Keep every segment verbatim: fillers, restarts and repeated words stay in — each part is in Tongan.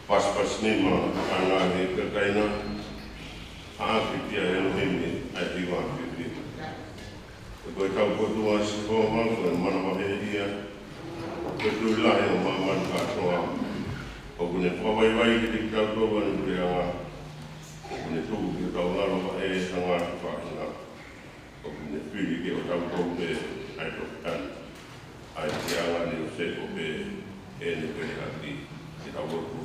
Pasipasi nima ʻa e ngaahi kakai na, ʻa ʻAfitia ʻElohimi ʻa e hiva ʻAfitia. He ko e taupotu ʻa Sihova ko e manavahē ia, ko e tui lahi ʻo māmani kātoa. ʻOku ne fakavaivai kiate kitautolu ʻa ʻene puleʻanga, ʻoku ne tuku ki hotau lalo ʻa e ngaahi faʻahinga. ʻOku ne fili ke ʻotautolu pē ʻa e toki tanu, ʻa e puleʻanga ni ʻo Sēkope, ʻene pele haki. Ke tau lotu.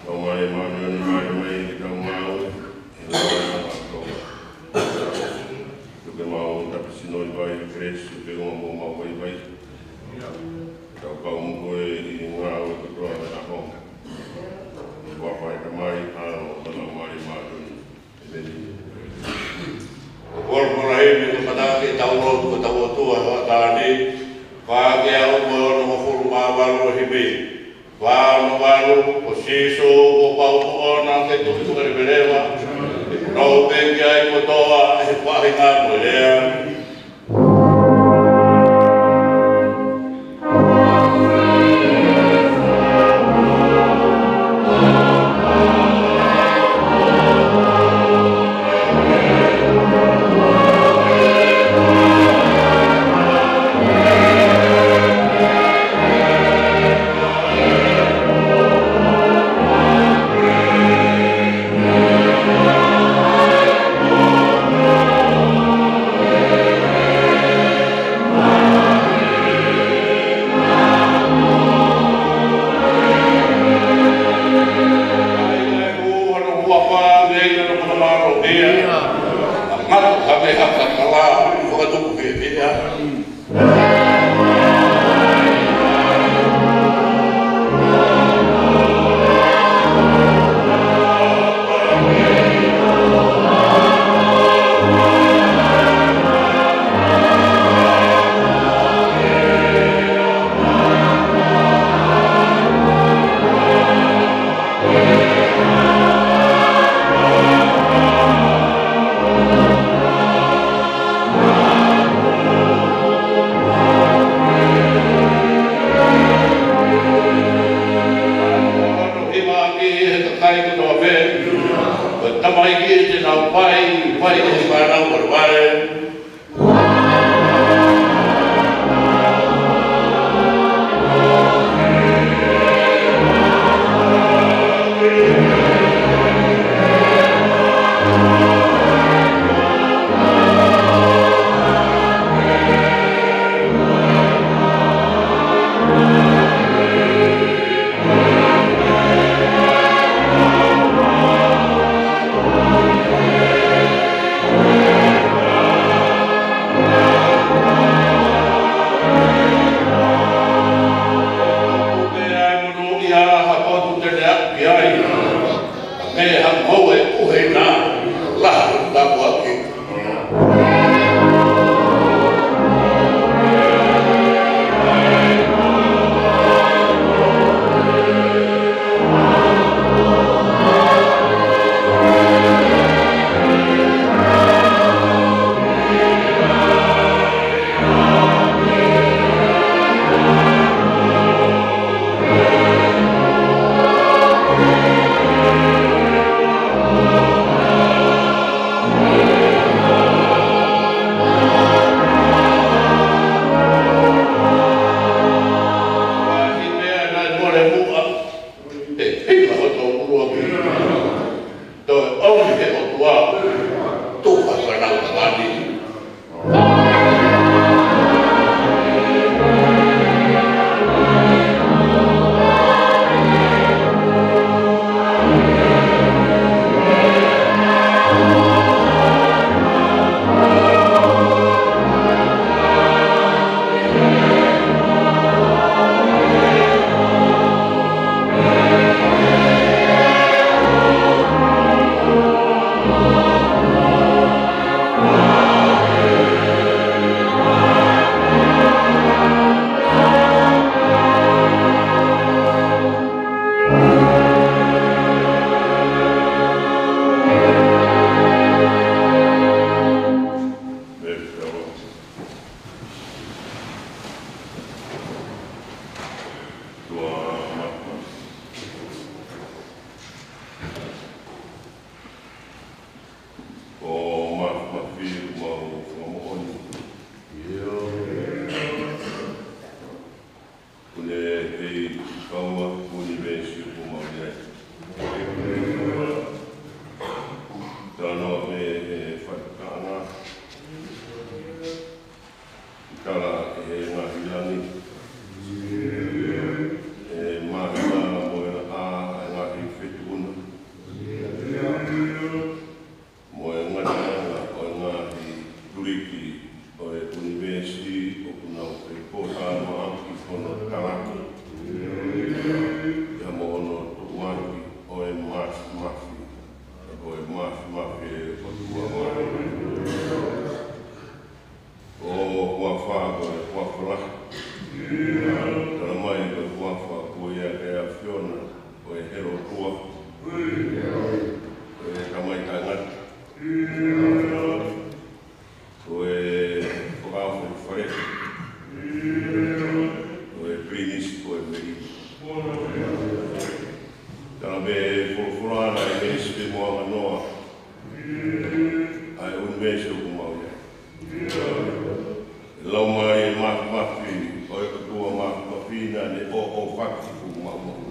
Tamai māʻoniʻoni, mālō mai ke tau ngāue, he lau ʻa e ngaahi tau. Tuku ke mau tapasino ʻi vai, Kalaisi, ke ʻoua mo mau vaivai. Ke tau kau mo koe ʻi he ngāue kotoa ʻo e ʻaho. Ke fai ʻe he Tamai, ʻAlo, mo e Laumālie Māʻoniʻoni. ʻĒmeni. ʻOku ou kole ʻi he ʻaho ni ke tau lotu ki hotau ʻOtua ʻi he hoʻatā ni, fakaʻaongaʻi ʻa e onongofulu mā valu ʻo e himi. Fā ono valu, ko Sīsū kuo pau moʻoni ke tuʻi tuʻa ʻi he leva, ʻoku pehē ai kotoa ʻi he faʻahinga mo e lea. Mai e fānau valevale. Toe ʻomi he ʻOtua, tufa fānau Tavani. ʻO Māfimafi ʻoku mau fakamoʻoni. ʻIo. ʻOku ne kei kaua ʻunivēsi ʻoku mau ʻi ai. Tano me e fakataʻanga. Tala ʻe he ngaahi langi, ʻe māhina mo e laʻā, ʻa e ngaahi feituʻu na, mo e ngataʻanga ʻo e ngaahi tuliki ʻo e ʻunivēsi ʻoku nau fepōtalanoaʻaki hono talaki, pea mo hono tuʻuaki ʻo e Māfimafi, ʻo e Māfimafi ʻo e ʻOtua Māfimafi. ʻO e huafa ko e huafa lahi. Tala mai ko e huafa ko ia ʻa e ʻAfiona, ko e ʻElotua, ko e Tamai Taʻengata, ko e Fakaʻofoʻofa, ko e Pilinisi, ko e Melino. Tala mai e folofola naʻe meesi pē mo anganoa ʻa e ʻunivēsi ʻoku mau ʻi ai. Laumālie Māfimafi ʻo e ʻOtua Māfimafi naʻa ne ʻoʻofaki ʻoku mau maʻu.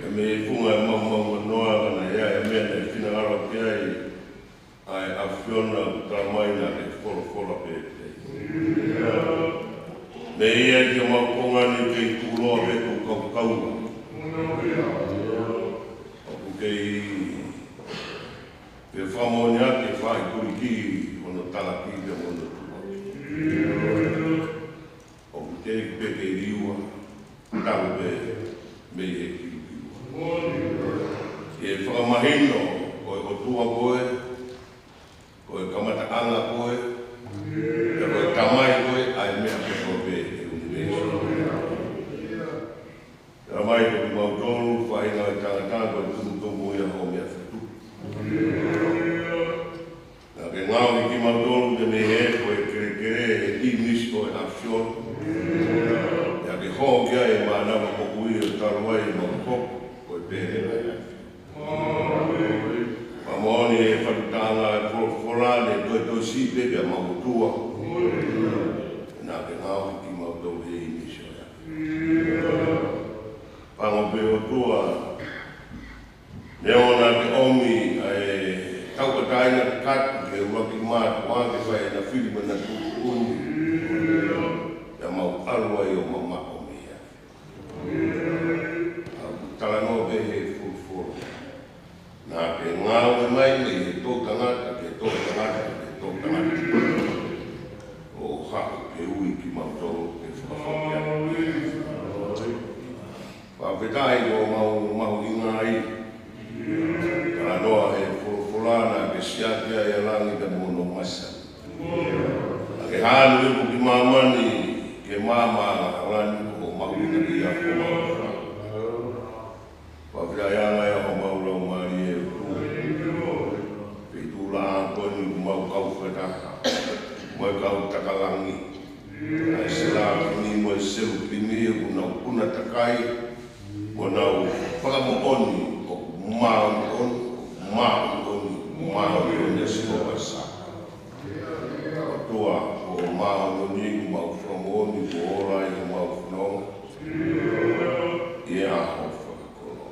ʻE mei he funga ʻemau maʻu noa ka naʻe ʻi ai e meʻa naʻe finangalo ki ai ʻa e ʻAfiona, ʻoku tala mai naʻa ne folofola pē pē. Mei he ʻi ai ke mau konga ni kei tuʻuloa pē ʻoku kaukau. ʻOku kei ke fakamoʻoni ʻaki e faʻituliki hono talaki pea mo hono tuʻuaki. ʻOku teʻeki pē ke liua, talu pē mei he kiukiua. Ke fakamahino ko e ʻOtua koe, ko e kamataʻanga koe, pea ko e Tamai koe, ʻa e meʻa kotoa pē he ʻunivēsi. Tala mai ko kimautolu, faʻahinga ʻo e tangata, ko e tumutumu ia hoʻo meʻa fetuku. Naʻa ke ngaohi kimautolu mei he ʻepo ʻo e kelekele ʻo e ʻīmisi ʻo e ʻAfiona. Naʻa ke hoko ki ai e mānava moʻui ʻo talu ai ʻemau Fakatanga e folofola ne toitoi siʻi pē pea mau ʻOtua. Naʻa ke ngaohi kimautolu he ʻīmisi ʻo e afi. Pango pē ʻOtua, neongo naʻa ke ʻomi ʻa e tauʻatāina kakato ke ʻuluaki mātuʻa ke fai ʻena fili mo ʻena tuʻutuʻuni. Pea mau ʻalu ai ʻo mamaʻo mei ai. ʻOku talanoa pē he folofola. Naʻa ke ngāue mai mei he toʻutangata ki he toʻutangata ki he toʻutangata. ʻO haʻu ke ui kimautolu ke fakafoki atu. Fakafetaʻi ko homau mahuʻinga ia. Talanoa he folofola naʻa ke siʻaki ʻa e langi pea mo hono masa. Naʻa ke hanu ipu ki māmani ke maama ʻa e langi ko ho mahuʻinga ia ko homau fā. Fakafetaʻi ange ʻa homau laumālie ʻOtua. Feituʻulaʻā ko eni ʻoku mau kau fakataha mo e kau taka langi. ʻA e selāfimi mo e selupimi ʻoku nau puna takai, mo nau fakamoʻoni ʻoku māʻoniʻoni, ʻoku māʻoniʻoni, ʻoku māʻoniʻoni ʻa Sihova Sāpaoti. ʻOtua, ko ho māʻoniʻoni ʻoku mau fakamoʻoni kuo ola ai homau fononga ʻi he ʻaho fakakoloa.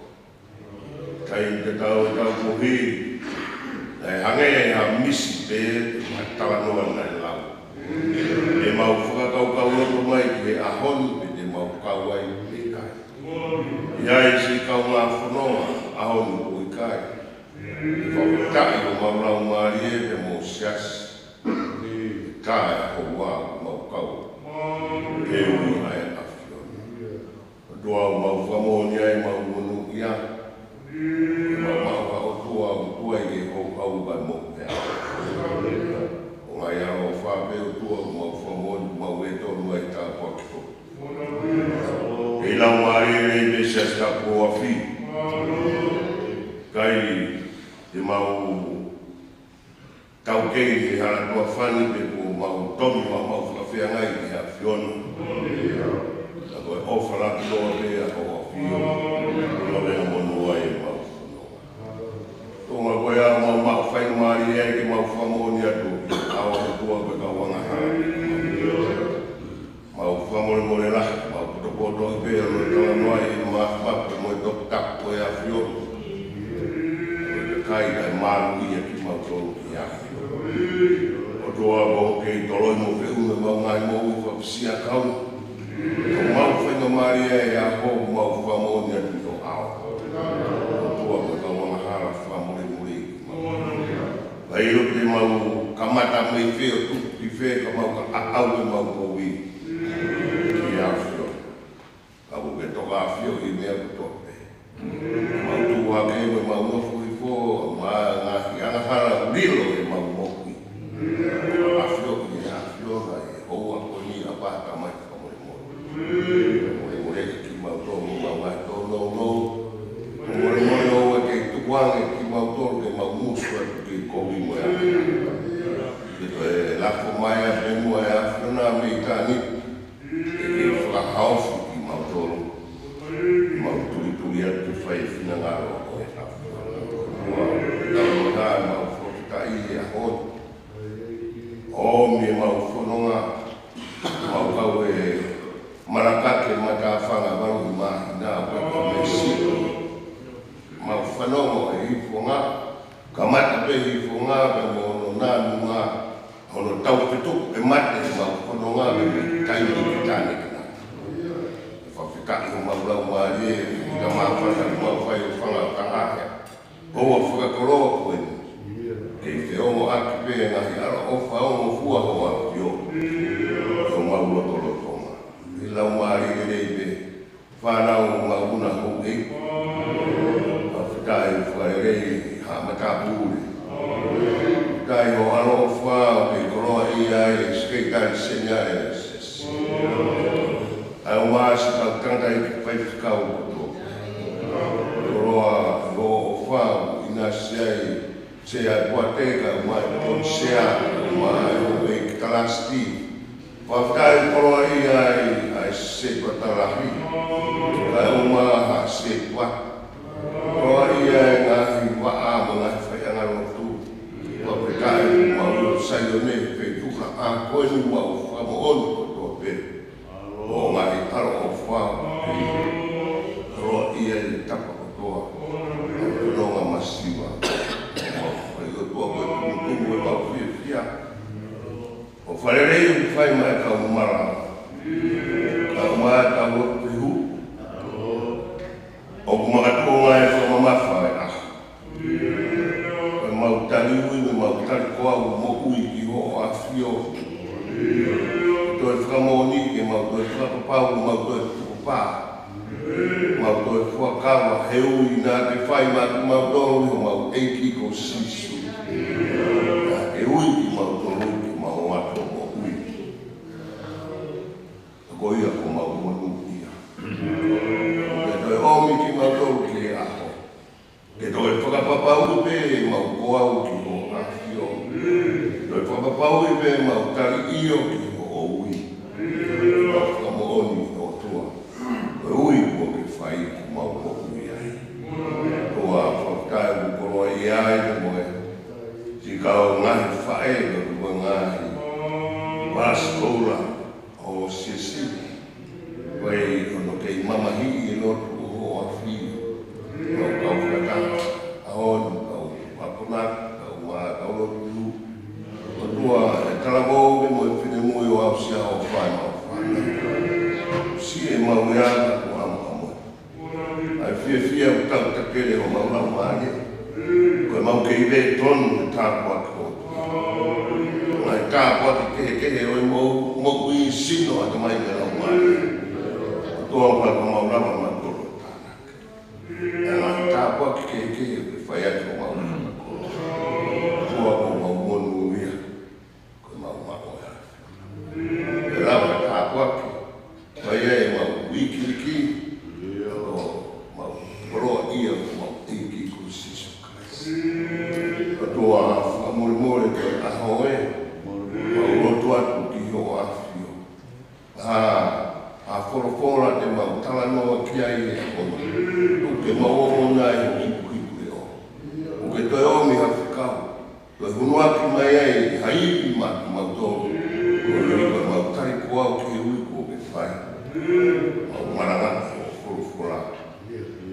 Taimi tatau ʻetau kohi, naʻe hangē ha misi pē, ha talanoa naʻe lau. Te mau fakakaukauloto mai ki he ʻaho ni pe te mau kau ai pe ʻikai. ʻI ai siʻi kaungā fononga ʻaho ni pe ʻikai. Fakafetaʻi homau laumālie pea mo e siasi. Kae houa mau kau. He ui ʻa e ʻAfiona. ʻOtua, ʻoku mau fakamoʻoni ai ʻemau monūʻia. Mau maʻu ha ʻOtua ʻoku tuai ke houhau kae moʻui. ʻO ngaahi ʻaloʻofa pē ʻOtua ʻoku mau fakamoʻoni ʻoku mau ʻi ai ʻa e tāpuaki ko ē. ʻI he laumālie lelei pē Siasi Tapu ʻo Afi. Kae te mau taukei he hala tuʻa fani pē kuo mau tomi ʻo mau fakafeangai ki he ʻAfiona. Ka ko e ʻofa lahi loa pē ʻa ho ʻAfio, ʻo lea monū ai ʻemau fononga. Tonga ko ia ʻoku mau maʻu faingamālie ai ke mau fakamoʻoni atu, ʻa e ʻOtua ko e kau angahala. Mau fakamolemole lahi, mau potopoto ʻi pē ʻa e talanoa ʻi he maʻamaʻa mo e toputapu ʻo e ʻAfiona. Ko e kakai kae malu ia kimautolu ki he ʻAfiona. ʻOtua, ʻoku kei toloi mo feʻunu ʻemau ngaahi moʻui fakafisiakau. Ko ʻemau faingamālie ʻa e ʻaho ʻoku mau fakamoʻoni atu ʻi ho ʻao. ʻOtua, ko e kau angahala fakamolemole kimautolu. Ka ʻilo te mau kamata mei fē ʻo tuku ki fē ka mau ka ʻaʻau ʻemau moʻui ki he ʻAfiona. Ka ʻoku ke toka ʻafio ʻi he meʻa kotoa pē. Mau tuʻu hake mo ʻemau nofo hifo, ʻa e ngaahi angahala ʻoku lilo ʻemau moʻui. ʻAfio ki he ʻAfiona ʻi he houa ko eni, ʻa e Tamai fakamolemole. Molemole kimautolu mo ʻemau ngaahi tōnounou. Molemole ʻoua ʻe kei tukuange kimautolu ke mau musu atu ki he kovi mo e ʻapi. Ke toe lafo mai ʻa e penu ʻa e ʻAfiona mei ʻitāniti. Ke kei fakahaofi kimautolu. Mau tulituli atu ke fai e finangalo ʻo e ʻAfiona. Mau fakafetaʻi he ʻaho ni. ʻOmi ʻemau fononga, mau kau he malakake matāfanga valu ʻi māhina ʻo ka ka mesi. Mau fanongo he ifonga, kamata pē he ifonga pea mo hono nānunga, hono taufetuku e mate ʻemau fononga mei he taimi ki tāne kina. Fakafetaʻi homau laumālie, ka māfana mau fai ʻo fanga ka ʻahe. ʻOua fakakoloa ko eni. Kei feongoʻaki pē ngaahi ʻaloʻofa ongofua ho ʻAfio. ʻO mau lotolotonga. ʻI he laumālie lelei pē. Fānau mau una houʻeiki. Fakafetaʻi fakalelei ha matāpule. Fakafetaʻi ho ʻaloʻofa ʻoku kei koloaʻia ai e Sekelitali Seniale ʻo e Siasi. ʻA e ʻumaʻā siʻi kau tangataʻeiki faifekau kotoa. Koloa ho ʻofa ʻoku ʻinasi ai Sea ʻo e Poate kae ʻumaʻā e Poate Sea, ʻumaʻā e houʻeiki kalasiti. Fakafetaʻi koloaʻia ai ʻa e setuata lahi. Kae ʻumaʻā ha setuata. Koloaʻia ai e ngaahi vaʻa mo e ngaahi faiʻanga lotu. Ko eni mau fakamoʻoni kotoa pē ʻa e ngaahi ʻaloʻofa, ʻa e ʻaloʻofa ʻi he tapa kotoa ʻo e fononga masiva. Mau fai, ʻOtua, ko e tumutumu ʻemau fiefia. Ko e fakalelei ʻoku fai maʻa e kau malanga, kae ʻumaʻā e kau lotu fehuʻi, ʻoku makatuʻunga e fakamamafa e ʻaho. Ko ʻemau tali ui, ko ʻemau tali koau moʻui ki hoʻo ʻAfio. Ke toe fakamoʻoni, ke mau toe fakapapau, mau toe tukupā, mau toe fuakava he ui naʻa ke fai maʻa kimautolu ʻi homau ʻEiki ko Sīsū. Naʻa ke ui kimautolu ke mau ō atu ʻo moʻui. Ko ia ko homau monūʻia. Ke toe ʻomi kimautolu ki he ʻaho. Ke toe fakapapauʻi pē ʻemau koau ki hoʻo ʻAfio. Toe fakapapauʻi pē ʻemau tali ʻio ki hoʻo ui. Mau fakamoʻoni, ʻOtua, ko e ui kuo ke fai, kuo mau moʻui ai. ʻOtua, fakafetaʻi ʻoku koloaʻia ai pē mo e siʻi kau ngaahi faʻē, ʻo e ngaahi palasi koula ʻo e siasi. Ko e hono kei mamahiʻi e lotu ʻo hoʻo ʻAfio. Kau kau fakataha, ʻa hono kau akonaki, kau mā, kau lotu. ʻOtua, e talavou mo e finemui ʻo aʻusia hoʻo fānau, fānau. Siʻi ʻemau leanga ko ʻamoʻamo. ʻA e fiefia ʻoku tautakele homau laumālie. Ko ʻemau kei lētonu he tāpuaki ʻOtua. Ngaahi tāpuaki kehekehe ʻo e mo-, moʻui, sino, ʻatamai mo e laumālie. ʻOtua, ʻoku ʻikai ko homau lava ʻa mautolu ʻo tānaki ʻa e ngaahi tāpuaki kehekehe ʻoku ke fai atu homau lava. ʻOtua, ko homau monūʻia. Ko ʻemau maʻu ʻa e ʻAfio. Ke lava e tāpuaki, fai ai ʻemau ikiiki, ʻo mau koloaʻia ʻa homau ʻEiki ko Sīsū Kalaisi. ʻOtua, fakamolemole ko e ʻaho ē, mau lotu atu ki hoʻo ʻAfio. ʻA, ʻa e folofola te mau talanoa ki ai he ʻaho ni, ʻoku ke mau ongona ai hoʻo hipuhipu leʻo. ʻOku ke toe ʻomi ha fekau, toe hunuaki mai ai ha ivi maʻa kimautolu. Ko e ui, ko ʻemau tali koau ki he ui kuo ke fai. Mau malanga hoʻo folofola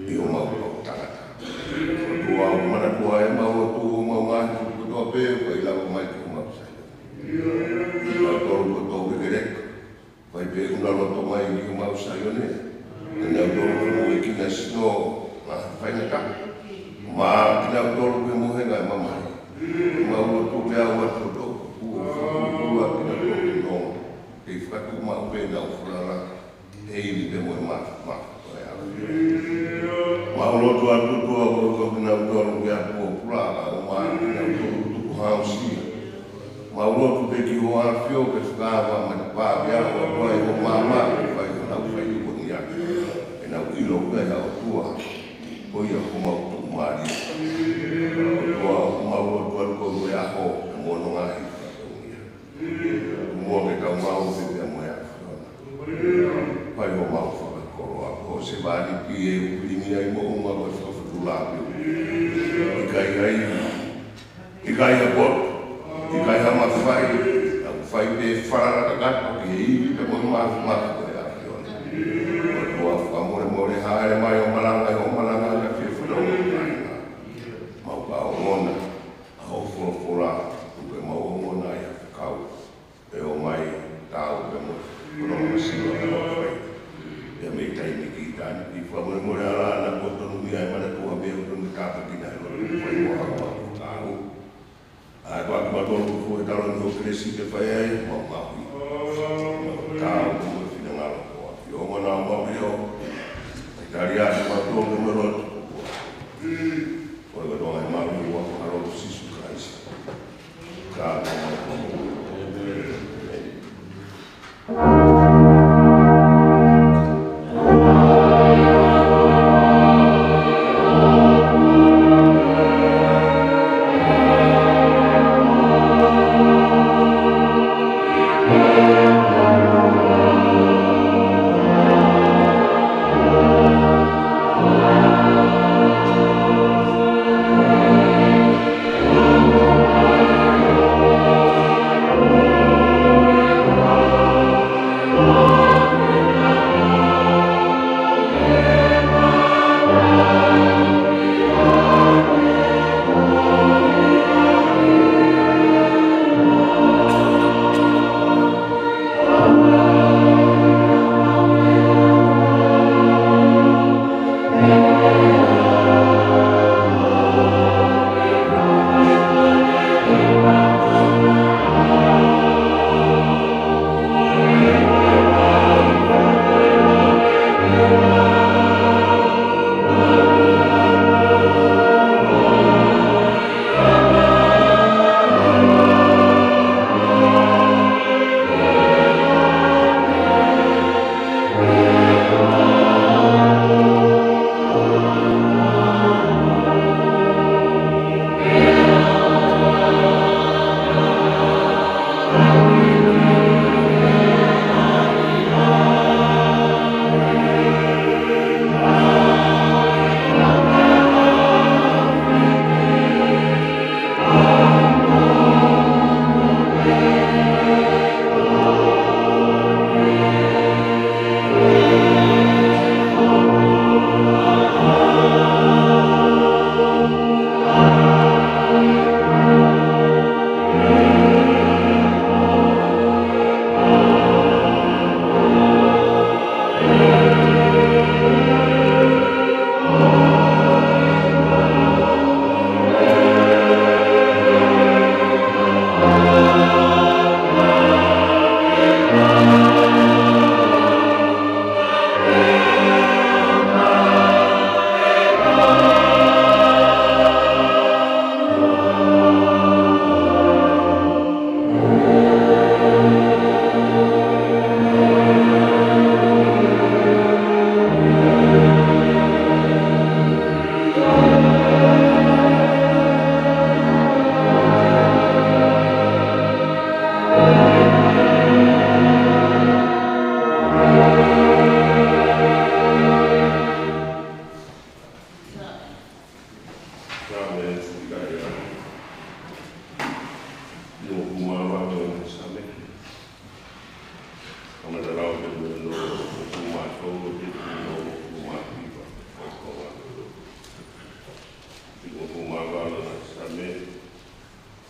ʻi homau kau tangata. ʻOtua, ʻoku manatua ʻemau lotu, homau ngaahi lotu kotoa pē, ʻoku ʻikai lava mai ki homau Saione. Kimautolu kotoa pē ke leka. Fai pē ʻunaʻi loto mai ki homau Saione. Ke nau tō ke mo e kina sino, ngaahi faingataʻa. Maʻa kinautolu ke mohenga e mamahi. Mau lotu pē ʻa e ʻOtua, ʻoku fakapulupulu ʻa kinautolu ke nonga. Kei fakatuʻu maʻu pē ʻenau falala he ivi pea mo e mafasia ʻo e ʻAfio. Mau lotu atu, ʻOtua, ko kinautolu ke ʻalu ʻo pula, ʻo maʻa kinautolu tukuhausia. Mau lotu pē ki hoʻo ʻAfio ke fakaava matapā ke ʻalu atu ai hoʻo maama ke fai honau fai tuʻutuʻuni ake. Ke nau ʻilo ʻoku ʻi ai ha ʻOtua, ko ia homau tuʻumālie. ʻOtua, mau lotu atu ko e ʻaho, ke mono ngaahi fakatauʻatāina. Mua ke tau maʻu pē pea mo e ʻAfiona. Fai homau fakakoloa, ko e sevāniti ē ʻoku pilingi ai moʻunga ko e fakafetulaki. ʻIkai ai, ʻikai ha poto, ʻikai ha mafai, ʻoku fai pē falala kakato ki he ivi pea mo e mafasia ʻo e ʻAfiona. ʻOtua, fakamolemole, hāʻele mai ʻo malanga ʻi hoʻo malanga na fie fanongo mai. Mau ka ongona ʻa hoʻo folofola, tuku ke mau ongona ai ha fekau. ʻE ō mai, taau pea mo e fononga masiva ʻoku mau fai. Pea mei taimi ki ʻitāniti, fakamolemole ʻa e ʻaho na kuo tonu mei ai, manatua meʻa ʻoku tonu ke tāpuekina ʻi he lotu fai mo ha mau kāu. ʻA e kua kimautolu ʻoku fua e taloni hoʻo kelesi ke fai ai, mau maʻu. Mau taau pea mo e finangalo ko ia. ʻOku ongona ʻa e mau leʻo. ʻIkai tali ʻa kimautolu mo e lotu. Ko e kotoa ʻa e mau leʻo ʻa e ʻAlo ko Sīsū Kalaisi.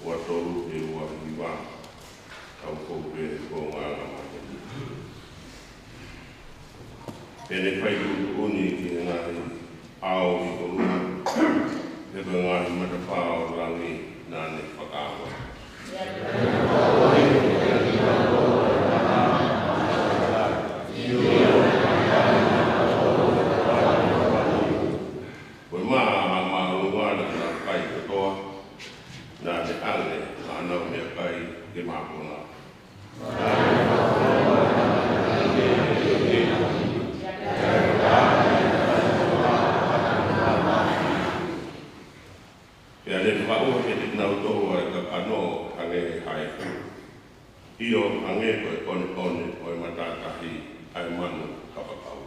ua tolu ʻe ua hiva, tau kau pē he konga ʻa e maheni. Pea ne fai tuʻutuʻuni ki he ngaahi ʻao ʻi ʻolunga, he ko e ngaahi matapā ʻo langi naʻa ne fakaava. Ko e maha ʻa māʻolunga naʻa ne kai kotoa, naʻa ne ʻange ʻa ʻenau meʻakai ke mākona. Pea ne fakaʻuha kiate kinautolu ʻa e kakano hangē ha efu, ʻio, hangē ko e ʻoneʻone ʻo e matātahi ʻa e manu kapakau.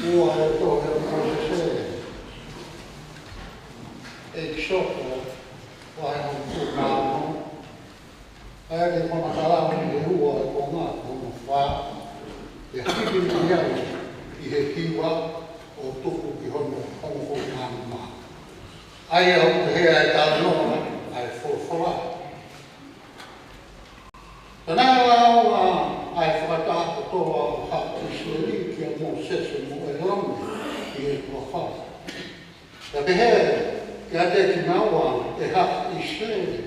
Ua e tohi ʻa Mōsese, ʻEkisoto, vahe hongofulu mā ono, ʻa ia ko e fakamatala ʻi he ua e konga ki hono fā, ʻe hiki mai ai ʻi he hiva ʻo tuku ki hono hongofulu mā nima. ʻA ia ʻoku pehē ʻa e talanoa ʻa e folofola. Pea naʻe lāunga ʻa e fakataha kotoa ʻo haʻa ʻIsileli kia Mōsese mo ʻĒlone ʻi he toafa. Pea pehē kiate kinaua ʻe haʻa ʻIsileli,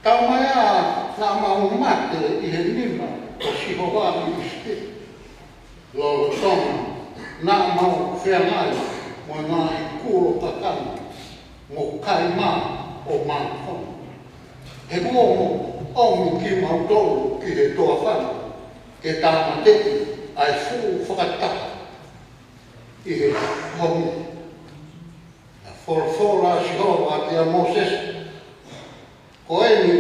Tau mai ā naʻa mau mate ʻi he nima ʻo Sihova ʻi ʻIsipite, lolotonga naʻa mau feangai mo e ngaahi kulo kakano mo kaimā ʻo mākona. He kuo mo ʻomi kimautolu ki he toafa ni ke tāmateʻi ʻa e fuʻu fakataha ʻi he honge. Naʻe folofola ʻa Sihova kia Mōsese, Ko eni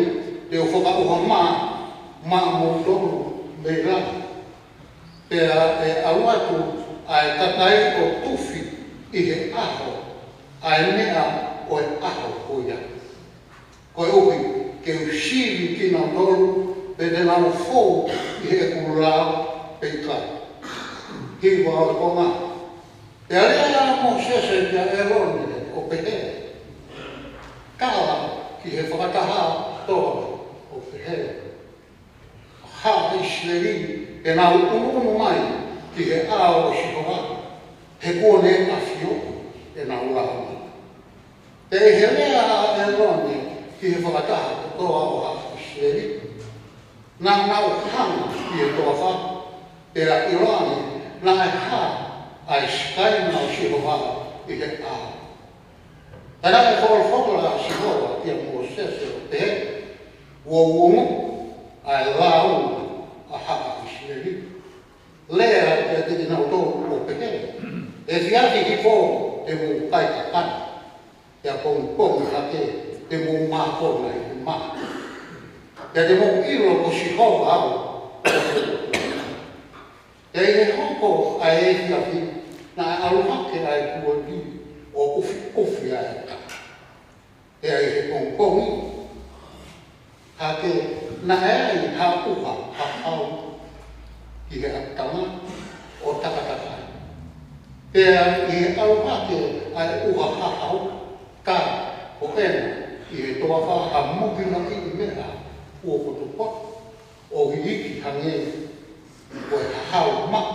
te u fakaʻuha maʻa, maʻamoutolu mei langi. Pea ʻe ʻalu atu ʻa e kakai ʻo tufi ʻi he ʻaho, ʻa e meʻa ʻo e ʻaho ko ia. Koeʻuhi ke u sivi kinautolu, pea te nau fou ʻi heʻeku lao pe ʻikai. Hiva ʻo e konga. Pea lea ʻa Mōsese kia ʻĒlone ʻo pehē, Tala ki he fakataha kotoa ʻo pehē, Haʻa ʻIsileli, te nau ʻunuʻunu mai ki he ʻao ʻo Sihova, he kuo ne ʻafioʻi ʻenau lao mai. Pea ʻi he lea ʻa ʻĒlone ki he fakataha kotoa ʻo haʻa ʻIsileli, naʻa nau hanga ki he toafa, pea ʻiloange naʻe hā ʻa e sikaina ʻo Sihova ʻi he ʻao. Pea naʻe folofola ʻa Sihova kia Mōsese ʻo pehē, Kuo u ongoʻi ʻa e lāunga ʻa haʻa ʻIsileli. Lea kiate kinautolu ʻo pehē, Efiafi hifo te mou kai kakano, pea pongipongi hake te mou mākona ʻi he mā. Pea te mou ʻilo ko Sihova au. Pea ʻi he hoko ʻa e efiafi, naʻe ʻalu hake ʻa e kuali ʻo ʻufiʻufi ʻa e ʻatā. Pea ʻi he pongipongi hake naʻe ʻi ai ha ʻuha hahau ʻi he ʻatā ʻo takatakai. Pea ʻi he ʻalu hake ʻa e ʻuha hahau, tā ko ena ʻi he toafa ha mukilakiʻi meʻa kuo potopoto ʻo iiki hangē ko e hahau maʻa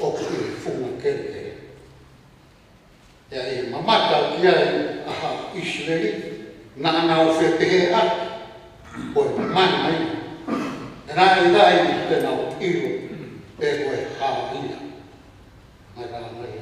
ʻoku ʻi he funga kelekele. Pea ʻi he mamata ki ai ʻa haʻa ʻIsileli, naʻa nau fepehē atu, Ko e mana ia. Pea naʻe ʻikai te nau ʻilo pe ko e hā ia. Mai ka mai.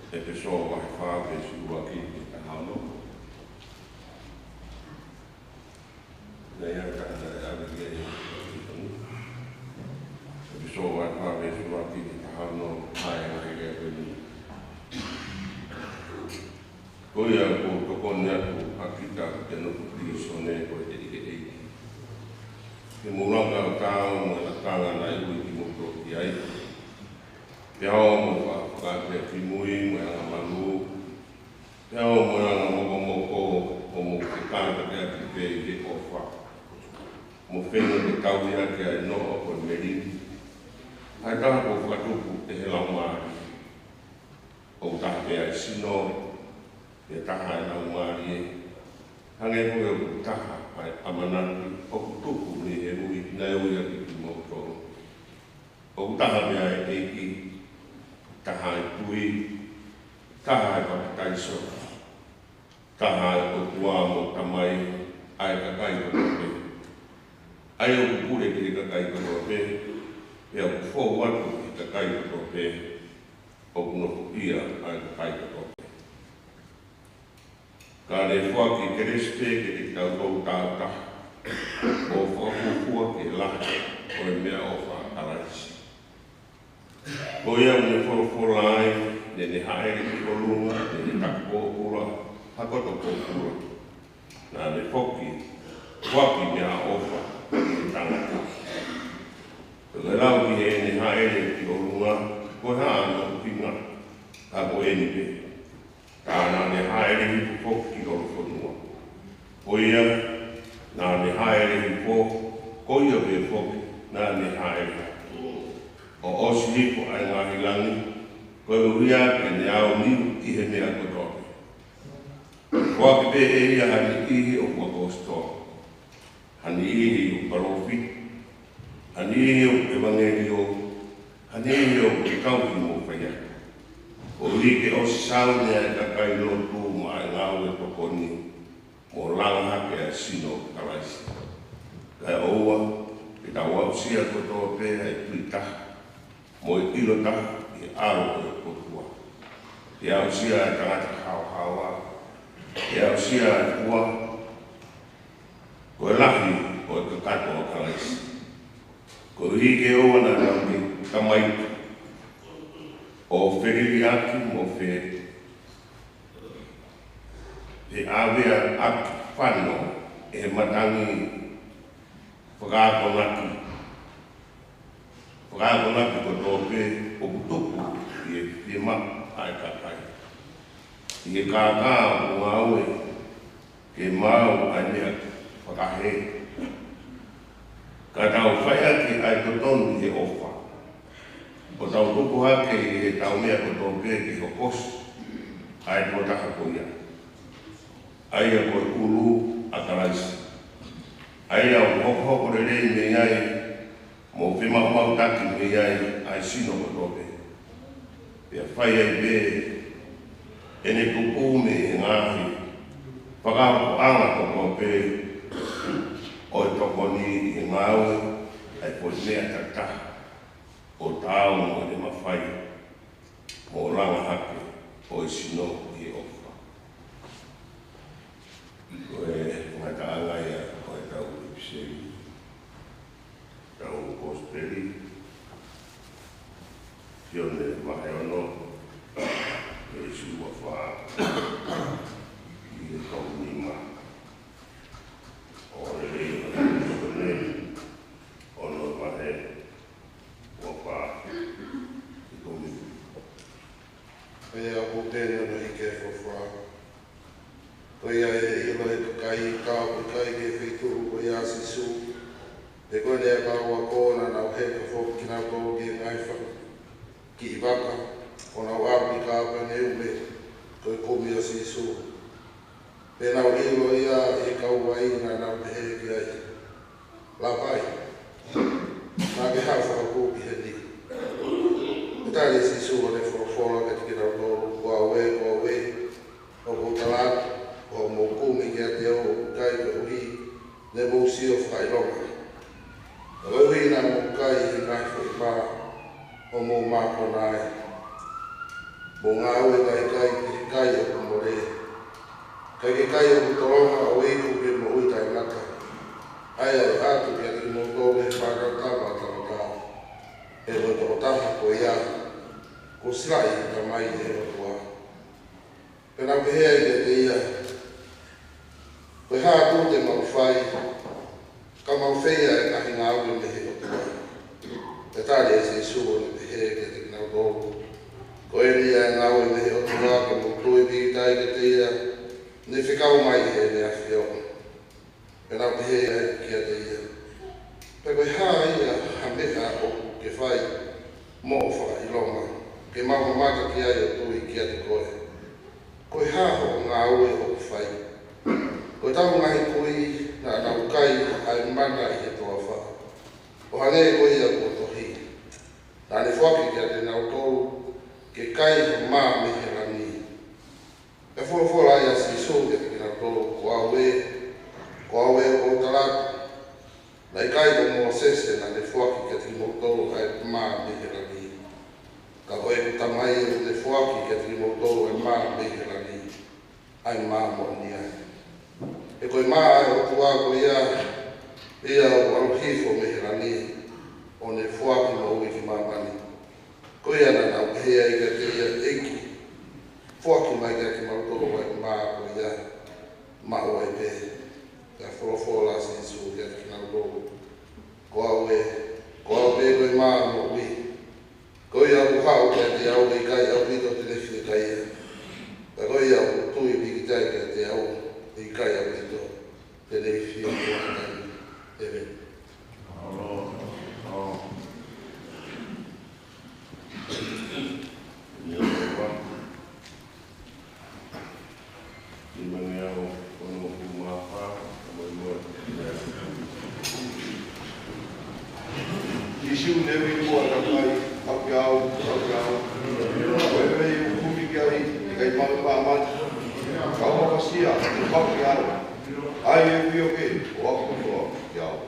ʻEfesō vahe fā veesi ua ki he taha ono. Naʻe ʻi ai ha taha naʻe ʻave ki ai. ʻEfesō vahe fā veesi ua ki he taha ono, ʻa e ngaahi lea ko eni. Ko ia ʻoku ou tokoni atu ʻa kita ke nofo pīsone ko e ʻEiki, ke mou langa ʻo taau mo e lakanga naʻe ui kimoutolu ki ai, pea ō mo e faʻa fakaafeʻi kimui mo e angamalū, pea ō mo e anga mokomoko, ʻo mou fekātaki ʻaki pē ʻi he ʻofa, mo feinga ke tauhi ʻaki ʻa e noʻo ko e melino, ʻa e taha kuo fakatupu ʻe he Laumālie. ʻOku taha pē ʻa e sino, pea taha ʻa e Laumālie, hangē foki ʻoku taha ʻa e ʻamanaki ʻoku tupu mei he ui naʻe ui ʻaki kimoutolu. ʻOku taha pē ʻa e ʻEiki, taha ʻa e tui, taha ʻa e papitaiso, taha ʻa e ʻOtua mo Tamai ʻa e kakai kotoa pē, ʻa ia ʻoku pule ki he kakai kotoa pē, pea ʻoku fou atu ki he kakai kotoa pē, ʻoku nofoʻia ʻa e kakai kotoa pē. Ka ne foaki kelesi pē kiate kitautolu tāutaha, ʻo fakafuofua ki he lahi ʻo e meʻaʻofa ʻa Kalaisi. Ko ia ʻoku ne folofola ai, naʻa ne hāʻele ki ʻolunga, naʻa ne taki pōpula ha koto pōpula, naʻa ne foki, foaki meʻaʻofa ki he tangata. Ko e lau ki heʻene hāʻele ki ʻolunga, ko e hā hono ʻuhinga? Ka ko eni pē, ka naʻa ne hāʻele hifo foki ki lolofonua. Ko ia naʻa ne hāʻele hifo, ko ia pē foki naʻa ne hāʻele hake, ʻo ʻosi hifo ʻa e ngaahi langi, koeʻuhi ke ne aoniu ʻi he meʻa kotoa pē. Foaki pē ʻe ia ha niʻihi ʻoku ʻaposetolo, ha niʻihi ʻoku palōfita, ha niʻihi ʻoku ʻevangeliō, ha niʻihi ʻoku kau ki mo faiako, koeʻuhi ke ʻosi sauni ʻa e kakai lotu maʻa e ngāue tokoni, mo langa hake ʻa e sino ʻo Kalaisi. Kae ʻoua ke tau aʻusia kotoa pē ʻa e tui taha mo e ʻilo taha ʻi he ʻAlo ʻo e ʻOtua. Ke aʻusia ʻa e tangata haohaoa, ke aʻusia ʻa e fua, ko e lahi ʻo e kakato ʻa Kalaisi, koeʻuhi ke ʻoua naʻa nau kei tamaiki, ʻo feliliʻaki mo fe, feʻaveaʻaki fano ʻe he matangi fakaakonaki, fakaakonaki kotoa pē ʻoku tupu ʻi he fiemaʻu ʻa e kakai, ʻi he kākā ʻoku ngāue ke maau ʻa e meʻa fakahē. Ka tau fai ʻaki ʻa e totonu ʻi he ʻofa, ʻo tau tuku hake ʻi heʻetau meʻa kotoa pē ke hokosi ʻa e tokotaha ko ia, ʻa ia ko e ʻulu ʻa Kalaisi, ʻa ia ʻoku hokohoko lelei mei ai mo femahumahutaki mei ai ʻa e sino kotoa pē, pea fai ai pē ʻene tupu mei he ngaahi fakahokoʻanga kotoa pē ʻo e tokoni ʻi he ngāue ʻa e foʻi meʻa takitaha, ʻo taau mo ʻene mafai mo langa hake ʻo e sino ʻi he ʻofa. Ko e ngataʻanga ia ʻo ʻetau ʻipiseli, ʻetau kosipeli, Sione vahe ono, veesi ua fā ki he tolu nima. ʻOku lelei ʻa e Sione ono vahe ua fā ki he tolu nima. Pea ʻoku pehē hono hiki ʻa e folofola: Ko ia ʻe ʻilo ʻe he kakai kuo ʻikai ki he feituʻu ko ia ʻa Sīsū, he ko ʻene ʻakau ako naʻa nau heka foki kinautolu ki he ngaahi fanga kiʻi vaka, ʻo nau ʻalu ki Kāpaneume ko e kumi ʻo Sīsū. Pea nau ʻilo ia ʻi he kauvai, naʻa nau pehē ki ai: Lāpai, naʻa ke haʻu fakakū ki heni. Pea tali ʻe Sīsū ʻo ne folofola kiate kinautolu: Ko au ē, ko au ē, ʻoku ou tala atu, ko hoʻomou kumi kiate au ʻoku ʻikai koeʻuhi ne mou sio fakaʻilonga, ka koeʻuhi naʻa mou kai ʻi he ngaahi foʻi mā, ʻo mou mākona ai. mo ngāue kae ʻikai ke kai ʻoku mole, kae ke kai ʻoku tolonga ʻo iku ki he moʻui taʻengata. ʻA ia ʻoku ʻoatu kiate kimoutolu ʻe he Fānautama ʻa Tangata, ʻa e tokotaha ko ia kuo silaʻi ʻe he Tamai ʻa e ʻOtua. Pea naʻa ku pehē ai kiate ia, ko e hā ʻoku te mau fai, ka mau fai ʻa e ngaahi ngāue mei he ʻOtua? Pea tali ʻe Sīsū ʻo ne pehē kiate kinautolu, ko eni ʻa e ngāue mei he ʻOtua, ke mou tui pīkitai kiate ia ne fekau mai ʻe heʻene ʻAfio. Pea naʻa ku pehē ai kiate ia, pea ko e hā ia ha meʻa ʻoku ke fai moʻo fakaʻilonga, ke mau mamata ki ai ʻo tui kiate koe? Ko e hā hoʻo ngāue ʻoku fai? Ko ʻetau ngaahi kui naʻa nau kai ʻa e mana ʻi he toafa, ʻo hangē ko ia kuo tohi, naʻa ne foaki kiate kinautolu ke kai ha mā mei he langi. Pea folofola ai ʻa Sīsū kiate kinautolu, ko au ē, ko au ē ʻoku ou tala atu, naʻe ʻikai ko Mōsese naʻa ne foaki kiate kimoutolu ʻa e mā mei he langi, ka ko ʻeku Tamai ʻoku ne foaki kiate kimoutolu ʻa e mā mei he langi, ʻa e mā moʻoni ai. He ko e mā ʻa e ʻOtua ko ia, ia ʻoku ʻalu hifo mei he langi, ʻo ne foaki moʻui ki māmani. Ko ia naʻa nau pehē ai kiate ia, ʻEiki, foaki mai kiate kimautolu ʻa e mā ko ia, maʻu ai pē. Pea folofola ʻa Sīsū kiate kinautolu, ko au ē, ko au pē ko e mā moʻui. Ko ia ʻoku haʻu kiate au, ʻe ʻikai ʻaupito te ne fiekaia. Pea ko ia ʻoku tui pīkitai kiate au, ʻe ʻikai ʻaupito te ne fiekaia. ʻĒmeni. Sīsū, ne ui muʻa ʻa e kakai, haʻu kiate au, haʻu kiate au. Ko e meʻa ʻoku ʻomi ki ai ʻa e kakai maʻu ʻa māmani. Kau makasia, haʻu kiate au. ʻAi e vioke ʻo ʻalu kotoa kiate au.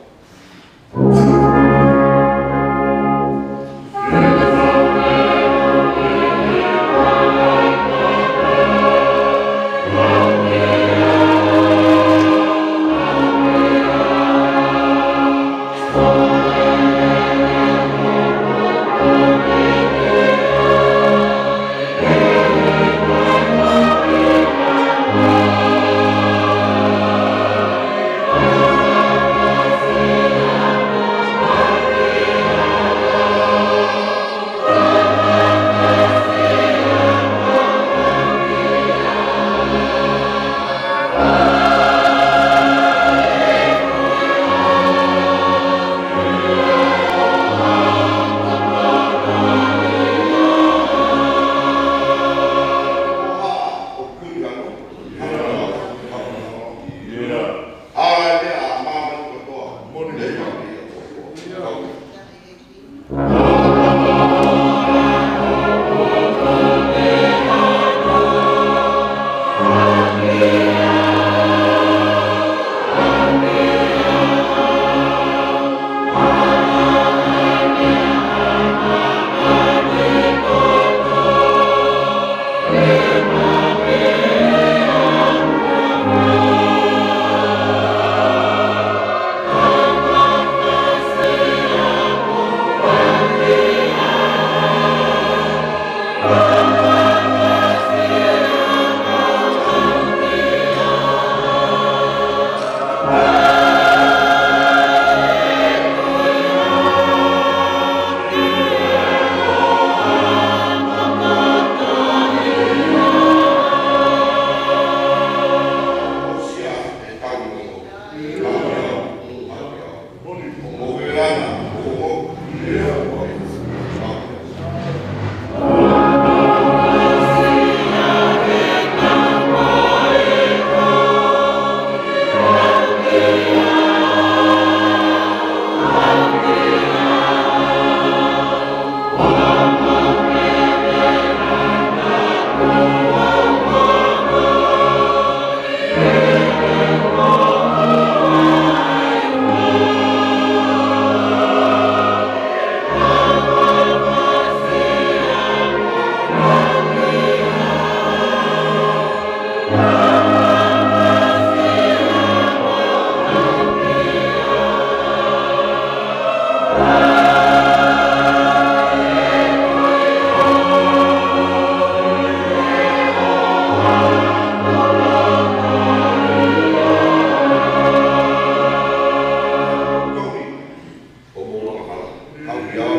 Haʻu ki au,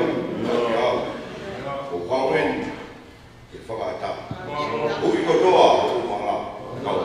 haʻu ki au. ʻOku ou haʻu eni ke fakaʻatā. Ui kotoa hoʻo hala. Kau.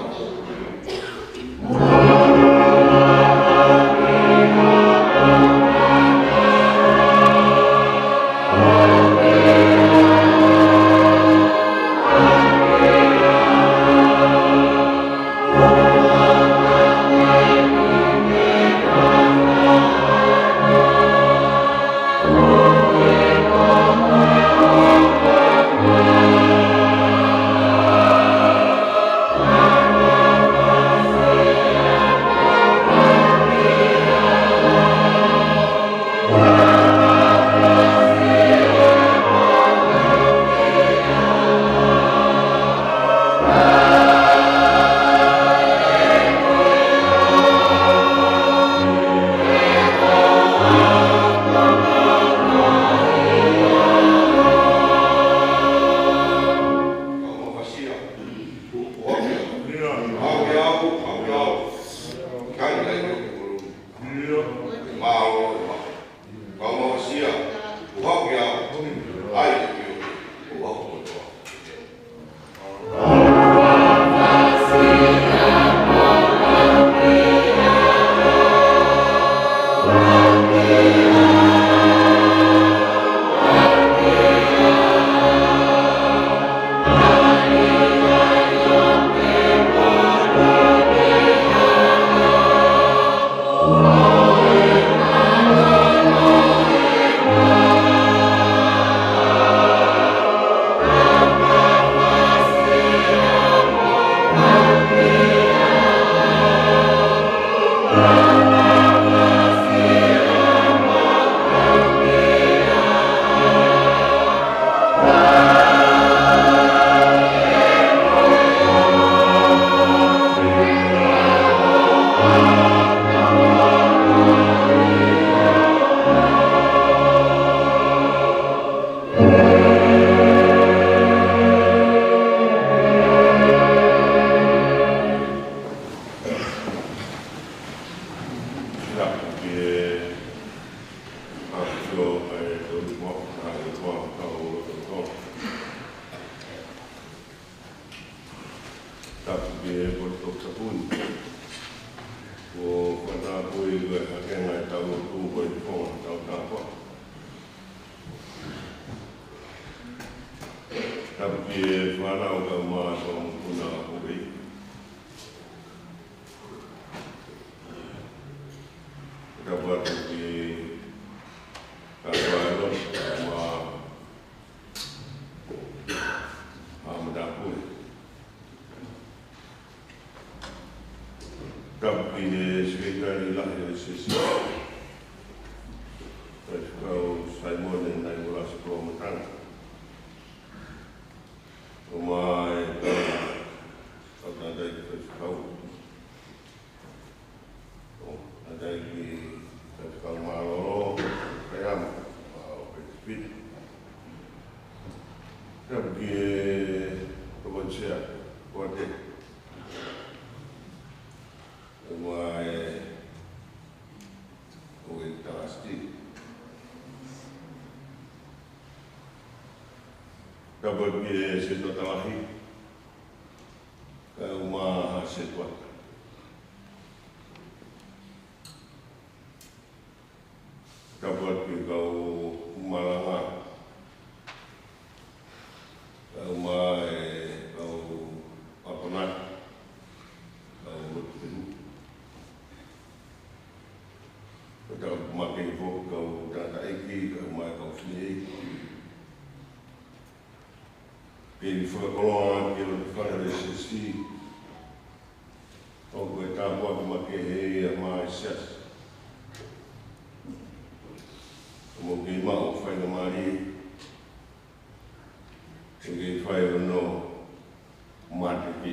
Tapu ki he poto toputapu ni. Ko fatapu i ko e hake ngai tau o tu ko e fonga tau tapa. Tapu ki he fānau kau mā so mukuna a kuei. Tapu atu ki he kau fānau kau mā a Matapule. Tapu ki he Sekelitali Lahi ʻo e S S C, Faifekau Saimone Naimolasi Kolomatanga. ʻO mai e kau, kau tātai ki faifekau. ʻO, ʻa e ʻEiki Faifekau Mālōlō, Kaiama, ʻo Peti Piti. Tapu ki he Tokoni Sea, Koate. ʻO mai e, ʻo e Talasiti. Tapu ki he Setuata Lahi, kau mā ha Setuata. Tapu atu ki he kau malanga, kau mā e kau akonaki, kau lotu penu. Ko e tau makehe foki kau tangataʻeiki, kau mā e kau fineʻeiki. Kei fakakoloa ki he loto fale ʻo e S S C. ʻOku ʻi ai e tāpuaki makehe ia maʻa e Siasi. ʻOku mou kei maʻu faingamālie. ʻE kei fai hono mateki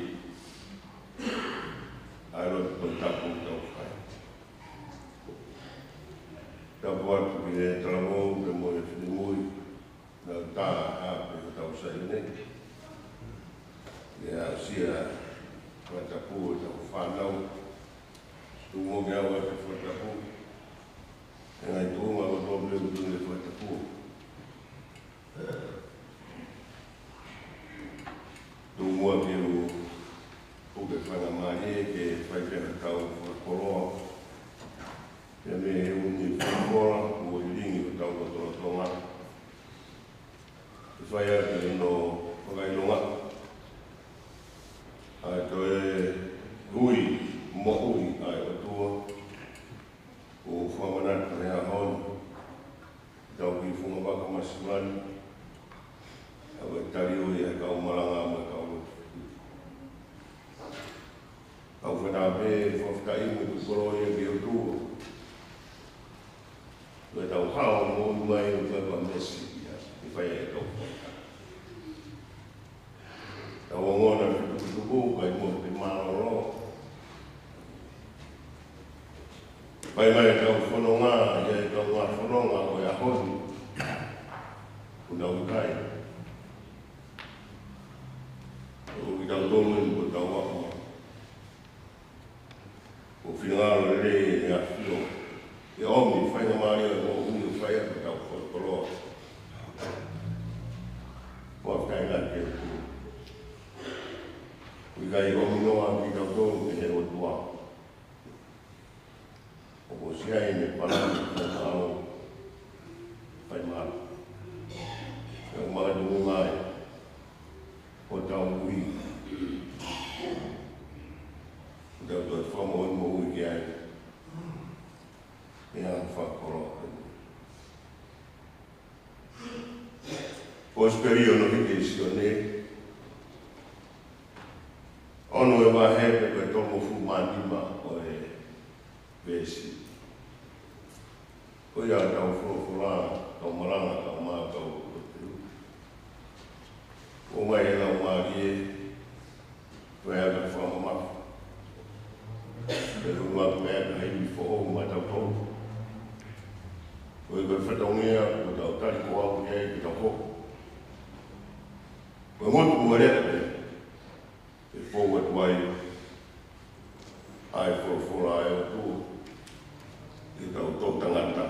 ʻa e lotu toputapu ʻoku tau fai. Tapu atu ki he talavou pea mo e finemui. Naʻa tau tā ʻa pē ʻo tau sai nei. ʻIo, aʻusia fakatapu ʻo tau fānau. Tuʻu mo ke au ʻa e fakatapu. ʻE ngaahi tuʻunga ʻoku tau pē ʻo tuʻu he fakatapu. Fai atu ʻi hono fakaʻilonga ʻa e toe ui moʻui ʻa e ʻOtua, ʻo fakamanatu he ʻaho ni, tau ki funga vaka masiva ni, ʻa e tali ui ʻa e kau malanga mo e kau lotu. Kau fata pē, fakafetaʻi mo e koloa ia ki he ʻOtua. Ko e tau hao mo ui mai ʻo fai pa mesi ia, ʻi fai e tau fata. Tau ongona tukutuku, kai mo te mālōlō. Fai mai e tau fononga, ia e tau ngā fononga ʻo e ʻaho ni. Ku nau kai. ʻO ki tau tonu ni ko tau ako. ʻO finangalo lelei ʻEne ʻAfio. ʻE ʻomi faingamālie ʻo ui ʻo fai atu tau koloa. Ko a kai la ke ku. ʻIkai ʻomi noa ki tau tonu ke he ʻOtua. ʻOku ʻosi ʻi ai ʻene palani fai mālō. Fai mālō. ʻE ʻo maka tuku mai. ʻO tau ui. ʻO tau toe fakamoʻoni moʻui ki ai. ʻE ʻa fakakoloa. Kosipeli ʻo Luke ʻi Sione. Ono e vahe pea ko e tolungofulu mā nima ʻo e veesi. Ko ia tau folofola, tau malanga, tau mā, tau lotu. ʻOmai e lau mālie, ko e aka whakamamafa. Ko e ulu atu e aka hei foʻou maʻatautolu. Ko e ko e fatongia, ko tau tali ko au ki ai ki tau hoko. Ko e ngotu mo e lea pē, ʻe fou atu ai, ʻa e folofola ʻa e ʻOtua, ʻi tau tau tangata,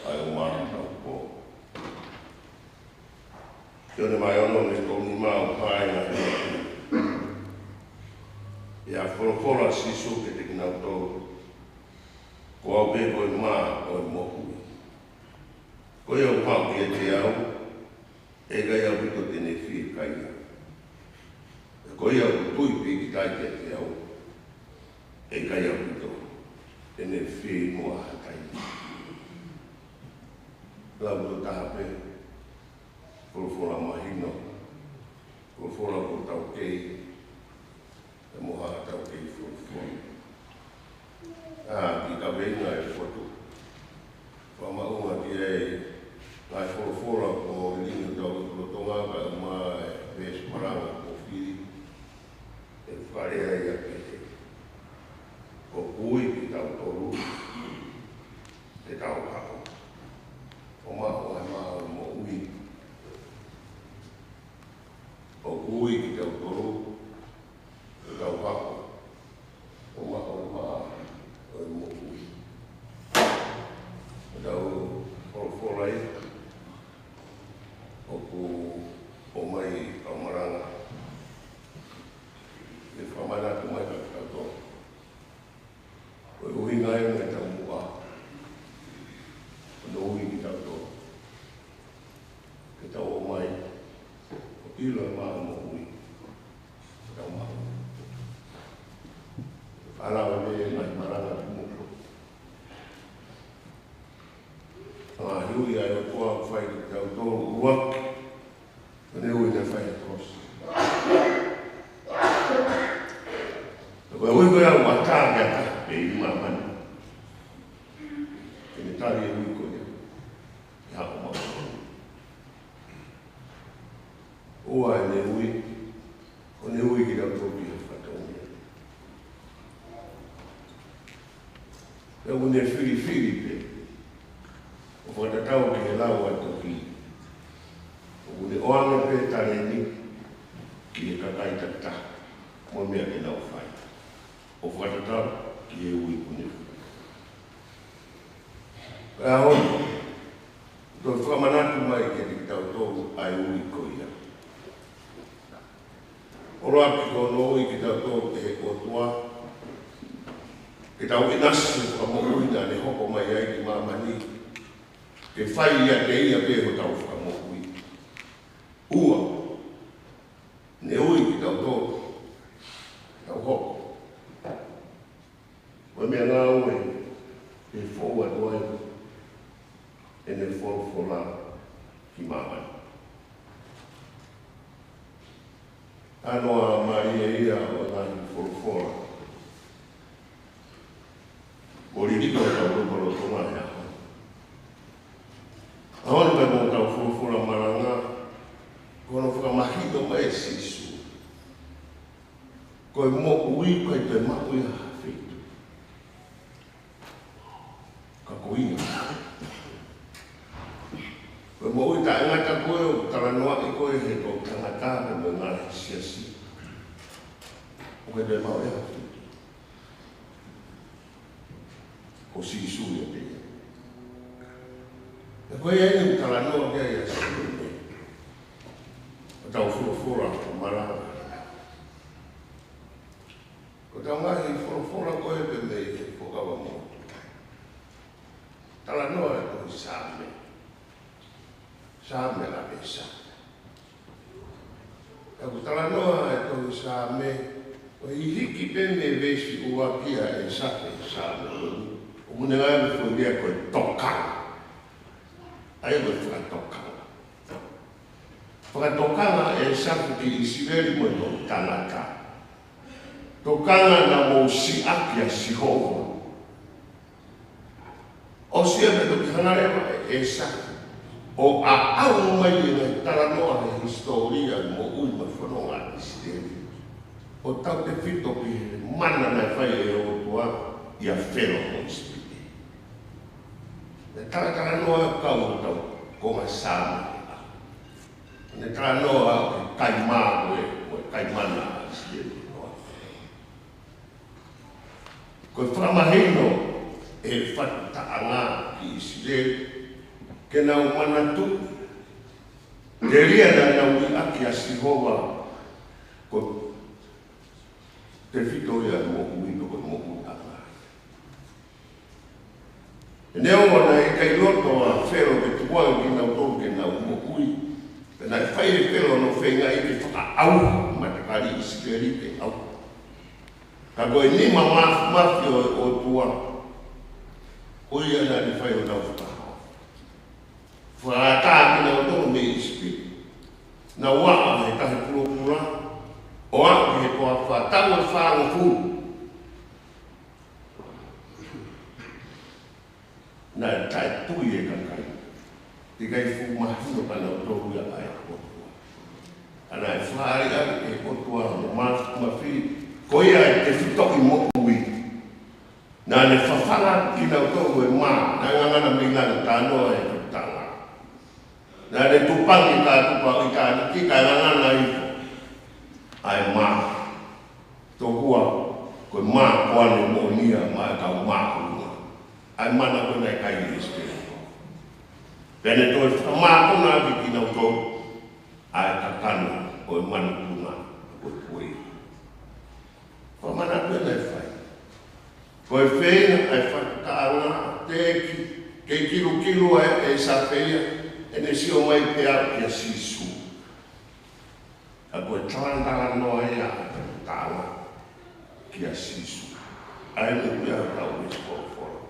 ʻa e ʻo mā tau pō. Sione vahe ono veesi tolu nima ʻoku pehē ai. ʻI he folofola ʻa Sīsū kiate kinautolu, ko au pē ko e mā ʻo e moʻui. Ko ia ʻoku haʻu kiate au, ʻe ʻikai ʻaupito te ne fiekaia. Ko ia ʻoku tui pīkitai kiate au, ʻe ʻikai ʻaupito te ne fieinu ha taimi. Lau tō taha pē, folofola mahino, folofola ko tau kei, ʻe mo ha tau kei folofola. ʻA, ki ka veinga e fotu. Whamaunga ki ai, ngaahi folofola ko e liliu tau ki Lolotonga, ka uma e veesi malanga ko fili. ʻE fale ai a pete. ʻOku ui kitautolu, ke tau hako. ʻO maʻu ʻa e mā ʻo e moʻui. ʻOku ui kitautolu, ke tau hako. ʻO maʻu ʻa e mā ʻo e moʻui. Ko tau folofola ia, ʻoku ʻomai kau malanga. ʻE fakamanatu mai kia kitautolu. Ko e ʻuhinga ia ʻetau muʻa. Ko hono ui kitautolu. Ke tau ō mai. ʻO ʻilo e mā ʻo e moʻui. Ke tau maʻu. Ala o le ngaahi malanga ki muʻa. Ngaahi ui ʻa e ʻOtua ʻoku fai kiate kitautolu ʻuluaki. Ko ʻene ui naʻe fai he kolosi. Ko e ui ko ia ʻoku ʻatā ke ʻatā pē ʻi māmani. Ke ne tali e ui ko ia. Ke haʻu mai. ʻOua ʻene ui, ko ʻene ui kitautolu ki he fatongia. Pea ʻoku ne filifili pē, ʻo fakatatau ki he lau ʻa e tohi. ʻOku ne ʻoange pē taleni ki he kakai takitaha, mo e meʻa ke nau fai. ʻO fakatatau ki he ui ʻoku ne fai. Pea ʻoku toe fakamanatu mai kiate kitautolu ʻa e ui ko ia. ʻO ʻalu ʻaki ko hono ui kitautolu ki he ʻOtua. Ke tau ʻinasi fakamoʻui naʻa ne hoko mai ai ki māmani. Ke fai ʻiate ia pē hotau fakamoʻui. Ua, ne ui kitautolu ke tau hoko ko e meʻangāue ke fou atu ai ʻene folofola ki māmani. Talanoa mālie ia ʻo e ngaahi folofola. Ko e liliu ʻo ʻetau lotolotonga he ʻaho ni. ʻAho ni pea mo ʻetau folofola malanga, ko hono fakamahino mai ʻe Sīsū, ko e moʻui ʻoku ʻikai toe maʻu ia ʻe ha feituʻu. Ka ko ia, ko e moʻui taʻengata ko ē ʻoku talanoaʻi ko ē he toʻutangata pea mo e ngaahi siasi, ʻoku ʻikai toe maʻu ia ʻe ha feituʻu. Ko Sīsū ia pē ia. Pea ko ia ʻoku talanoa ki ai ʻa Sīsū, ʻo tau folofola ʻo malanga. Ko ʻetau ngaahi folofola ko ē pea mei he Fuakava Motuʻa, talanoa e tohi Saame. Saame ʻa e Saame. ʻOku talanoa e tohi Saame, ʻo hiki pē mei he veesi ua ki he ʻEsafe Saame. ʻOku ne ngāueʻaki e foʻi lea ko e tokanga. ʻA ia ko e fakatokanga. Fakatokanga ʻa ʻEsafe ki ʻIsileli mo e toʻutangata. Tokanga naʻa mou siʻaki ʻa Sihova. ʻOsi ia pea toki hanga leva ʻe ʻEsafe ʻo aʻau mai e ngaahi talanoa he hisitōlia moʻui mo e fononga ʻa ʻIsileli, ʻo tautefito ki he mana naʻe fai ʻe he ʻOtua ʻia Felo mo ʻIsipite. Naʻe talatalanoa ʻa e kau ʻo tau ko e ngaahi Saame. Ne talanoa ʻo e kaimā ko ē, ko e kaimana ʻa ʻIsileli noa. Ko e fakamahino ʻe he fatutaʻanga ki ʻIsileli ke nau manatuʻi, telia naʻa nau liʻaki ʻa Sihova, ko e tefito ia ʻo e moʻui, ko e moʻuiʻanga. Neongo naʻe ʻikai loto ʻa Felo ke tukuange kinautolu ke nau moʻui, pea naʻe fai ʻe Felo hono feingaʻi ke fakaʻauha e matakali ʻIsileli ke ʻauha. Ka ko e nima māfimafi ʻo e ʻOtua, ko ia naʻa ne fai honau fakahaofi. Fakaʻatā kinautolu mei ʻIsipite. Nau aʻu he tahi pulopula, ʻo aʻu ki he toafa, taʻu ʻe fāngofulu. Naʻe taʻetui e kakai. ʻIkai fuʻu mahino kia nautolu ia ʻa e ʻOtua. Ka naʻe fāʻeleʻi ʻe he ʻOtua hono māfimafi, ko ia e tefitoʻi moʻui. Naʻa ne fafanga kinautolu he mā, naʻe ngangana mei langi, talanoa e fakatanga. Naʻa ne tupangi kātupa ʻo ʻitāniti kae ngangana hifo ʻa e mā. Tokua, ko e mā ko ʻene moʻonia maʻa e kau māʻolunga. ʻA e mana ko ē naʻe kai ʻe ʻIsileli. Pea ne toe fakamākona ʻaki kinautolu ʻa e kakano ʻo e manupuna ko e kuei. Ko e mana ko ē naʻe fai. Ko e feinga ʻa e fakatanga teʻeki ke kilukilu ai ʻe ʻEsafe ia ʻene sio mai pē ʻo aʻu kia Sīsū. Ka ko e talatalanoa ia ʻa e fakatanga kia Sīsū. ʻA ia ko e meʻa ʻoku tau ʻi he folofola.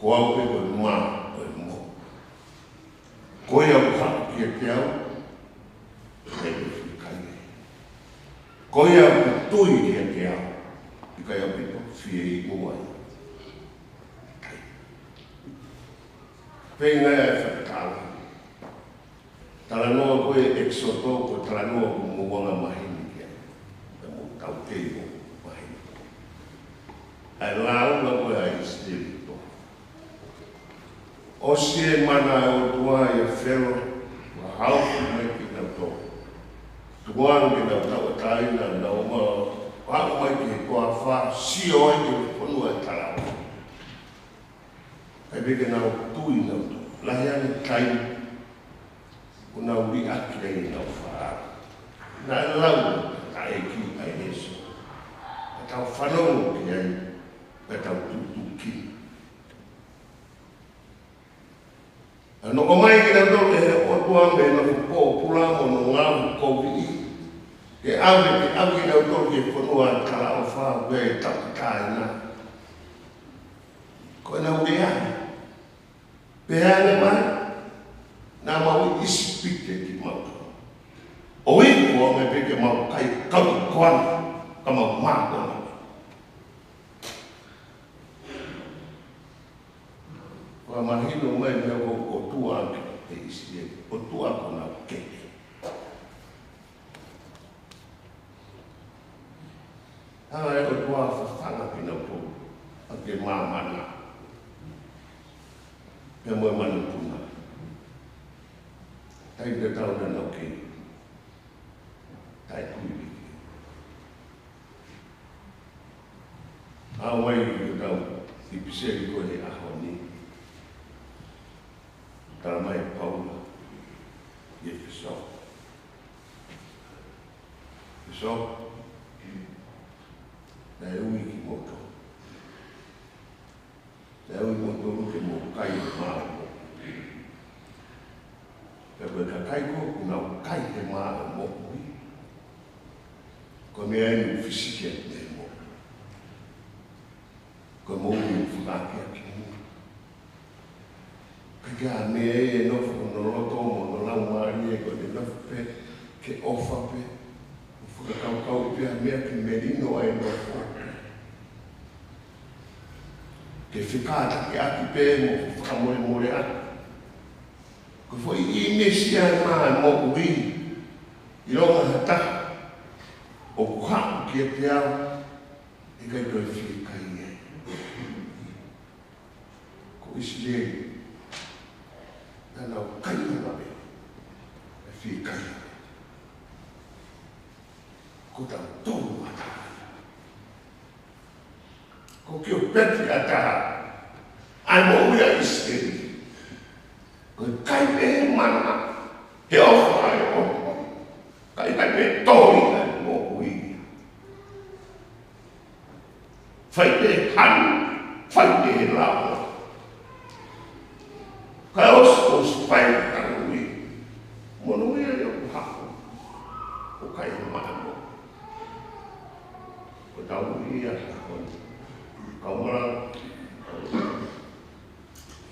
Ko au pē ko e mā ʻo e moʻui. Ko ia ʻoku haʻu kiate au, ʻe ʻikai fie kai. Ko ia ʻoku tui kiate au, ʻikai ʻaupito fie inu ai. Pea ʻi he ngaahi fakatanga. Talanoa ko ē ʻEkisoto, ko e talanoa ʻoku mou anga maheni ki ai. Pea mou taukei mo maheni. ʻA e lāunga ko ē ʻa ʻIsileli. ʻOsi e mana ʻa e ʻOtua ʻia Felo, ʻo haofi mai kinautolu. Tukuange ke nau tauʻatāina, nau ō mai, ʻo aʻu mai ki he toafa, sio ai ki he fonua ʻo e talaʻofa. ʻIkai pē ke nau tui nautolu. Lahi ange e taimi ʻoku nau liʻaki ai ʻenau fānau. Naʻe lau ʻe he ʻEiki ʻa e ʻEiki. Ka tau fanongo ki ai, ka tau tutuki. Naʻe ʻomai kinautolu ʻe he ʻOtua Ua me na ko pula mo no ngau kovi. Ke ʻave, ke ʻave kinautolu ki he fonua talaʻofa, ʻoku ʻi ai e tauʻatāina. Ko ʻenau lea. Pehē ange mai, naʻa mau ʻi ʻIsipite kimautolu. ʻO ʻi ai ko e meʻa pē ke mau kai kau koana, ka mau mākona. Fakamahino mai meʻa ko e ʻOtua ʻa e ʻIsileli, ʻOtua ko ʻenau kehe. Hanga ʻe he ʻOtua ʻo fafanga kinautolu ʻaki e māmani pea mo e manupuna. Taimi tatau naʻa nau kei taʻetui pē. ʻOku ʻi ai ʻetau ʻipiseli ko eni he ʻaho ni. Tala mai ʻe Paula ki he ʻEfesō. ʻEfesō, naʻe ui kimoutolu. Naʻe ui kimoutolu ke mou kai he mā ʻo e moʻui. Pea ko e kakai ko ē ʻoku nau kai he mā ʻo e moʻui, ko e meʻa eni ʻoku fisiki atu mei he moʻui. Ko e moʻui ʻoku fakaʻakiʻakimui. Ka ko e meʻa ē ʻe nofo ʻi hono loto mo hono laumālie, ko ʻene nofo pē ke ʻofa pē, ʻo fakakaukauʻi pē ha meʻa ke melino ai e nofo. Ke fekātakiʻaki pē mo fakamolemoleʻaki. Ko e foʻi ʻīmisi ia ʻa e mā ʻo e moʻui, ʻilonga ha taha ʻoku haʻu kiate au, ʻe ʻikai toe fiekaia. Ko ʻIsileli, naʻa nau kai ʻa e mā ʻo e fiekaia. Ko tautolu ʻa taha. Ko Kiopeti ʻa taha. ʻA e moʻui ʻa ʻIsileli. Ko e kai pē mana, he ʻofa ʻa e ʻOtua. Kai, kai pē toli ʻa e moʻui. Fai pē hanu, fai pē lao. Kae ʻosi, ʻosi fai ka ui. Monūʻia ʻoku haʻu ʻo kai he mā ʻo e moʻui. Ko ʻetau ui ia ʻa e ʻaho ni. Kau malanga.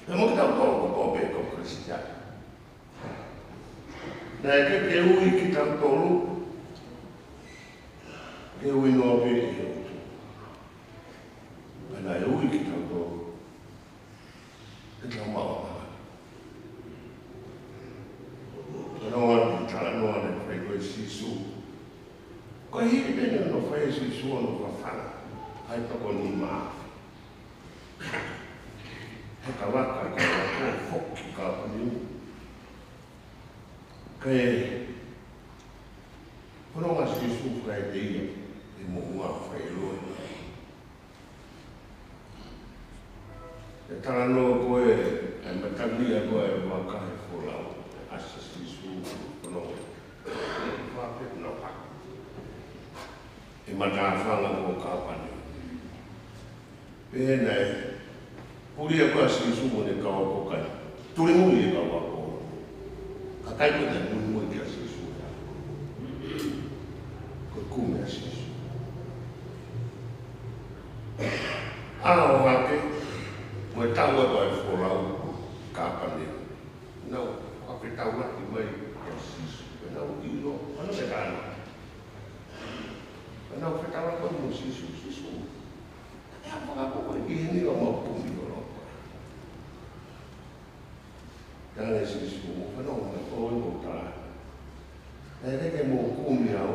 Pea mo kitautolu kotoa pē kau Kalisitiane. Naʻe ʻikai ke ui kitautolu ke ui noa pē ʻe he ʻOtua. Ka naʻe ui kitautolu ke tau maʻu ʻa e māmani. Ko hono ʻuhinga ʻoku talanoa naʻe fai ko ē ʻe Sīsū. Ko e hili pē hono fai ʻe Sīsū hono fafanga ʻa e toko nima afe. He ka vaka, ka vaka foki ka puniu. Ka ʻi hono ʻuhinga ʻa Sīsū fai ʻe ia, ʻi he moʻunga Failohi. ʻE talanoa ko ē, ʻa e matangi ko ē ʻa e vaka he folau, ʻa Sīsū, ko hono ʻuhinga. Fāpē na pa. ʻI he matāfanga ko Kāpaneume. Pea naʻe puli ʻa Sīsū mo ʻene kau ako kai. Tuli mui e kau ako. Ka ʻikai ke toe muimui kia Sīsū ia. Ko e kumi ʻa Sīsū. ʻAho hake, mo e tau atu ʻa e folau Kāpaneume. Nau fakafetaulaki mai kia Sīsū. Nau ʻilo, ʻa hono fekana. Nau fetaulaki mo Sīsū, Sīsū. ʻE fakapoko ki heni ʻo mau kumi holo. Tala ʻe Sīsū, ʻo fanongo mai ʻo ʻilo ta. ʻE ʻikai ke mou kumi au.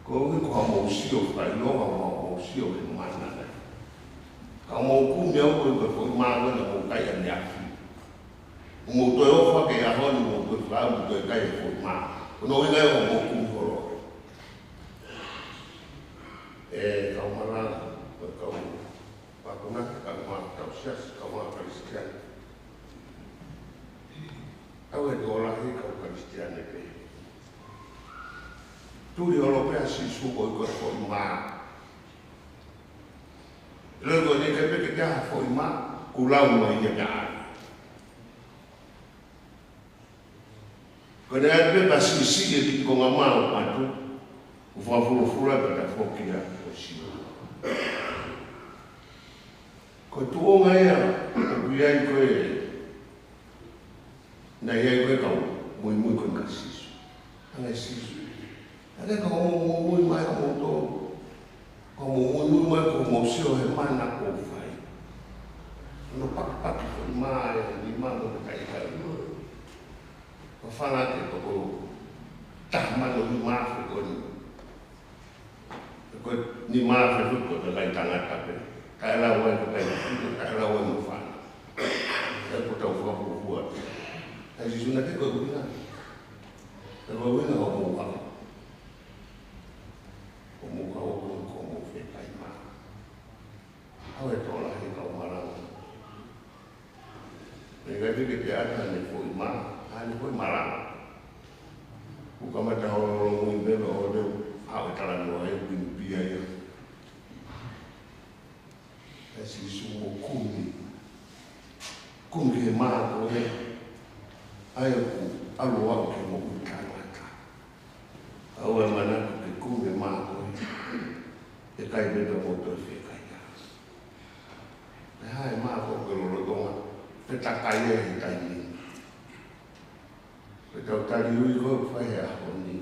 Koeʻuhi ko hoʻomou sio fakaʻilonga, hoʻomou sio he mana. Ka mou kumi au ko e foʻi mā ko ē naʻa mou kai ʻaneafi. Mou toe ʻofa ki he ʻaho ni, mou toe fakaʻamu, toe kai e foʻi mā. Ko hono ʻuhinga ia ʻoku mou kumi holo. ʻE kau malanga, ko e kau akonaki, kau mā, kau siasi, kau mā Kalisitiane. Kau e tokolahi, kau Kalisitiane pē. Tuli holo pē ʻa Sīsū ko e foʻi mā. Loi ko eni ke peke kia foʻi mā, kuo lau mai ia kia ai. Ko e naʻe ʻai pē pea siʻisiʻi e kiʻi konga mā ʻo ʻatu, ʻo fakafulufulu ai pea tafoki ia ʻo sio. Ko e tuʻunga ia ʻoku ʻi ai ko ē, naʻe ʻi ai ko ē kau muimui ko ē kia Sīsū. Hanga ʻe Sīsū, hanga ʻe kau muimui mai kimoutolu, kau muimui mai ko ē mou sio he mana ʻoku ou fai. Hono pakipaki foʻi mā ʻe nima mo e kaikai. Ko fanga ke toko taha mano nima afe ko eni. Ko e nima afe foki ko e kakai tangata pē. Kae lau ai ko e kakai tangata, kae lau ai mo fana. Kae ko tau fakapuapua. Kae Sīsū naʻe ʻikai ko e ʻuhinga. Kae ko e ʻuhinga ʻoku mou haʻu. ʻOku mou haʻu ʻo mou fie kai mā. ʻAu e tokolahi kau malanga. Meʻa ke pehē ke te ʻata ʻene foʻi mā, ʻa ʻene foʻi malanga. Kuo kamata hono longolongo pē ʻo leu, ʻa e talanoa ʻe pini pia ia. ʻE Sīsū mo kumi. Kumi ki he mā ko ē. ʻA ia ʻoku ʻalu ʻo aʻu ki he moʻui taʻengata. ʻAu e manatu ke kumi e mā ko ē. ʻE kai pē pea mou toe fie kai ia. Pea ʻai mā ko ē ke lolotonga, pea takai ia he taimi ni. Pea tau tali ui ko ē fai he ʻaho ni.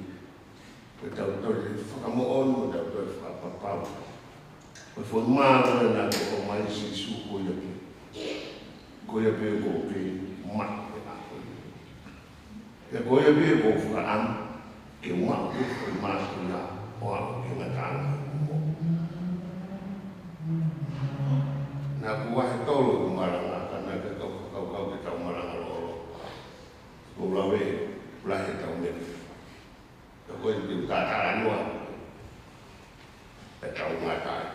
Pea tau toe fakamoʻoni, pea tau toe fakapapau. Ko e foʻi mā ko ē naʻe ʻomai ʻe Sīsū ko ia pē. Ko ia pē ʻoku ou kei maʻu he ʻaho ni. Pea ko ia pē ʻoku ou fakaʻamu ke maʻu ko e foʻi mā ko ia ʻo aʻu ki he ngataʻanga ʻo e moʻui. Naʻa ku vahe tolu ʻeku malanga, ka naʻe ʻikai ke u fakakaukau ke tau malanga lōloa. Ko e lave lahi ʻetau meʻa. Ka ko e te u talanoa, ʻetau ngata ai.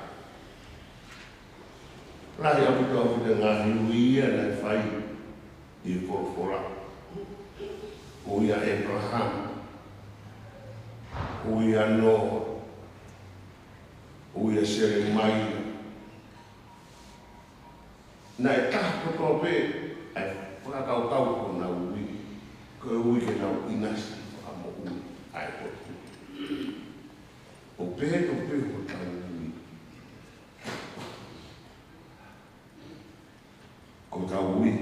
Lahi ʻaupito ʻaupito e ngaahi ui ia naʻe fai ʻi he folofola. Ui ʻa ʻĒpalahame, ui ʻa Noa, ui ʻa Selemaia. Naʻe taha kotoa pē ʻa e fakakaukau ʻo honau ui, ko e ui ke nau ʻinasi fakamoʻui ʻa e ʻOtua. ʻO pehē tofu pē hotau ui. Ko hotau ui,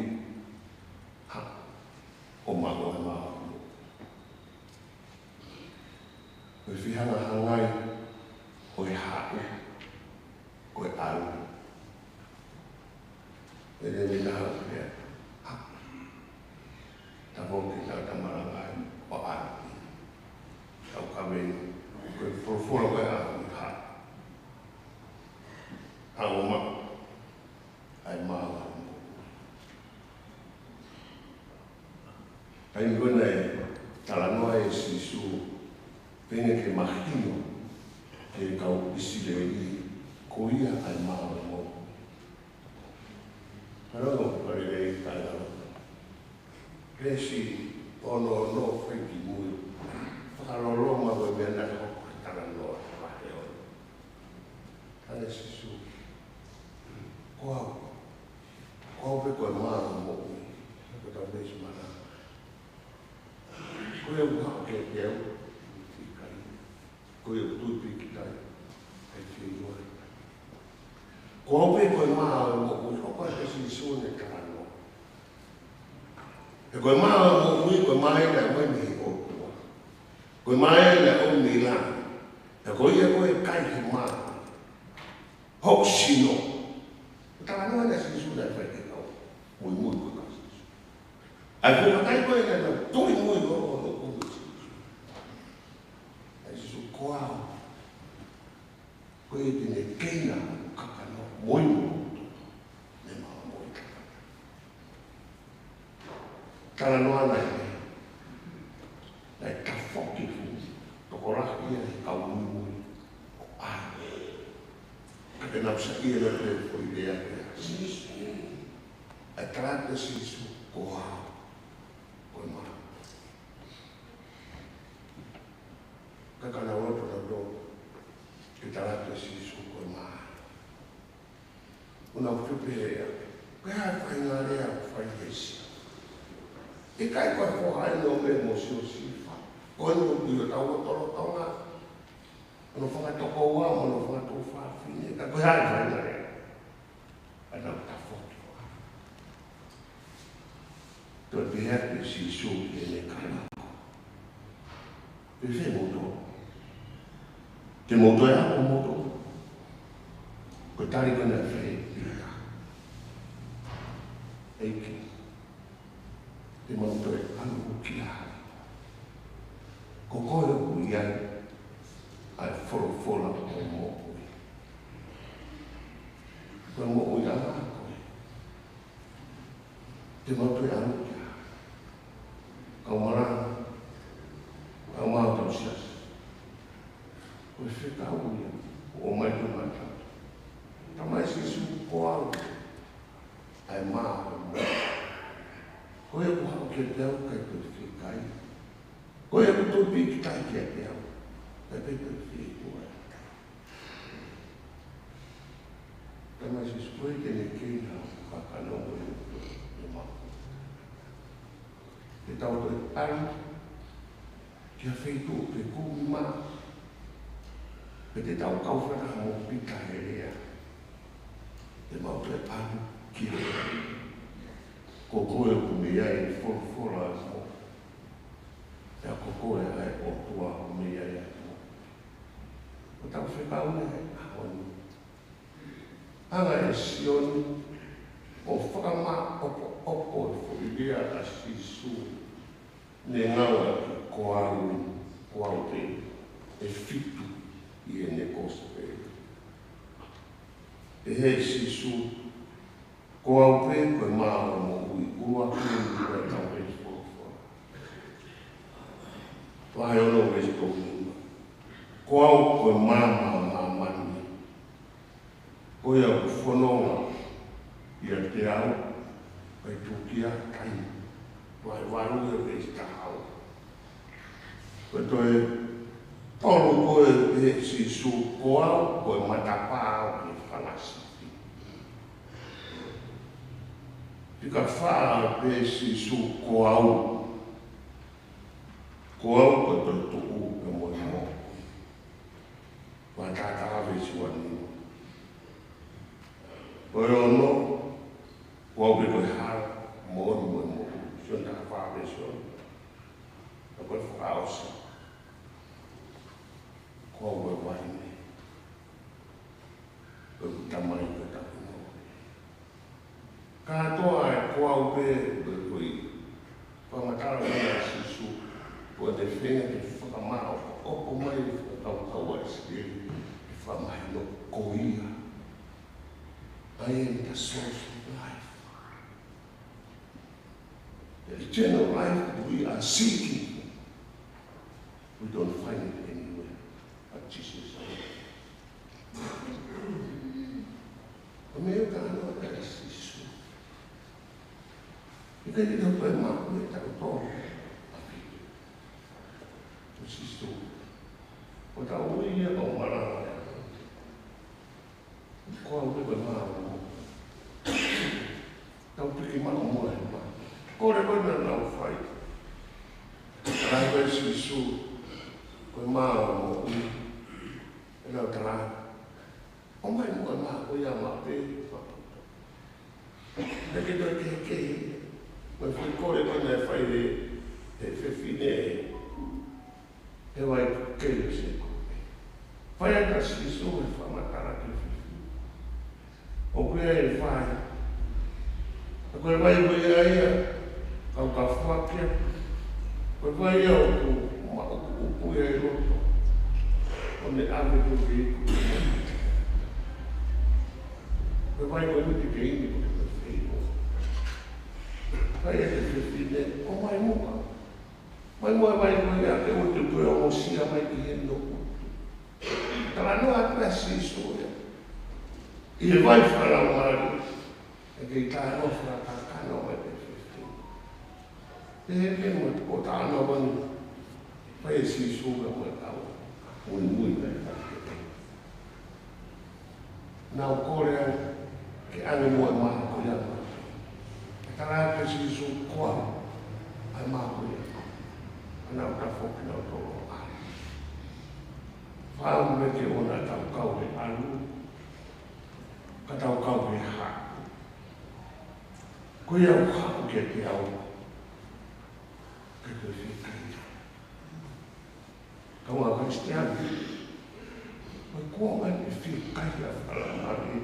ha, ʻo maʻu ʻa e maʻu. Ko e fehangahangai ʻo e haʻu, ko e ʻalu. Pea lele naʻa pea, ha, tau ʻomi ke tau tamalangai ʻo ʻalu. Tau kaveinga, ko e folofola ko e ʻalu, ha. ʻAlu ʻo maʻu ʻa e maʻu. Taimi ko ē naʻe talanoa ai ʻa Sīsū, pehē ke mahino ki he kau ʻIsileli, ko ia ʻa e maʻu ʻo e moʻui. Talanoa ko e lelei taʻengata. Veesi ono ono fai ki mui. Fakaloloma ko e meʻa naʻe hoko he talanoa vahe ono. Hanga ʻe Sīsū, ko au, ko au pē ko e maʻu ʻo e moʻui. Ko ʻetau veesi malanga. Ko ia ʻoku haʻu kiate au, ʻikai. Ko ia ʻoku tui pīkitai, ʻe fieinua. Ko au pē ko e maʻu ʻo e moʻui, hoko atu ʻa Sīsū ʻo ne talanoa. He ko e maʻu ʻo e moʻui, ko e maʻu ia naʻe ʻomai mei he ʻOtua. Ko e maʻu ia naʻe ʻomi mei langi. He ko ia ko ē ʻe kai he maʻu, hoku sino. Ko e talanoa eni ʻa Sīsū naʻe fai ki he kau muimui ko ē kia Sīsū. ʻA e fuʻu kakai ko ē naʻa nau tui muʻa ʻo, ʻo, ʻo, ʻo Sīsū. ʻA Sīsū, ko au. Ko ia te ne keina hoku kakano, moʻui mo hoku toto, ne mau moʻui kakano. Talanoa naʻe, naʻe tafoki fuʻu tokolahi ia he kau muimui ʻo ʻalu. Ka te nau saiʻia pē foʻi lea pē ʻa Sīsū. ʻA e tala atu ʻe Sīsū, ko au, ko e maʻu. Ka ka nau loto nautolu ke tala atu ʻe Sīsū ko e maʻu. ʻO nau pehē, ko e hā e faʻahinga lea ʻoku fai ʻe Sīsū? ʻIkai ko e foha ʻeni ʻo Mele mo Siosefa. Ko ʻeni ʻoku ʻi hotau lotolotonga. Hono fanga tokoua mo hono fanga tuofāfine. Ka ko e hā e faʻahinga lea ʻa ʻetau tafoki? Toe pehē ʻe Sīsū ki heʻene kau ako: Fēfē moutolu? Te mou toe ako moutolu? Ko e tali ko ē naʻe fai ʻe Pita: ʻEiki, te mau toe ʻalu ki ai. Ko koe ʻoku ʻi ai ʻa e folofola ʻo e moʻui. Ko e moʻuiʻanga koe. Te mau toe ʻalu ki ai. Kau malanga, kau maʻu hotau siasi. Ko e fekau ia ʻoku ʻomai ki he mata. Talamai ʻe Sīsū, ko au ʻa e mā ʻo e moʻui. Ko ia ʻoku haʻu kiate au ʻoku ʻikai toe fiekaia. Ko ia ʻoku tupiki tahi kiate au ʻoku ʻikai toe fiekaia. Talamai ʻe Sīsū, ko ia te ne kei na kakano mo e moʻui. Te tau toe ʻalu ki ha feituʻu ʻoku kumi mā, pea te tau kau fakataha mo Pita he lea: Te mau toe ʻalu ki ai. Ko koe ʻoku mei ai e folofola ʻo e moʻui. Pea ko koe ʻa e ʻOtua ʻoku mei ai ʻa e moʻui. Ko ʻetau fekau ʻeni he ʻaho ni. Hanga ʻe Sione ʻo fakamaʻopoʻopo e foʻi lea ʻa Sīsū ne ngāueʻaki, ko au, ko au pē, ʻe fitu ʻi heʻene kosipeli. Pehē ʻe Sīsū, ko au pē ko e mā ʻo e moʻui, ʻuluaki ʻeni ʻi he Tohi Folofola. Vahe ono veesi tolu nima. Ko au ko e maama ʻo māmani. Ko ia ʻoku fononga ʻiate au, ʻe tukia taimi. Vahe valu ia veesi taha ua. Ko e toe tolu ko ē pehē ʻe Sīsū, ko au ko e matapā ʻo e fanga sipi. Fika fā pehē ʻe Sīsū, ko au. Ko au ko e toetuʻu pea mo e moʻui. Vahe taha taha veesi ua nima. Ko e ono, ko au pē ko e hala, moʻoni mo e moʻui. Sione taha fā veesi ono. Ka ko e fakaʻosi, ko au ko e uaine. Ko ʻeku Tamai ko e taʻeʻoua. Kātoa e ko au pē, ko e, ko e fakamatala mai ʻa Sīsū, ko ʻene feinga ke fakamaʻopoʻopo mai e fakakaukau ʻa ʻIsileli, ke fakamahino ko ia, I am the source of life. The eternal life that we are seeking for, we don't find it anywhere but Jesus alone. Ko e meʻa ʻoku talanoa ki ai ʻa Sīsū. ʻIkai ke tau toe maʻu ʻe tautolu ʻa Sīsū. Ko ʻetau ui ia ʻo malanga ia. Ko au pē ko e mā ʻo e moʻui. Tau piki maʻu muʻa he mā. Ko e lea ko ē naʻa nau fai. Talaange ʻe Sīsū, ko e mā ʻo e moʻui. ʻE nau talaange, ʻomai muʻa e mā ko ia maʻu pē. Naʻe ʻikai ke toe kehekehe. Ko e foʻi kole ko ē naʻe fai ʻe he, he fefine he vai kei ʻo Sēkope. Fai atu ʻa Sīsū e fakamatala ki he fefine. ʻOku ʻi ai e vai. Ko e vai ko ia ia, kau ka foaki atu. Ko e vai ia ʻoku maʻukuʻuku ia ʻi loto. ʻO ne ʻave ko ē ke iku. Ko e vai ko ē ʻoku ʻikai ke iku ko e fefine. Fai atu e fefine, ʻomai muʻa. ʻOmai muʻa e vai ko ia ke ʻoua te u toe ongosia mai ki heni ʻoku. Talanoa atu ʻa Sīsū ia ʻi he vai fakalaumālie, ʻikai ke talanoa fakakakano mai ki he fefine. Pehē pē mo e talanoa ko eni, fai ʻe Sīsū ia mo e kau muimui mai. Nau kole ai ke ʻange muʻa e mā ko ia. Talaange ʻe Sīsū, ko au ʻa Pau mai ke ʻoua naʻa tau kau he ʻalu, ka tau kau he haʻu. Ko ia ʻoku haʻu kiate au, ke toe fiekaia. Kāinga Kalisitiane, ʻoku ʻikai ke fiekaia ʻa e faingamālie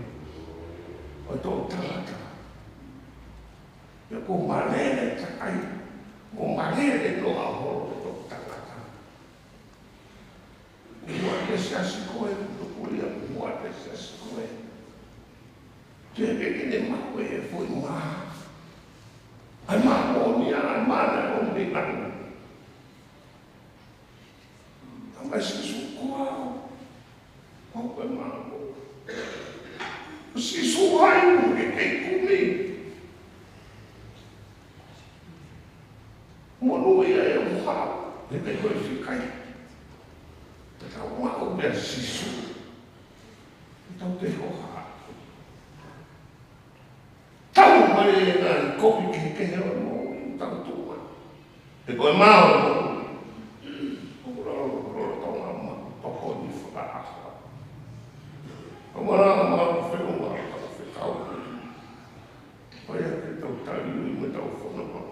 ʻo e toʻu tangata. Pea ko e malele takai, mo e malele noa holo ʻo e toʻu tangata. Kuo ʻi ai e siasi ko ē, kuo ʻi ai e siasi ko ē. Ke pehē ke ne maʻu e foʻi mā. ʻA e mā moʻoni, ʻa e mā naʻe ʻomi ʻe he ʻOtua. Talamai ʻe Sīsū ko au, ko au ko e mā moʻoni. Sīsū ʻoku ʻikai ke kei kumi. Monūʻia e ʻofa, he ʻikai ko e fiekaia. Te tau maʻu meia Sīsū. Te tau te hoha. Tau mai e ngaahi kovi kehekehe ʻo e moʻui, tau tuʻu mai. He ko e mā ʻo e moʻui. ʻOku lolotonga ma tokoni fakaʻaho. ʻOku malanga ma feʻunga fakafekau. ʻOku ʻikai ke tau tali ui mo tau fononga.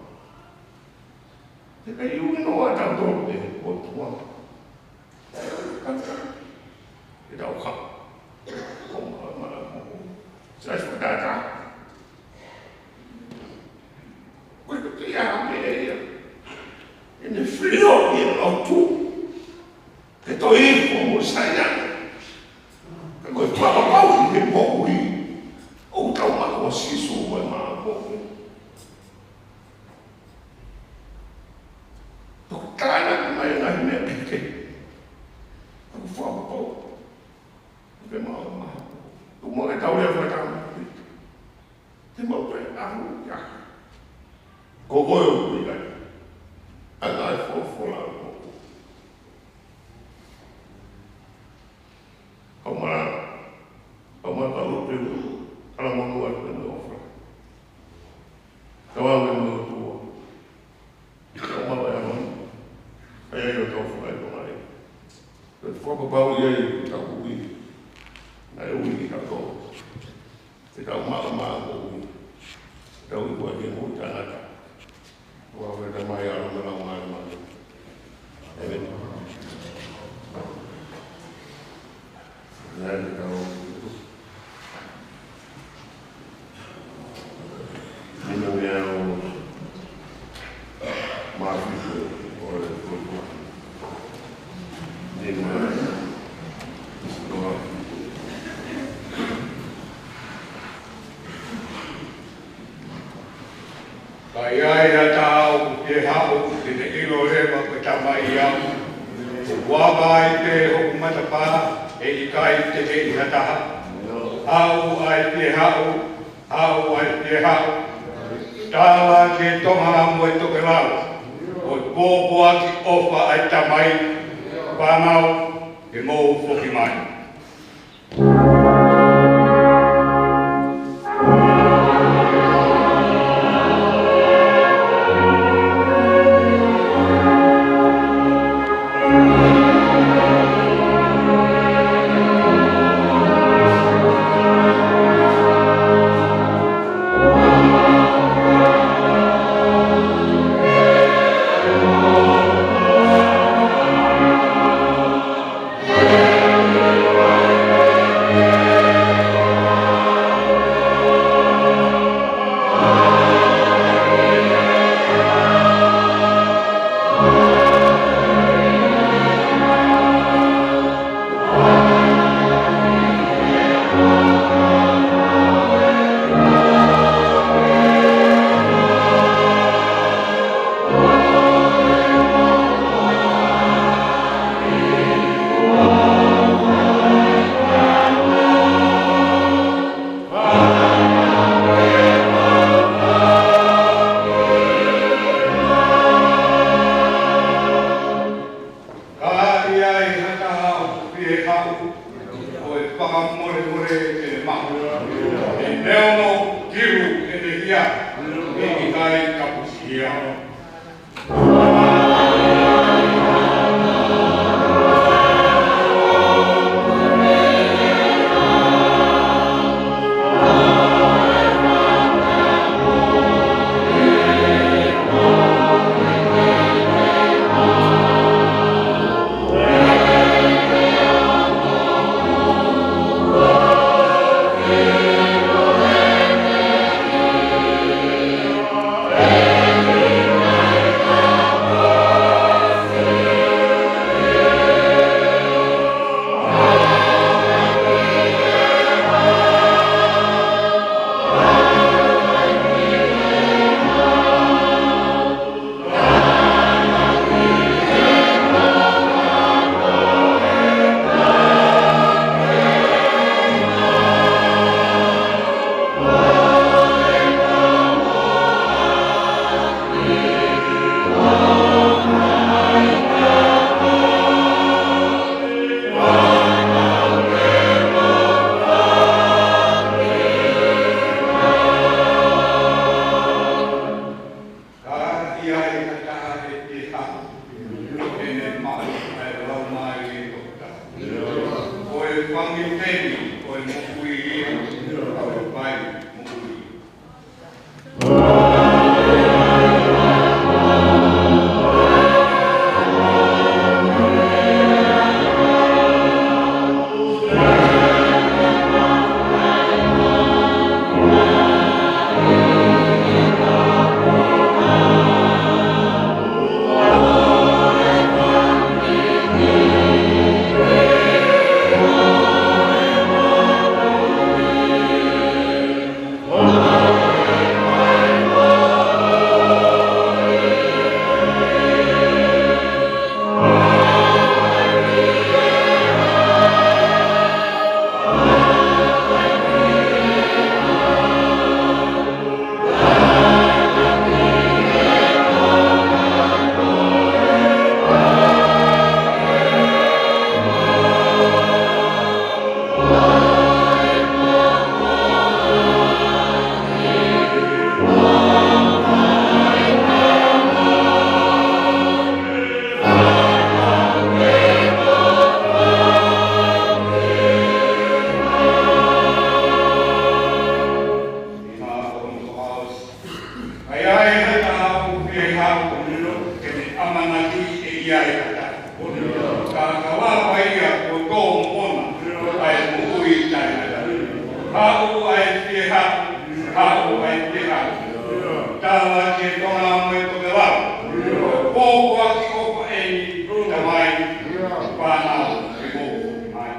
He ʻikai ui noa tautolu ʻe he ʻOtua. Ke tau ka. Ko ma, ma, ma. Sai fakatātā. Ko e kutia me ia. ʻEne filo ʻi he lotu. Ke toe ifo mo Saione. Ka ko e fakapapauʻi he moʻui. ʻOku tau maʻu ʻa Sīsū ko e mā moʻui. Toki tānaki mai e ngaahi meʻa kehekehe. ʻOku fakapapau. Ke maʻu mā. Tuku muʻa ke tau lea fakataha. Te mau toe ʻalu ia. Ko koe ʻoku ʻi ai. ʻA e ngaahi folofola ʻo e moʻui. Kau mā, kau mā kau lotu, ala monu atu e meʻa ʻofa. Tau ʻalu e meʻa ʻOtua. Kau mā ʻa e ʻaho ni. ʻA ia ʻoku tau fai ko mai. Ke fakapapauʻi ai ʻetau ui. Naʻe ui ki ha toa. Ke tau maʻu mā moʻui. Tau ui koe ke moʻui taʻengata. ʻOfa ʻa e Tamai, ʻAlo mo e Laumālie Māʻoniʻoni. ʻĒmeni. Nai te tau. Nima meʻa ʻo Māfitu ʻo e Kuakua. Nima ʻo Māfitu. Ka ʻi ai ha taha ʻoku fie haʻu, te ne ʻilo leva ko e Tamai au. ʻOku ava ai pē hoku matapā, ʻe ʻikai te ke ʻi ha taha. Haʻu ai pē haʻu, haʻu ai pē haʻu. Tala ki Tonga mo e tokelau, ʻoku pōpoaki ʻofa ʻa e Tamai, fānau, ke mou foki mai. Fanga temi ko e moʻui ia, ʻoku ʻikai moʻui. ʻA ia ʻe hata ʻoku fie haʻu, ke ne ʻamanaki ʻe ʻi ai ha taha. Ka ka lava ia kuo tō moʻona, ʻa e moʻui taʻengata. Haʻu ʻa e fie haʻu, haʻu ʻa e fie haʻu. Tala ki he tonga mo e tokelau, pōpoaki ʻofa eni, Tamai, fānau, ke mou foki mai.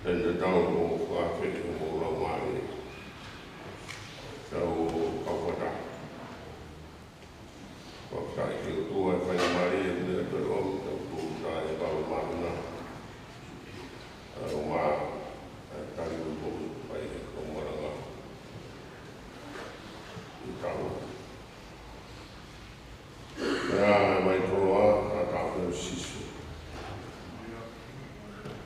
Pea tau ʻo fakafeʻiloaki mo lau mai. Tau kau fakataha. Fakafetaʻi ki he ʻOtua ʻa e faingamālie ʻoku ne toe ʻomi kiate kitautolu ʻa e pau māhina. ʻA e ʻOtua, ʻa e tali ʻo e pau ʻa e kau malanga. ʻI tau. Pea mai koloa, ʻa e taʻataʻa pē ʻo Sīsū.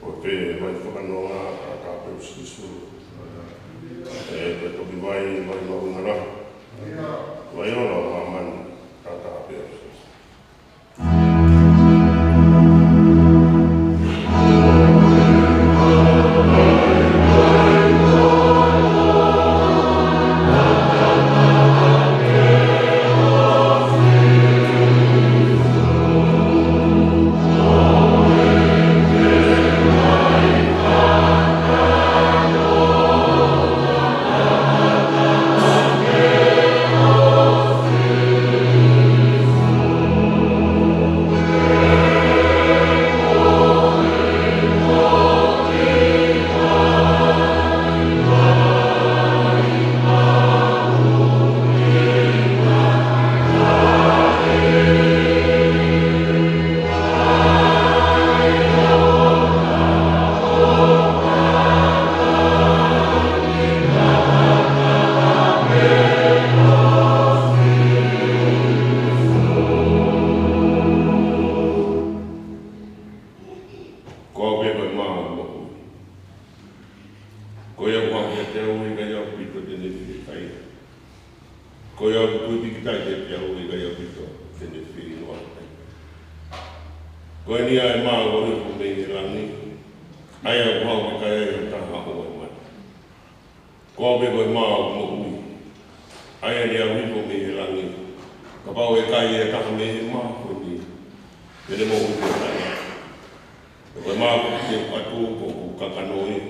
ʻO te vai fakanoa, ʻa e taʻataʻa pē ʻo Sīsū. ʻE te toki vai, vai mahuʻinga lahi. Vai ola ʻo māmani, ʻa e taʻataʻa pē ʻo Sīsū. Ko eni ʻa e mā ʻoku hifo mei he langi, ʻa ia ʻoku haʻu ke kai ai ha taha ʻo e mate. Ko au pē ko e mā ʻo e moʻui, ʻa ia ne aʻu hifo mei he langi, kapau ʻe kai ʻe ha taha mei he mā ko eni, te ne moʻui ki he taʻengata. Pea ko e mā ʻoku ʻiate au ʻoku ou kakano ia,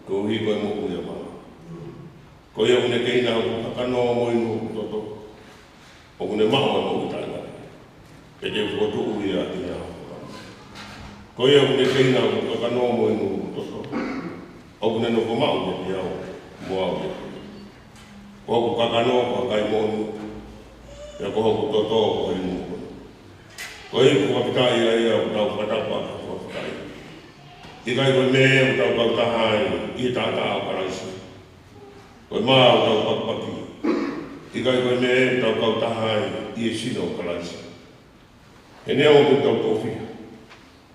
koeʻuhi ko e moʻui ʻa e māmani. Ko ia ʻoku ne keina hoku kakano mo inu hoku toto, ʻoku ne maʻu ʻa e moʻui taʻengata, pea te u fokotuʻu ia ʻi he ʻaho ʻo e kamata. Ko ia ʻoku ne keina hoku kakano mo inu hoku toto, ʻoku ne nofo maʻu ʻiate au, mo au ʻiate ia. Ko hoku kakano ko ha kai moʻoni, pea ko hoku toto ko ha inu moʻoni. Ko ia ʻoku fakafetaʻi ai ʻoku tau fakatapu ʻaki e fakafetaʻi, ʻikai ko e meʻa ia ʻoku tau kautaha ai ʻi he taʻataʻa ʻo Kalaisi? Ko e mā ʻoku tau pakipaki, ʻikai ko e meʻa ia ʻoku tau kautaha ai ʻi he sino ʻo Kalaisi? He neongo ʻoku tau tofiʻa,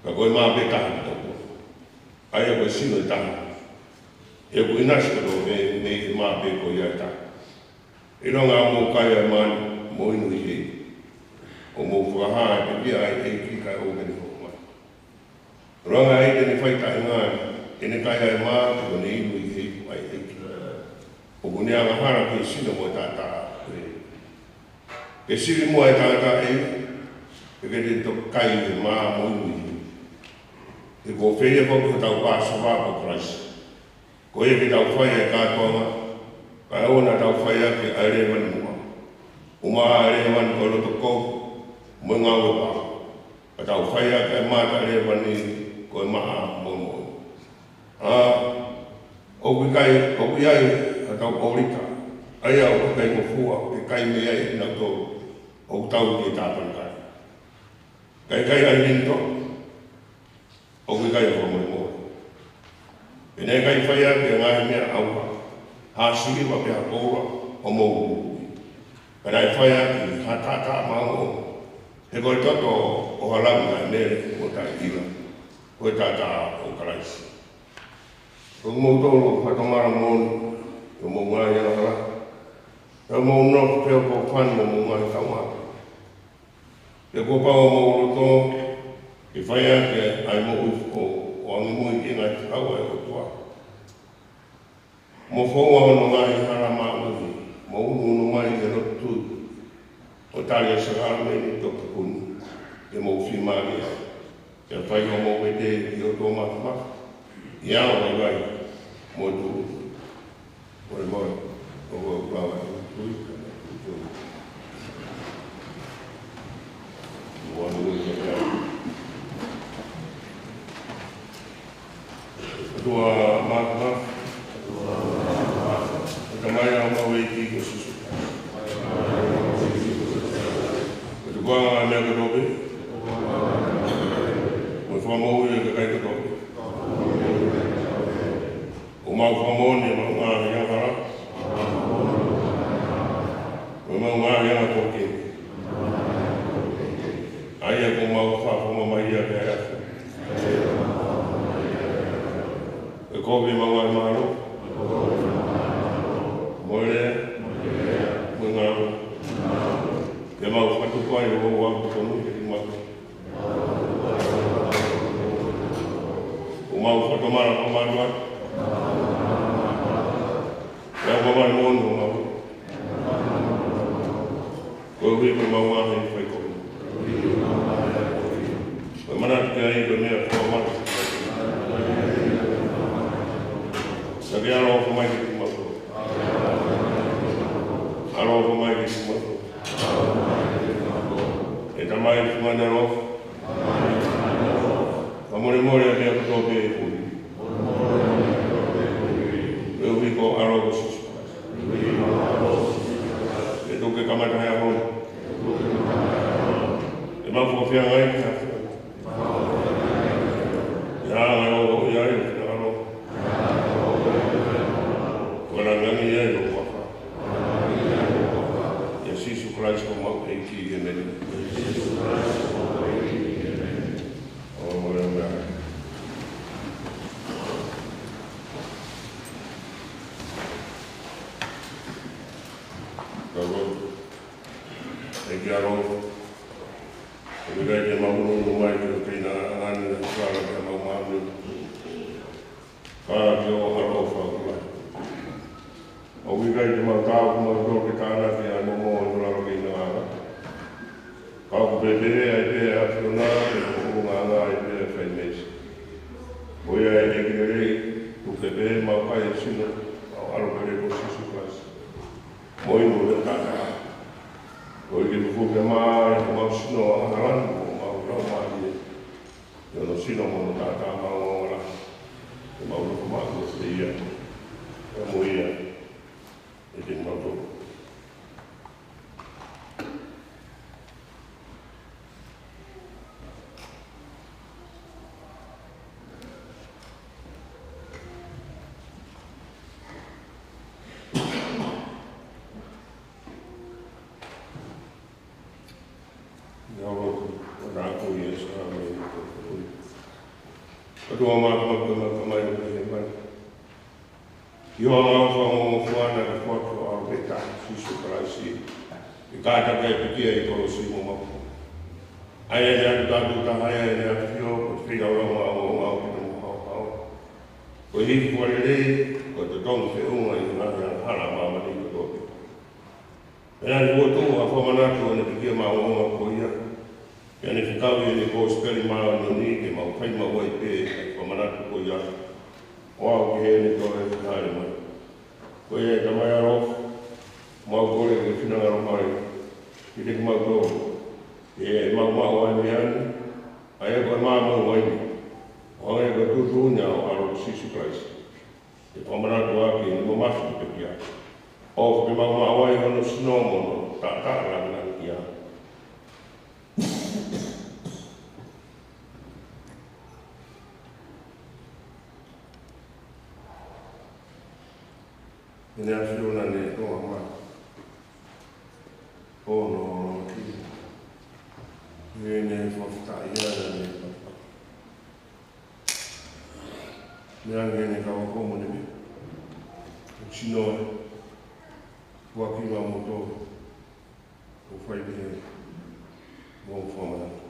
ka ko e mā pē taha ʻoku tau tofiʻa, ʻa ia ko e sino ʻe taha. He ʻoku ʻinasi kotoa pē mei he mā pē ko ia ʻe taha. ʻIlonga hoʻomou kai ʻa e mā ni mo inu ʻi heni, ʻoku mou fakahā ʻa e pekia ʻa e ʻEiki kae ʻoua ke ne hoko mai. ʻIlonga ʻi heʻene fai taʻengata, ʻene kai ʻa e mā pea mo ʻene inu ʻi he ipu ʻa e ʻEiki, ʻoku ne angahala ki he sino mo e taʻataʻa ʻo e ʻEiki. Ke sili muʻa e tangata ʻe, pea ke te toki kai he mā mo inu ʻi heni. He kuo fehiʻa foki hotau Pāsova ko Kalaisi. Ko ia ke tau fai ʻa e kātoanga, kae ʻoua naʻa tau fai ʻaki ʻa e lēvani muʻa, ʻumaʻā ʻa e lēvani ko e loto kovi mo e ngāue pau, ka tau fai ʻaki ʻa e mā taʻelēvani ko e maʻa mo e moʻui. ʻA, ʻoku ʻikai, ʻoku ʻi ai haʻatau ʻōlita, ʻa ia ʻoku ʻikai ngofua ke kai mei ai ʻa kinautolu ʻoku tauhi ʻi he tāpanekale. Ka ʻikai ʻa e heni to, ʻoku ʻikai ha fakamolemole. Pea naʻe ʻikai fai ʻaki ʻa e ngaahi meʻa ʻauha, ha siliva pe ha koula, hoʻomou huhuʻi. Ka naʻe fai ʻaki ha taʻataʻa maʻongoʻonga, he ko e toto ʻo ha lami naʻe mele mo taʻeʻila, ko e taʻataʻa ʻo Kalaisi. Ko kimoutolu ʻoku fakatomala moʻoni ʻi hoʻomou ngaahi angahala, pea mou nofo feʻofoʻofani mo homou ngaahi kaungāʻapi. Pea kuo pau ʻa homou loto ke fai ʻaki ʻa e moʻui ʻo, ʻo angi muʻa ki he ngaahi fekau ʻa e ʻOtua. Mo foua hono ngaahi hala māʻoniʻoni, mo unuunu mai ʻi he lotu tui, ʻo tali ʻa e sākalamēniti toputapu ni, ke mou fiemālie ai. Pea fai hoʻomou vete ki he ʻOtua Māfimafi ʻi he ʻao vaivai mo e tūʻuta. Molemole, ʻoku ou lava ʻo tui, tui. Ua nui ke kai. ʻOtua Māfimafi, ʻa e Tamai ʻa homau ʻEiki ko Sīsū, ko e tupuʻanga ʻo e meʻa kotoa pē, mo e fakamoʻui ʻo e kakai kotoa pē. ʻOku mau fakamoʻoni ʻemau ngaahi angahala, mo ʻemau ngaahi anga tōkeni, ʻa ia ʻoku mau fakamamahiʻi ʻaki ʻa e ʻaho. Ko e kovi ʻemau ngaahi mahalo, mo e lea, mo e ngāue, ke mau fakatupu ai ʻo ʻoua ʻoku tonu ke kimato. ʻOku mau fakatomala fakamātoato. Pea ʻoku mau moʻoni ʻo mau, koeʻuhi ko ʻemau ngaahi faikovi, ko e manatu ki ai ko e meʻa fakamātoato. Ka ke ʻaloʻofa mai kiate kimautolu. ʻAloʻofa mai kiate kimautolu. ʻE Tamai, fungani ʻaloʻofa, fakamolemole ʻa e meʻa kotoa pē ʻoku koeʻuhi ko ho ʻAlo ko Sīsū Kalaisi. Ke tuku ke kamata he ʻaho ni ʻemau fakafeangai ki he ʻAfiona. ʻI he anga ʻo e ʻofa ʻi he finangalo, ko e langilangi ia ʻi ho huafa. ʻIa Sīsū Kalaisi ko homau ʻEiki, ʻēmeni. ʻOfa mo e meʻa. Ka ko e ʻEiki ʻaloʻofa, ko ʻOku ʻikai te mau ʻunuʻunu mai ki hoʻo keinanga ni ʻi he hala ʻemau māmani. Ka ke ʻofa ʻa e ʻofa ʻoku lahi. ʻOku ʻikai te mau taau ke mau tō ke tānaki ʻa e momo ʻi ho lalo keinanga. Ka ʻoku pehē ai pē ʻa e ʻAfiona, ʻoku ngāngāʻia ai pē ʻa e fai meesi. Ko ia ʻe ʻEiki lelei, ʻoku ke pehē mau kai ʻa e sino ʻo ho ʻAlo pele ko Sīsū Kalaisi. Mo inu ʻi he taʻataʻa. Koeʻuhi ke fufuke mai homau sino ʻangahala mo homau laumālie. ʻI hono sino mo hono taʻataʻa maʻongoʻonga lahi. Ke mau nofo maʻu ʻiate ia. Pea mo ia ʻiate kimautolu. ʻIo, ʻoku ou lotu, ʻoku ou lotu ʻi he ʻEiki Sīsū, ʻa e ʻOtua Māfimafi, ʻoku mau kole mai ʻo pehē mai. ʻI hoʻo ʻaloʻofa mo ho ʻofa ʻa e ʻOtua ko e ʻAlo pē taha, Sīsū Kalaisi, ʻi he kātaki ʻa e pekia ʻi he kolosi mo mapu. ʻA ia naʻe ʻatu taha ia ʻi he ʻAfio, ko e feilaulau maʻongoʻonga ʻaupito mo haohaoa. Ko e hifo fakalelei, ko e totongi feʻunga ʻi he ngaahi angahala ʻa māmani kotoa pē. Pea naʻa ne fokotuʻu ha fakamanatu ʻo ʻene pekia maʻongoʻonga ko ia. Pea ne fekau ʻi heʻene kosipeli māʻoniʻoni ke mau fai maʻu ai pē ʻa e fakamanatu ko ia. ʻO aʻu ki heʻene toe hāʻele mai. Ko ia ʻe Tamai ʻaloʻofa, mau kole ke ke finangalo mai kiate kimautolu. ʻEmau maʻu ʻa e meʻa ni, ʻa ia ko e mā mo e uaine. ʻO hangē ko e tuʻutuʻuni ʻa ho ʻAlo ko Sīsū Kalaisi. ʻE fakamanatu ʻaki ʻene mamafa ki he pekia. ʻOfa ke mau maʻu ai hono sino mo hono taʻataʻa lāngilangiʻia. ʻEne ʻAfio naʻa ne toʻo mai hono lotolotonga. ʻEne fakafetaʻi naʻa ne papa. Meʻa ange ʻene kau ako mo ʻene meʻa. ʻOku sino ē. Kuo kiʻi mamoto. ʻOku fai pē mo fakamanatu.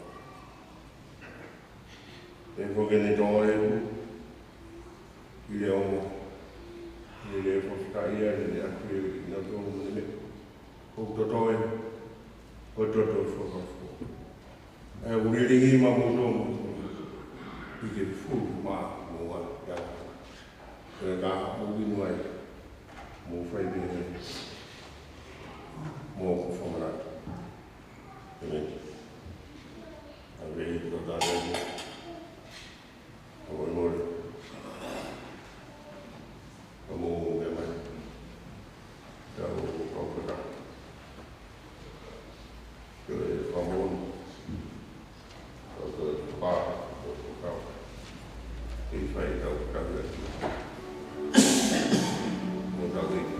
ʻE ko ke ne toʻo e uʻi. ʻI he ongo. ʻI he fakafetaʻi ʻa e ʻEiki ʻa kimoutolu mo ʻene meʻa. ʻOku toto ē. ʻOku toto fakafo. ʻE ʻoku lilingi mamoto mo. ʻI he fuʻu mā mo ua ia. ʻE ka ʻoku inu ai. Mo fai pē mo fakamanatu. ʻĒmeni. ʻA e vehi ko tātā. ʻA e mole. ʻA mo e mai. ʻA mo e kau kata. ʻA e kau mole. ʻA e kau pā. ʻA e kau kau. ʻE fai tau kau kau. Mo tau kau.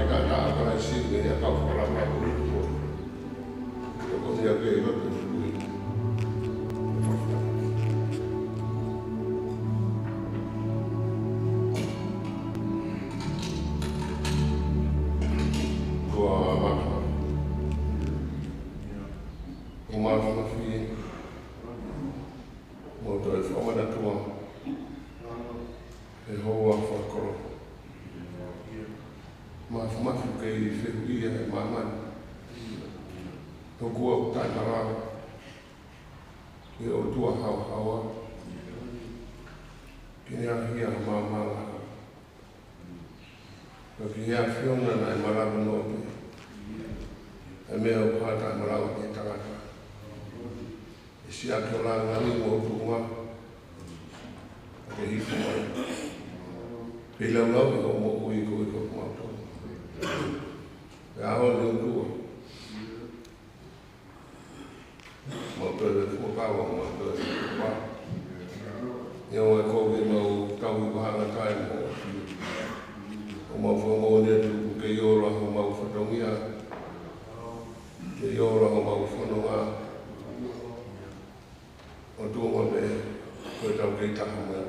ke taʻataʻa ʻa Kalaisi, ʻa e kau fakalama ʻo e ʻOtua. Ko ia ke ʻilo te ui. Ko a maka. Ko Mafimafi. Mo toe fakamanatua. ʻE houa fakakoloa. Mafimafi kei fehuʻia ʻe māmani. Tokua ʻoku taʻemalava. ʻE ʻOtua haohaoa. Ke ne ʻahia ha maama. Ka ki he ʻAfiona naʻe malava noa pē. ʻE meʻa ʻoku hā taʻemalava ki he tangata. ʻE siʻaki hoʻo lāngilangi mo hoʻo tuʻunga. Ke hifo mai. Pea laulau ʻi hoʻo moʻui koeʻuhi ko kimautolu. Pea ʻoua ʻe ʻOtua. Mau toe fuakava, mau toe fuakava. ʻIo, ʻe kovi mau tauhi vahanga taimi mo. ʻO mau fakamoʻoni atu ʻoku kei ola homau fatongia. Kei ola homau fononga. ʻOtua, ʻoua pē, ko e tau kei taha mai.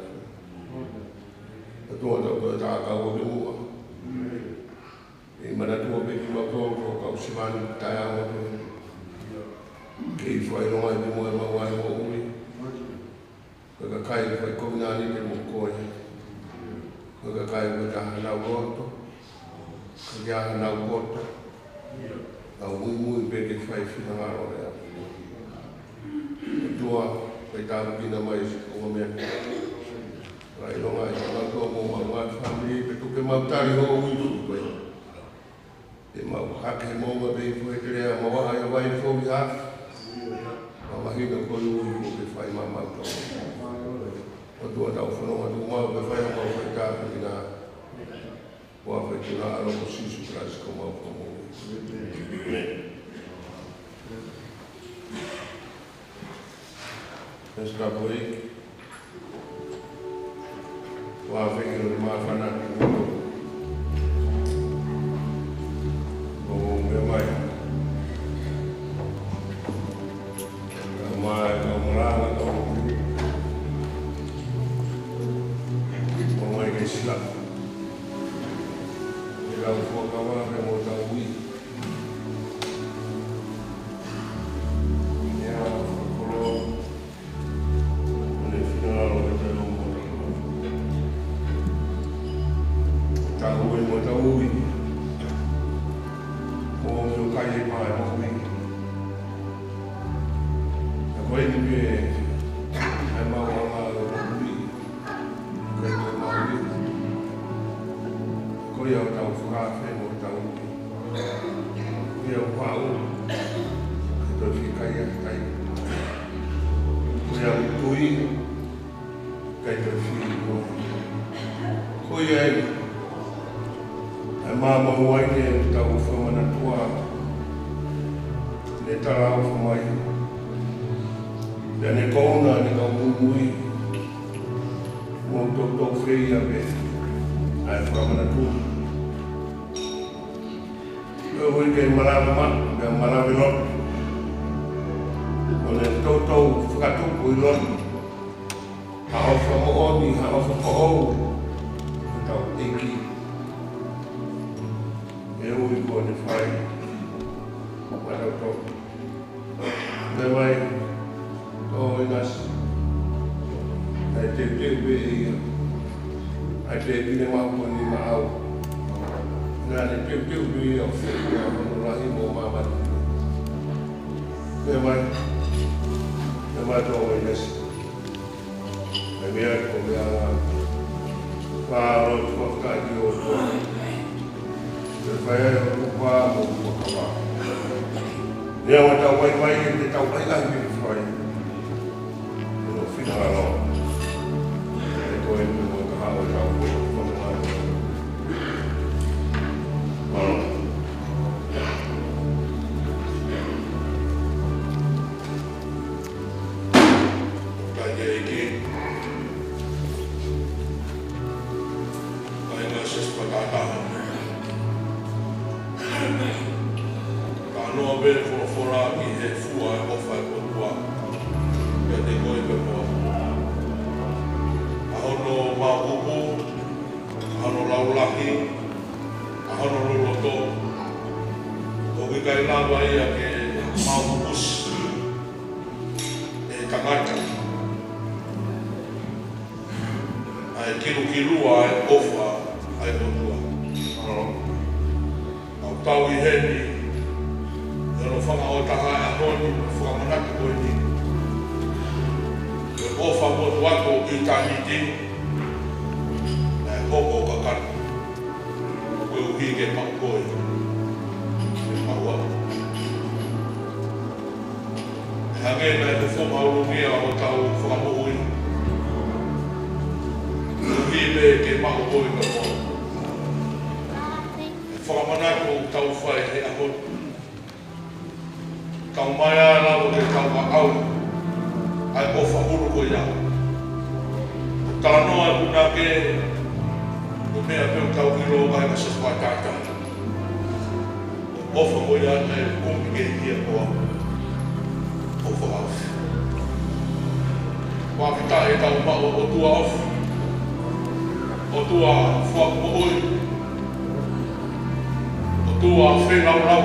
ʻOtua, tau ko e taha kau ʻo ke muʻa. ʻE manatua pē kimautolu ko e kau sivani taʻeʻaonga pē. Kei fakaʻilonga ʻi muʻa ʻemau ʻai moʻui. Ko e kakai fai kovinānite mo koe. Ko e kakai ko e taha nau loto. Ko e taha nau koto. Nau muimui pē ke fai finangalo ʻo e ʻOtua. ʻOtua, ko e tāpuekina mai siʻi ko e meʻa. Fakaʻilonga ʻi kimautolu mo homau ngaahi fāmili, pea tuku ke mau tali hoʻo uiuiʻi koe. Te mau hake he moʻunga pē ʻi he foʻi telea, mau ʻai ʻa e vai fou ʻi haafe. Mau mahino ko e ui kuo ke fai maʻamautolu. ʻOtua, tau fononga tuʻu maʻau pea fai ʻemau fai tāpuekina. ʻI he huafa ʻo e ʻAlo ko Sīsū Kalaisi ko homau Fakamoʻui. ʻĒmeni. Mister Boy, ʻoku ou fie ʻilo māfana ki he moʻui. ʻO meʻa mai. Kau mai, kau malanga, kau moʻui. Kau mai ke sila. ʻE lau fuakava pē mo tau ui. ʻIa, fakakoloa. Mo ne finangalo ke tau mo tau ui mo tau ui. Mo ʻio kai e mai mo ui. Ka ko eni pē ʻa e mau anga ʻo e ui. Ko e tau mau ui. Ko ia ʻoku tau fakaafe mo tau ui. Ko ia ʻoku haʻu ke toe fikaia ki ai. Ko ia ʻoku tui, ʻikai toe fili mo. Ko ia eni ʻa e maama uaine ʻoku tau fakamanatua. Ne talaʻofa mai. Pea ne kouna ʻene kau muimui. Mo toutou feia pē ʻa e fakamanatua. Pea ʻoku ʻikai malava maʻu, pea malava loto. ʻO ne toutou fakatupu ʻi loto ha ʻofa moʻoni, ha ʻofa foʻou. Tau ʻEiki. ʻE ui ko ʻene fai. Matautolu. Meʻa mai, tō ʻinasi. ʻAi teuteu pē ia. ʻAi teuteu pē ia maʻu ko ni maʻau. Naʻa ne teuteu pē ia ʻo fekea hono lahi mo māmani. Meʻa mai, meʻa mai tō ʻinasi. Meʻa mai ko meʻa. Pā lo tu ka ki o to. Te fai ai ʻo tu pā mo tu ka pā. Meʻa mai tau mai mai, te tau mai ai me fai. Ko no fina lo. E ko e mo ka hao e tau ko e ko no mai. Malo. ʻEiki, kāinga Siasi Fakataha. Talanoa pē folofola ki he fua ʻo e ʻofa ʻa e ʻOtua kiate koe pea mo au. ʻA hono māʻopoʻopo, ʻa hono laulahi, ʻa hono loloto, ʻoku ʻikai lava ia ke maʻu ʻe he tangata ʻa e kilukilua ʻa e ʻofa ʻa e ʻOtua. ʻOku tau ʻi heni ʻi hono fakaʻotaha ʻo e ʻaho ni, fakamanatu ko eni ʻa e ʻofa motuʻa ʻo ʻitāniti, ʻa e hoko ʻo kakano. Koeʻuhi ke maʻu koe, ke maʻu au. Hangē naʻe fofonga ʻulungia hotau Fakamoʻui, koeʻuhi pē ke maʻu koe pea mo au. Fakamanatu ʻoku tau fai he ʻaho ni, kau mai ʻa e lava ke tau ʻaʻau ʻa e ʻofa hulu ko ia. Talanoa ʻa e punake, ko e meʻa pē ʻoku tau ʻilo, kāinga Siasi Fakataha. ʻOfa ko ia naʻe kumi ke ia ko au. ʻOfa ʻofa. Fakafetaʻi ʻetau maʻu ʻOtua ʻofa. ʻOtua fakamoʻui. ʻOtua feilaulau.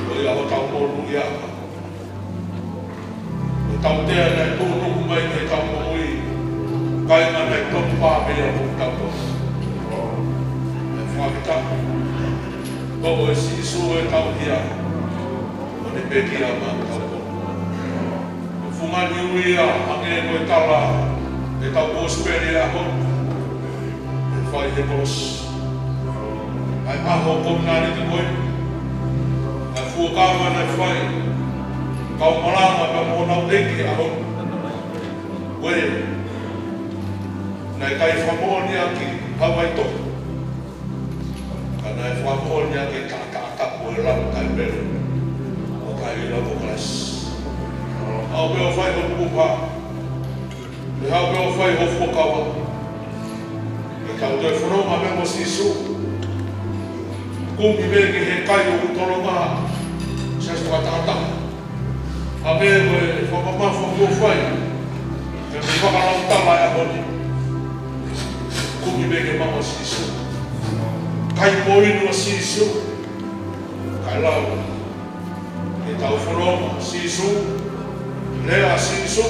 Ko ia hotau monūʻia. Ko e tautea naʻe tuʻunuku mai ki heʻetau moʻui, kāinga, naʻe tonu pē ia mo hotau moʻui. Naʻe fakafetaʻi. Ko e Sīsū ʻetau hia, ʻo ne pekia maʻa hotau moʻui. Ko e fungani ui ia, hangē ko e tala ʻetau kosipeli ʻo e ʻaho ni, naʻe fai he kolosi. ʻA e ʻaho ko ē naʻe ʻi ai ko ē, ʻa e fuakava naʻe fai, kau malanga pea mo honau ʻeiki ʻaho ni. Ko e, naʻe ʻikai fakamoʻoni ʻaki ha vaitohi, ka naʻe fakamoʻoni ʻaki e taʻataʻa tapu ʻo e Laumālie Māʻoniʻoni, ʻo kai ila mo Kalaisi. Haʻu pē ʻo fai ho kupu pā, pea haʻu pē ʻo fai ho fuakava. Ke tau toe fononga pē mo Sīsū. Kumi pē ki he kai ʻoku tolonga, Siasi Fakataha. Hangē ko e fakamamafa kuo fai, ke me fakalautala ʻa e ʻaho ni. Kumi pē ke maʻu ʻa Sīsū. Kai mo inu ʻa Sīsū. Kae lau ke tau fononga Sīsū, lea Sīsū,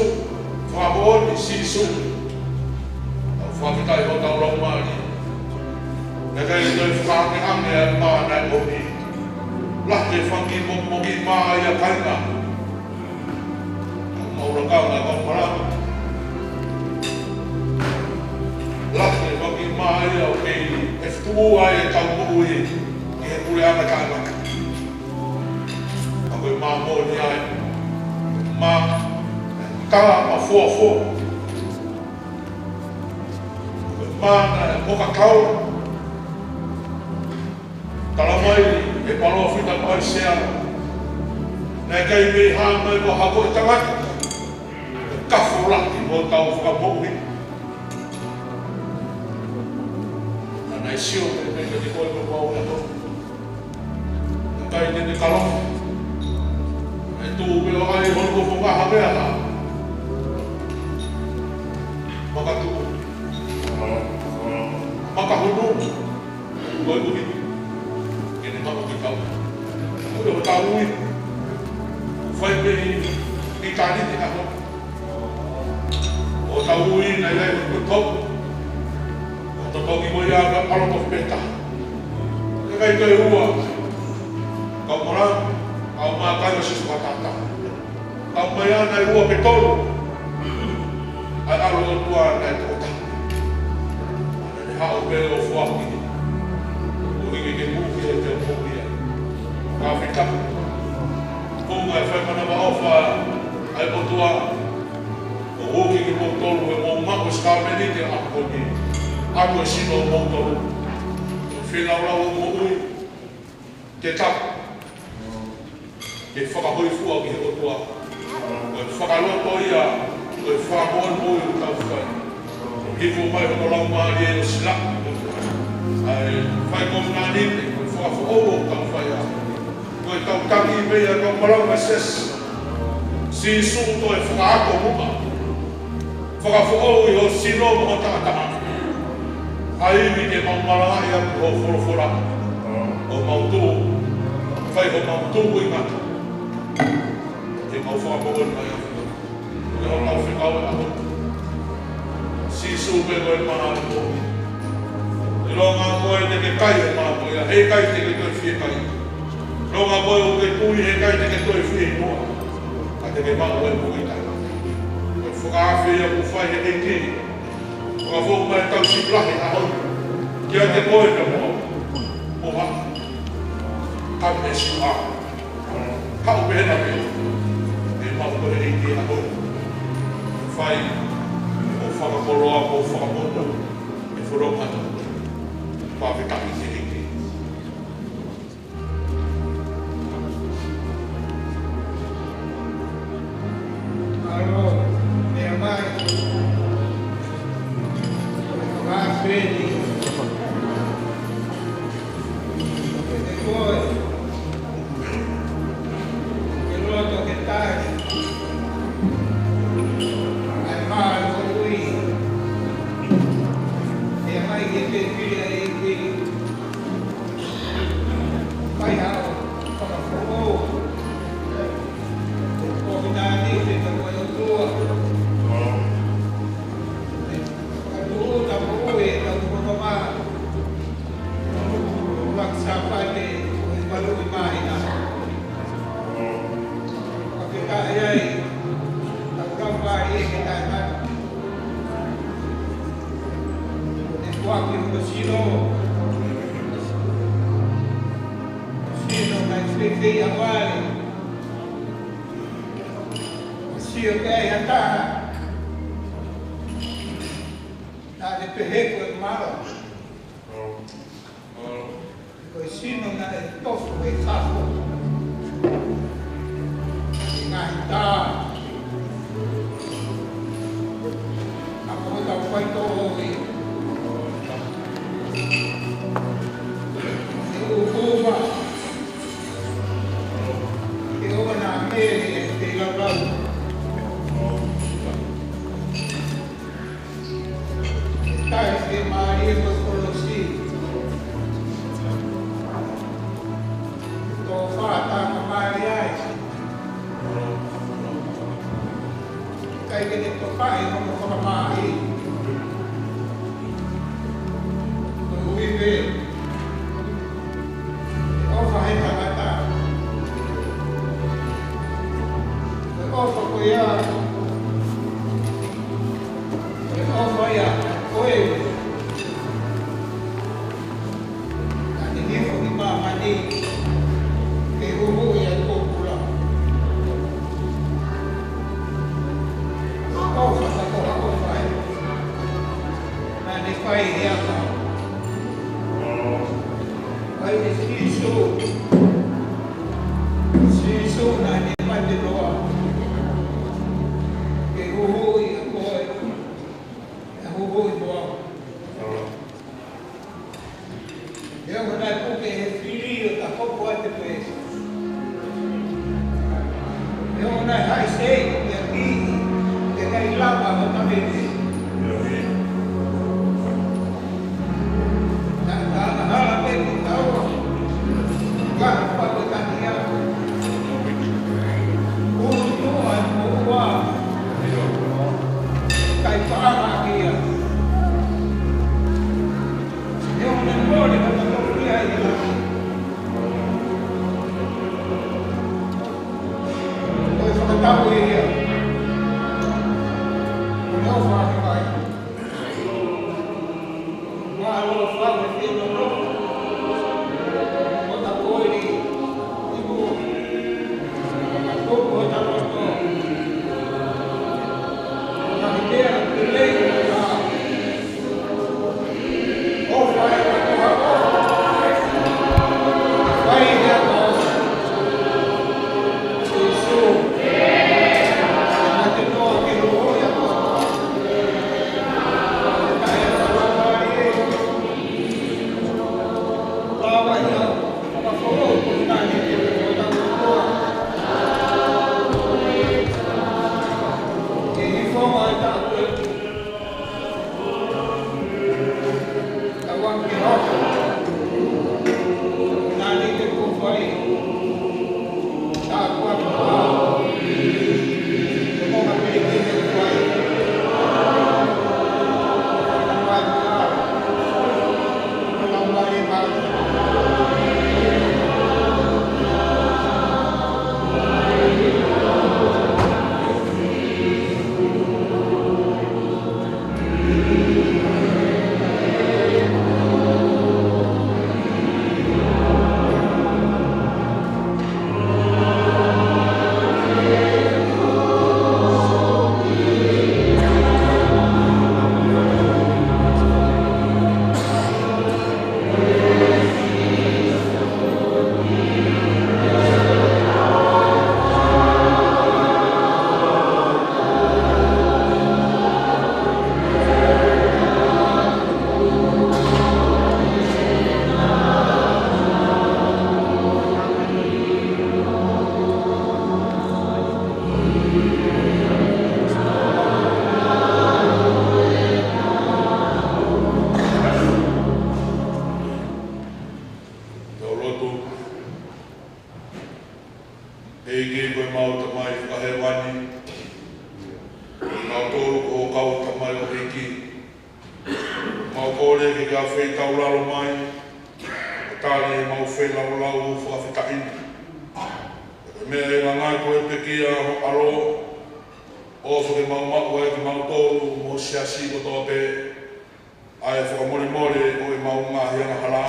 fakamoʻoni Sīsū. Tau fakafetaʻi hotau laumālie. Naʻe ʻikai toe fakaʻangeʻange ʻa e mā naʻe ʻomi. Lahi e fanga kiʻi moki mā ia, kāinga. Mau lakanga, mau malanga. Lahi e fanga kiʻi mā ia ʻoku kei ʻefutuʻu ai ʻetau moʻui ʻi he puleʻanga taʻengata. Ka ko e mā moʻoni ia, mā tā mafoafoa. Ko e mā naʻe pokataula. Talamai ʻe he palōfita ko ʻAisea, naʻe ʻikai mei hā mai ko ha hako ʻo e tangata, ʻe kafo lahi hotau fakamoʻui. Naʻa nau sio pē mei he ko e ko au ʻe ako. Naʻe ʻikai te ne kalo. Naʻe tuʻu pē ʻo ʻai hono fofonga ha meʻa ha. Makatuʻu. Makahunu. Ko e ʻuhi ke ne maʻu ke tau. Ko e hotau ui. Fai pē ʻi ʻitāniti ʻaho. Hotau ui naʻe ʻi ai ko e tau. Ko e tau ki mo ia ka ʻalu ko peta. Ke kai ke ua. Kau mara, kau mā kai o Sīsū Fakataha. Kau mai ana ʻi ua pe tolu. ʻA e ʻAlo ʻo e ʻOtua naʻe toko taha. Naʻe haʻu pē ʻo foaki. ʻO ʻikai ke mou ki he te mou ia. Ka fika. Ko e ngaahi fai manavaʻofa ʻa e ʻOtua. ʻO ʻoki kimoutolu ʻe mou maʻu ʻa e sākalamēniti ʻa e ʻaho ni. ʻAtu e sino ʻo moutolu. Feilaulau ʻo moʻui. Ke tapu. Ke fakahōifua ki he ʻOtua. Ko e fakaloto ia Ko e fakamoʻoni ʻoku tau fai. Hifo mai hono laumālie ʻo silaʻi. ʻA e fai ko e ngaahi nipe, ko e fakafoʻou ʻoku tau fai ʻa. Ko e tau taki meʻa kau malanga sesi. Sīsū toe fakaako muʻa. Fakafoʻou ʻi ho sino mo ho taʻataʻa. ʻA ia ke mau malangaʻi ʻaki ho folofola. ʻO mau tuʻu. Fai ho mau tuʻu ʻi ngata. Ke mau fakamoʻoni mai ʻa. Ko e ʻaho mau fekau ʻa. Sīsū pē ko e mana ʻo. ʻIlonga ko e te ke kai e mana ko ia, heʻikai te ke toe fie kai. ʻIlonga ko e ʻoku ke tui, heʻikai te ke toe fie ʻi muʻa. Ka te ke maʻu e moʻui taʻengata. Ko e fakaafe ia kuo fai ʻe he ʻEiki. Fakafoʻou mai tau sipi lahi ʻaho ni. Kiate koe pea mo au. ʻO ha. Come as you are. Haʻu pehē na pē. ʻE maʻu ko e ʻEiki ʻaho ni. Fai. ʻO fakakoloa, ʻo fakamoʻoni. ʻE folofola atu. Fakafetaʻi ki he ʻEiki. Mālō, meʻa mai. Ko e fakaafe eni. Kiate koe. Ke loto ke tali. ʻA e mālō ui. Meʻa mai ke te pili ai ki. Kai hao, fakafoʻou. Ko e nani te ka ko e ʻOtua. Ka tuʻu ta moʻui, ka tuʻu ka mā. Ua ki Sāpate, ko e palu i māhina. Ka ke ka e ai, ka ka mā e ke tae mā. E kuaki mo sino. Sino mai fefei a vale. Sio ke ai a taha. Na te pehē ko e maro. Ko e sino na e tofu e kafo. Ngaahi tā. A ko tau fai tō ʻohi. E ukuma. Ke ʻoua na mele e te laulau. Tae ke mālie ko kolosi. Tō fata ka mālie ai. Kai ke te topaʻi hono fakamāʻi. Ko e ui pē. ʻOfa he tangata. Ko e ʻofa ko ia. Ko e ʻofa ia. Ko e. Ka te hifo ki māmani. Ke huhu ia ko kula. ʻOfa ka ko ha ʻofa ia. Naʻa ne fai he aka. Fai ʻe Sīsū. Sīsū naʻa ne mate noa. Ke huhuʻi ʻa koe. Ke huhuʻi mo au. He ʻoku nau puke he fili ʻo ta hoko atu pē. He ʻoku nau haʻi sei ko mea ki, ke kai lava mo ta mete. Na ka ana hala pē ki taua, ka hapa ko tania. Ulu tua mo ua, kai paʻanga kia. He ʻoku ne mole ka ta toki ai. Ko e fakatau ʻe ia. Ko e ʻofa ʻa e kai. ʻa e feitaulalo mai, ʻo tali ʻemau feilaulau fakafetaʻi ni. Ko e meʻa ʻe ngangatu e pekia ho ʻAlo, ʻofa ke mau maʻu ai kimautolu mo e siasi kotoa pē, ʻa e fakamolemole ʻo ʻemau ngaahi angahala,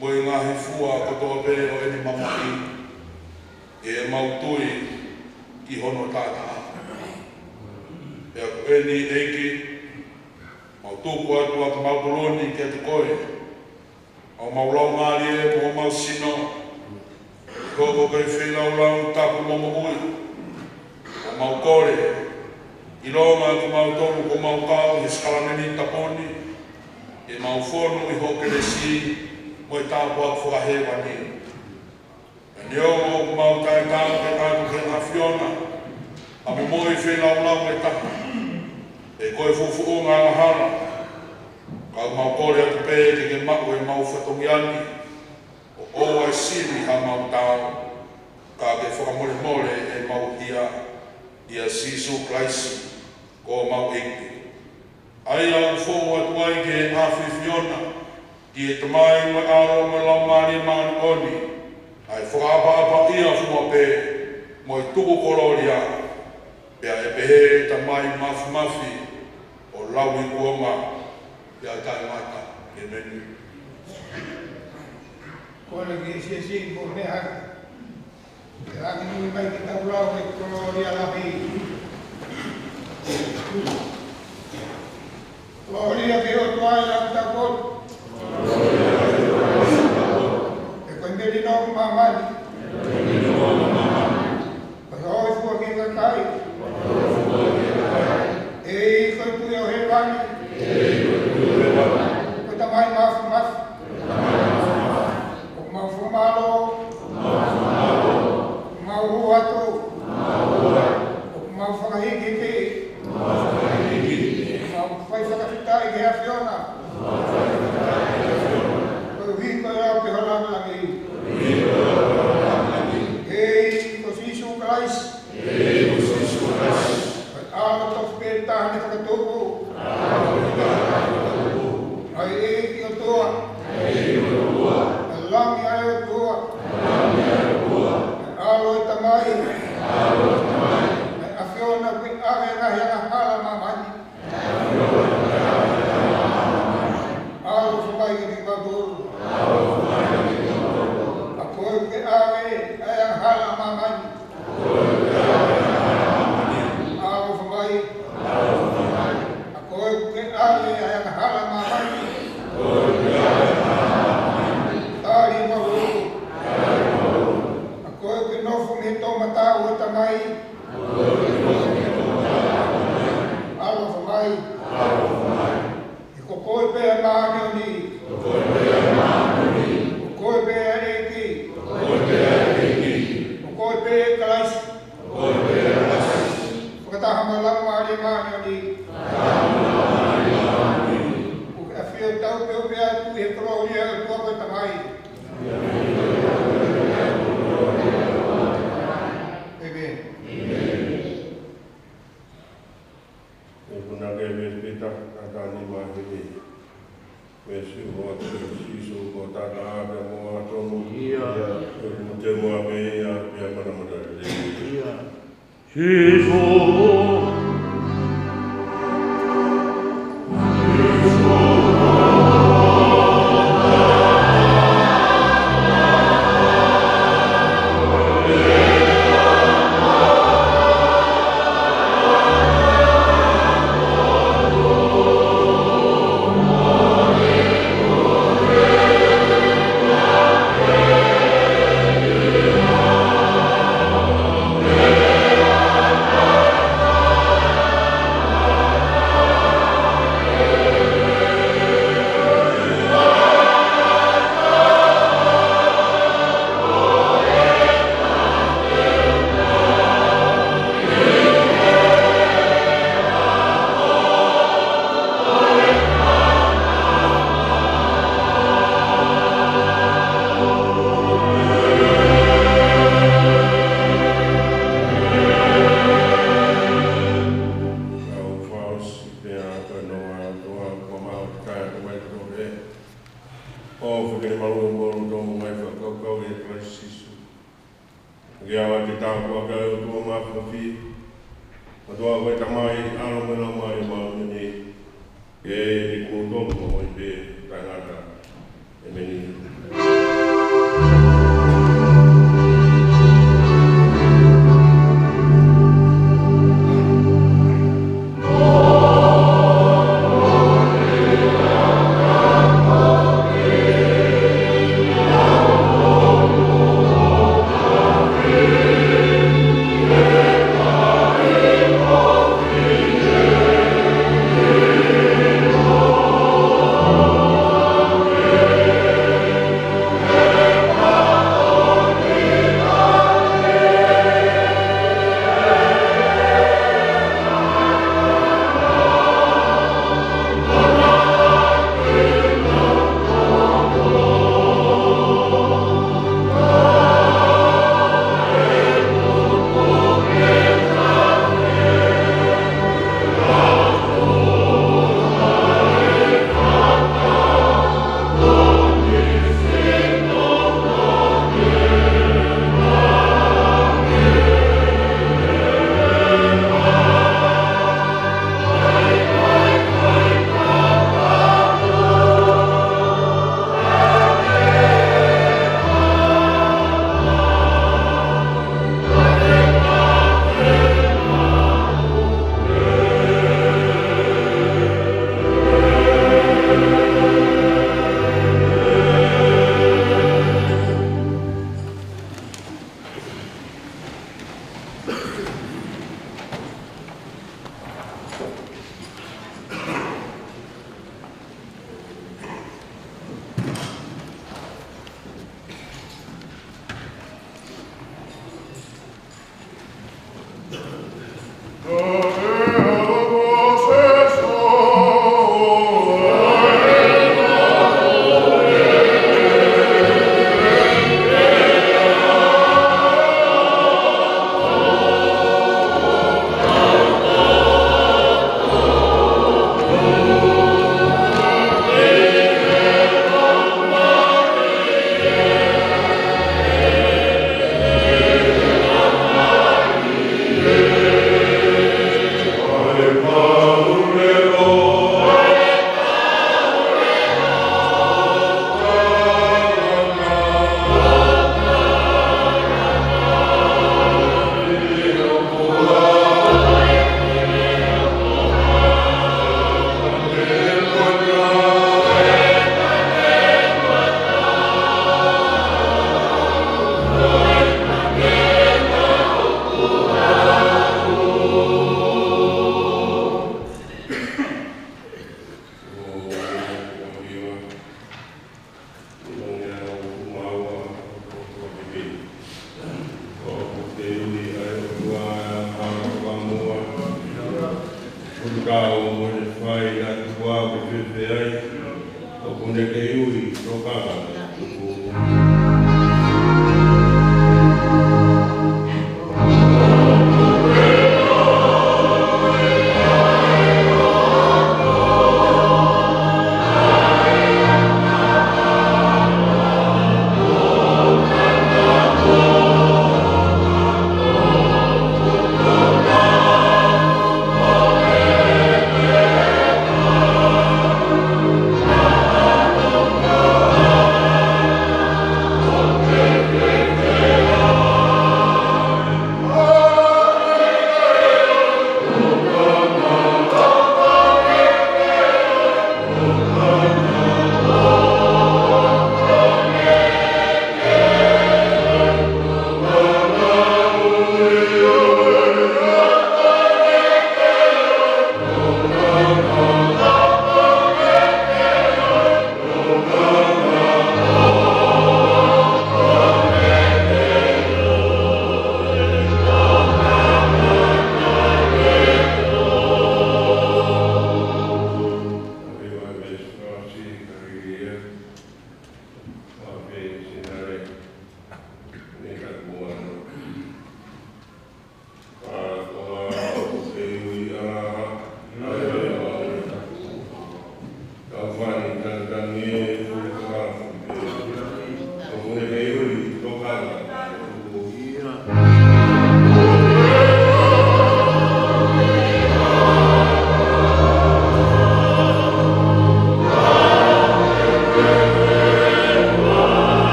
mo e ngaahi fua kotoa pē ʻo ʻene mamahi, ʻi heʻemau tui ki hono taʻataʻa. Pea ko eni ʻEiki, mau tuku atu ʻa kimautolu ni kiate koe, ʻa homau laumālie mo homau sino, ʻi hoʻo kei feilaulau tapu mo moʻui. ʻOku mau kole, ʻilonga kimautolu kuo mau kau he sākalamēniti tapu ni, ke mau fonu ʻi hoʻo kelesi mo e tāpuaki fakahēvani. Neongo ʻoku mau taʻetaau ke ʻatu ki he ʻAfiona ʻa e momoʻi feilaulau ʻe taha, ʻe ko e fuʻu fuʻunga angahala, ka ʻoku mau kole atu pē ke ke maʻu ʻemau fatongia ni, ʻo ʻoua ʻe sivi haʻamau taau, ka ke fakamolemole ʻemau hia, ʻia Sīsū Kalaisi ko homau ʻEiki. ʻA ia ʻoku fou atu ai ki he ʻAfiona, ʻi he Tamai mo e ʻAlo mo e Laumālie Māʻoniʻoni, ʻa e fakaʻapaʻapaʻia fua pē, mo e tuku kolōlia, pea ʻe pehē ʻe he Tamai Māfimafi ʻo lauikuonga pea taʻengata. ʻEmeni. Kole ki he siasi mo e meʻa. Ke langi nui mai ke tau lau e kolōlia lahi. Kolōlia ki he ʻOtua ʻi he langi taupotu. He ko e melino ʻo māmani, ko e hōifua ki he kakai. ʻEiki ko e Tuʻi ʻo hēvani, ko e Tamai Māfimafi. ʻOku mau fakamālō, ʻoku mau hū atu, ʻoku mau fakahīkihiki, ʻoku mau fai fakafetaʻi ki he ʻAfiona, koeʻuhi ko e ʻapi ʻo e lāngilangi. ʻEiki ko Sīsū Kalaisi, ʻAlo tofu pē taha ne fakatupu, ʻa e ʻEiki ʻOtua, ʻa e Langi ʻa e ʻOtua, ʻa e ʻAlo ʻo e Tamai, ʻa e ʻAfiona ʻoku ʻave ʻa e ngaahi angahala ʻa māmani. ʻAlofa mai kiate kimautolu. ʻA koe ʻoku ke ʻave ʻa e angahala ʻa māmani. ʻAlofa mai. ʻA koe ʻoku ke ʻave ʻa e angahala ʻa māmani. Tali ʻemau lotu. ʻA koe ʻoku ke nofo mei he toʻomataʻu ʻo e Tamai. ʻAlofa mai. He ko koe pē ʻa e māʻoniʻoni. Ko koe pē ʻa e ʻEiki. Ko koe pē ʻa Kalaisi. Fakataha mo e Laumālie Māʻoniʻoni. ʻOku ke ʻafio tautefito pē ʻi he kolōlia ʻo e ʻOtua ko e Tamai. ʻEmeni. ʻE punake mei Pita, taha nima himi. Mei Sīsū, Sīsū ko e taʻataʻa pea mo e tonu. ʻIo. ʻOku te mua pē ia, pea manamanalelei. ʻIo. Sīsū. ʻOtua Māfimafi, ʻOtua ko e Tamai, ʻAlo mo e Laumālie Māʻoniʻoni, ke ʻiate kimoutolu ʻo ʻikai pē taʻengata. ʻĒmeni.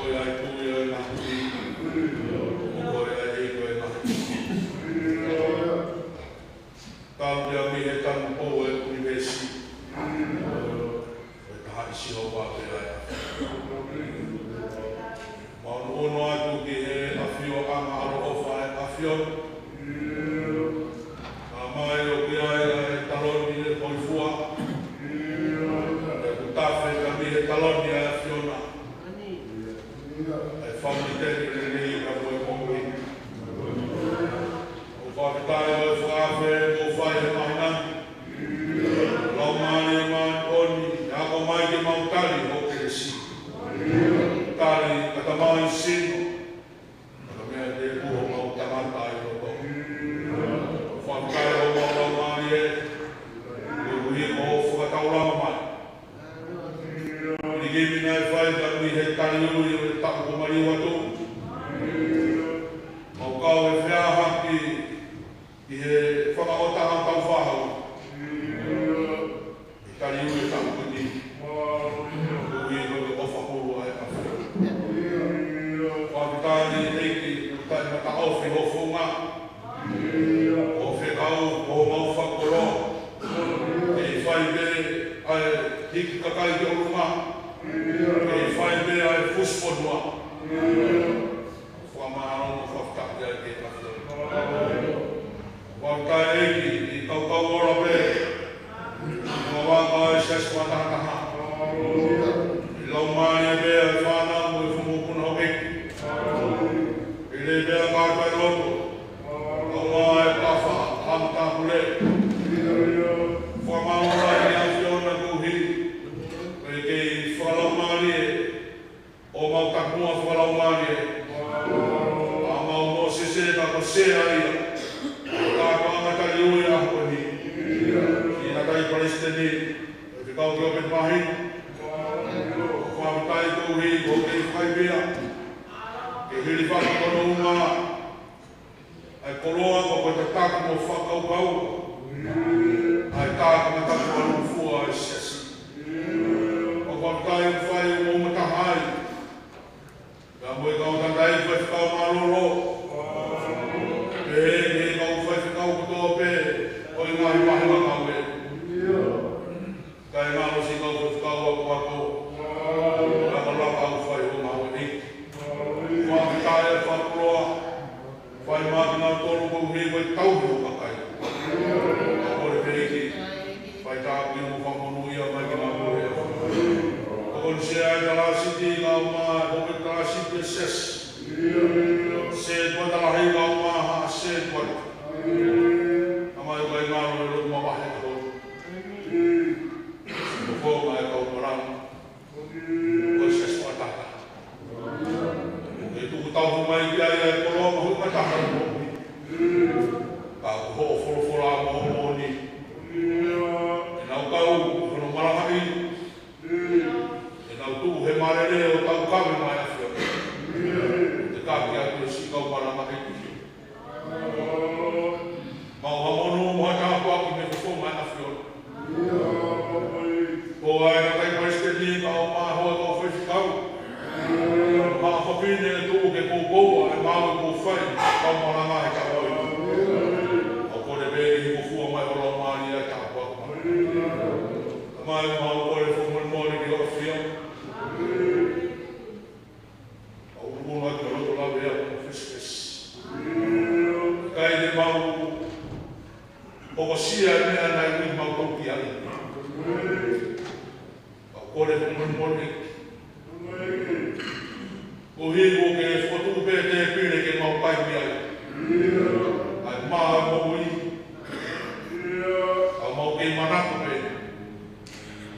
Ko e ʻEiki ʻo e ngaahi tuʻi. Ko e ʻEiki ʻo e ngaahi tuʻi. Tau pea mei he tanupou ʻo e ʻunivēsi. Ko e taha ʻi Sihova pē ʻa e ʻAfiona. Mau ʻunuʻunu atu ki he ʻafioʻanga ʻaloʻofa ʻa e ʻAfiona. Ka mai ʻoku ʻi ai ʻa e taloni ʻe hōifua. ʻOku tafe ka mei he taloni ʻa e ʻAfiona ʻa e fāmili teni lelei ka mo e moʻui. ʻOku fakafetaʻi ʻa e fakaafe kuo fai he māhina ni. Laumālie Māʻoniʻoni, ʻe ako mai ke mau tali hoʻo kelesi. Tali ʻa e tamaioʻeiki sino. Ka ko e meʻa tēpū homau tangata ʻi loto. Fakafetaʻi homau laumālie, koeʻuhi ko hoʻo fakataulanga mai. Ni kimi naʻe fai ka mei he tali ui ʻo e taʻu kuo maliu atu. Mau kau he feʻauaki ʻi he fakaʻotaha tau fāhau. ʻI he tali ui ʻo e taʻu ko eni. Koeʻuhi ko e ʻofa hulu ʻa e ʻAfiona. Fakafetaʻi ʻEiki, ʻoku taʻe mataʻofi hoʻo founga. Hoʻo fekau, hoʻo mau fakakoloa. Kei fai pē ʻa e hiki kakai ki ʻolunga. Kei fai pē ʻa e fusi fonua. Fakamālō mo fakafetaʻi ki he ʻAfiona. Fakafetaʻi ʻEiki, ʻi he kaukau ola pē. Mo e vaka ʻa e siasi fakatahataha. ʻI he laumālie pē ʻa e fānau mo e fuʻu mokopuna ʻo e ʻEiki. ʻI he lelei pē ʻa e kātoa ʻi loto. Kaungā e kafa, hanga tāpule. Fakamālō ki he ʻAfiona koeʻuhi ko e kei fakalaumālie ʻo mau tapuhā fakalaumālie. ʻA mau mo Sese ka ko Sea ia. Ka ko ʻanga tali ui ʻa ko eni. Ki he ngaahi palesiteni, ʻo e fekau ki ʻo pē mahi. Fakafetaʻi koeʻuhi ko e kei fakaivia. Ke hili fakakono uma. ʻA e koloa ko e tataki mo fakakaukau. ʻA e tākanga tapu ʻa e fua ʻa e siasi. ʻOku fakafetaʻi ʻoku fai ʻo mou mataha ai. Ka mo e kau tangataʻeiki faifekau mālōlō. Pehē ki he kau faifekau kotoa pē ʻo e ngaahi vahenga ngāue. Kae ngalo siʻi kau faifekau akoako. Lakalaka ʻoku fai ʻo ngāue ʻEiki. Fakafetaʻi ʻa e fakakoloa. Fai mai kinautolu koeʻuhi ko e tauhi ʻo e kakai. Ka kole pē ʻEiki. Fai tāpuaki mo fakamonūʻia mai kinautolu ʻe ʻAfiona. Ko konisea ʻa e Talāsiti kae ʻumaʻā ʻa e Talāsiti ʻo e siasi. Sētuata lahi kae ʻumaʻā haʻa sētuata. Tamai ʻoku ʻikai ngalo e lotu mavahe ʻaho ni. Ko e fofonga ʻo e kau palani. Ko e siasi fakatahataha. ʻOku ke tuku tauhi mai ki ai ʻa e koloa mahuʻinga taha ʻi he moʻui. Ka ko hoʻo folofola mo hoʻo moʻoni. ʻE nau kau ʻi hono malangaʻi. ʻE nau tuʻu he malele ʻo taukave mai ʻa e ʻAfiona. Te taki atu e siʻi kau malangaʻi. Mau ha monū mo ha tāpuaki mei he fofonga ʻo e ʻAfiona. Ko e kakai palesiteni kae ʻumaʻā e kau faifekau. Mo e fafine ʻe tuʻu ke poupou ʻa e ngāue kuo fai, kau malanga he taʻu ni. ʻOku kole pē ke hikofua mai ho laumālie ʻa e tāpuaki. Tamai mau kole fakamolemole ki he ʻAfiona. ʻOku ou ʻunuʻunu atu ʻa e loto lave ʻa e fakafesifesi. ʻIkai te mau hokosia e meʻa naʻe ui mautolu ki ai. Ka ʻoku kole fakamolemole. Koeʻuhi kuo ke fokotuʻu pē tēpile ke mau kai mei ai. ʻA e mā ʻo e moʻui. Ka mau kei manako pē.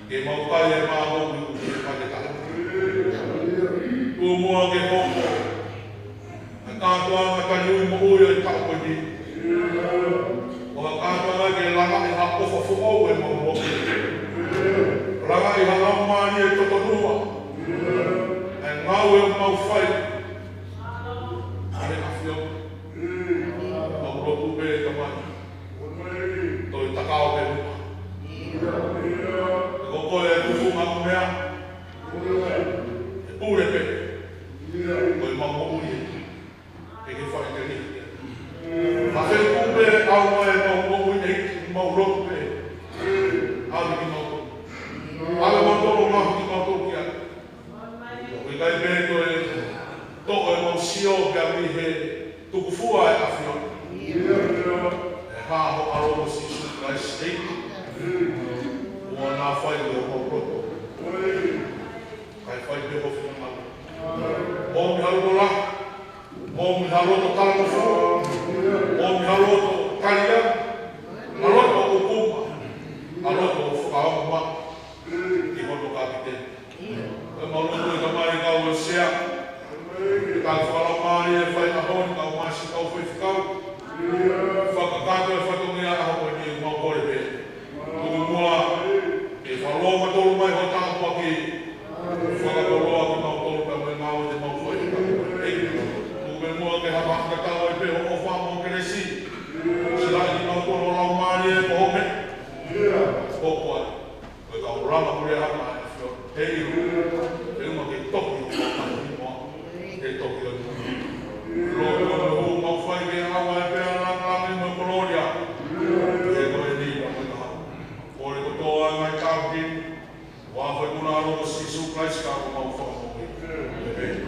Ke mau kai e mā ʻo e moʻui ʻoku ke fakataha. Tuʻu muʻa ke hoko ʻa e kātoanga tali ui moʻui ʻo e taʻu ko eni. Ko ha kātoanga ke langaʻi ha ʻofa foʻou ʻi heʻemau moʻui. Langaʻi ha laumālie totonua. ʻA e ngāue ʻoku mau fai. ʻA e ʻAfiona. Mau lotu pē Tamai. Toe takao pē muʻa. Ko koe ʻa e tufunga ʻo e meʻa. ʻE pule pē. He tukufua ʻa e ʻAfiona. ʻE hā hoʻo ʻAlo ko Sīsū Kalaisi, ʻEiki, ʻo na fai ʻi homau loto. Kae fai pē ho finangalo. ʻOmi ha loto lahi, ʻomi ha loto talangofua, ʻomi ha loto taliangi, ha loto ʻoku puma, ha loto ʻoku fakaongo mai ki hono kapiteni. Ka mau lotu ʻe Tamai, kau ʻi he sea, ke tau fakalaumālie ʻi he ʻaho ni, kau mai siʻi kau faifekau. Fakakakato e fatongia ʻaho ko eni, mau kole pē. Tuku muʻa ke fakalōmatua mai ho tāpuaki. Fakakoloa kimautolu pea mo e ngāue te mau fai. ʻEiki, tuku muʻa ke hanga ʻo tatau ai pē hoʻo ʻofa mo e kelesi. Silaʻi kimautolu ho Laumālie ko hoʻo meʻa. Hoko ai. Ko e kau langa pule hanga ʻe he ʻAfiona. He ʻilo, he uma ke toki, ke toki atu. Lotu ʻoku mau fai ke ʻave pē ʻa e langilangi mo e kolōlia. He ko e ni ka mo e kaha. Kole kotoa ngaahi tauhi. Ua fai muna ʻAlo ko Sīsū Kalaisi ka ko homau Fakamoʻui. ʻĒmeni.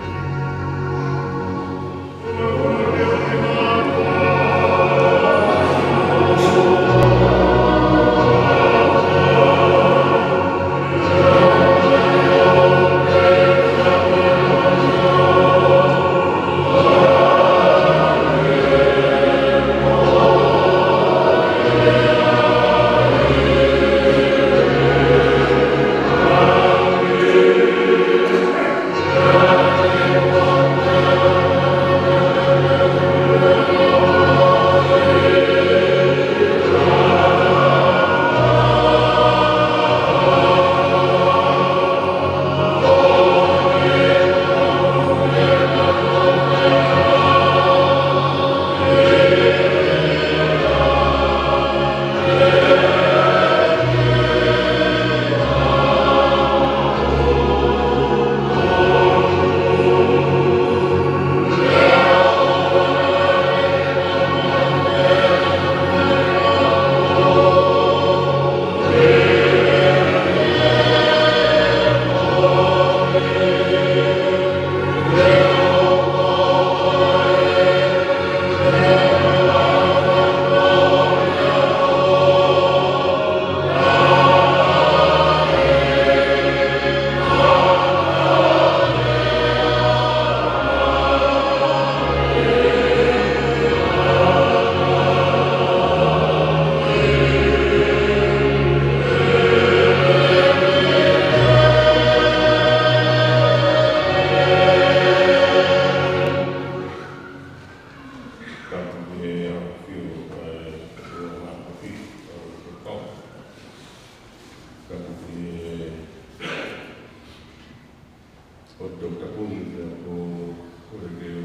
Tapu ki he ʻAfiona, ʻa e ʻOtua Māfimafi, ʻa e ʻOtua. Tapu ki he ʻOtua Tapuni, pea ʻoku ou kole ke u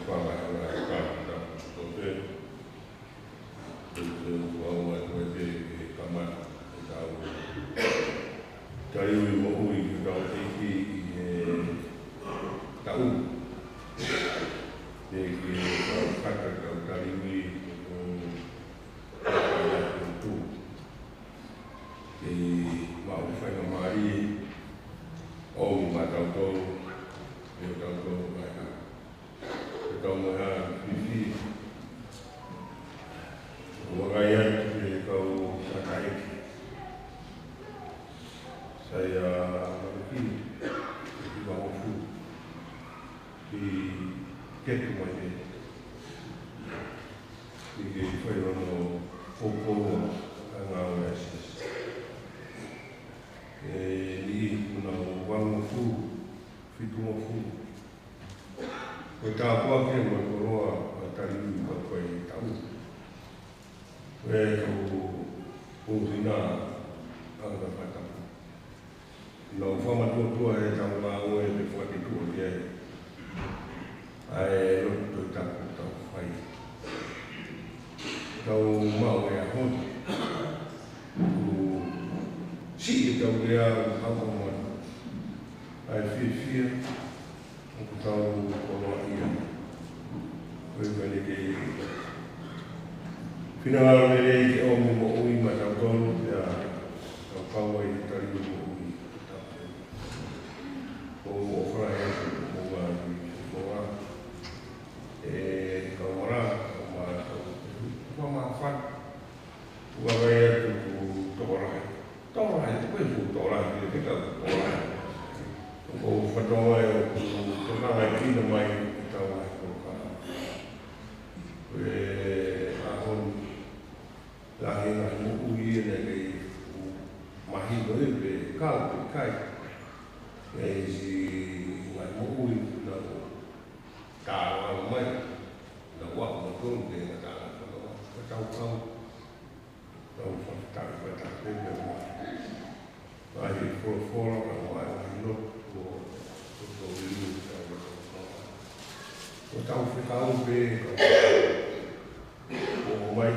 fakahā ʻa e tapu, tapu kotoa pē. Ko e ʻoku ou ʻoatu atu pē ke kamata ʻetau taliui moʻui ki hotau ʻEiki ʻi he taʻu. Pea ke fakakakato ʻetau taliui ʻo e ʻOtua. Ke maʻu faingamālie ʻo ʻomi maʻatautolu, ʻe tautolu mai ha. Ke tau mo ha fifi. Ua ngai atu ki he kau sataeki. Sai a maluki, ki Mahofu, ki Ketu mai e. Ki ke fai hono poupou ʻa e ngāue ʻa e siasi. E ni ʻi kuna o vangofulu, fitungofulu. Ko e tāpuaki mo e koloa ʻa e taliui ka fai e taʻu. Ko e kau ʻuhinga ʻa e fakatapu. Nau fakamatuʻotuʻa he tau ngāue pe fakatuʻutuʻu ki ai. ʻA e lotu Tohi Tapu tau fai. Tau maʻu e ʻaho ni. ʻOku siʻi ʻetau lea ʻo hau ʻa manu. ʻA e fiefia ʻoku tau koloaʻia. Ko e mele ke finangalo mele ke ʻomi moʻui maʻatautolu, pea tau kau ai he taliui moʻui. Ko ʻofa atu mo ngaahi fofonga. Mahino mai ʻetau ngaahi polokalama. Ko e ʻaho ni, lahi e ngaahi moʻui ʻi he ngaahi mahino ʻi he kau pe kai. ʻI he siʻi ngaahi moʻui naʻa nau tala mai, naʻa nau ʻalu mo tonu ke ngata ngata. Ko ʻetau kau, tau fakatau, fakatau pē pē mo. Ngaahi folofola, ngaahi lotu, ʻo, ʻo, ʻo, ʻo, ʻo, ʻo, ʻo, tau fekau pē, ʻo, ʻo, mai,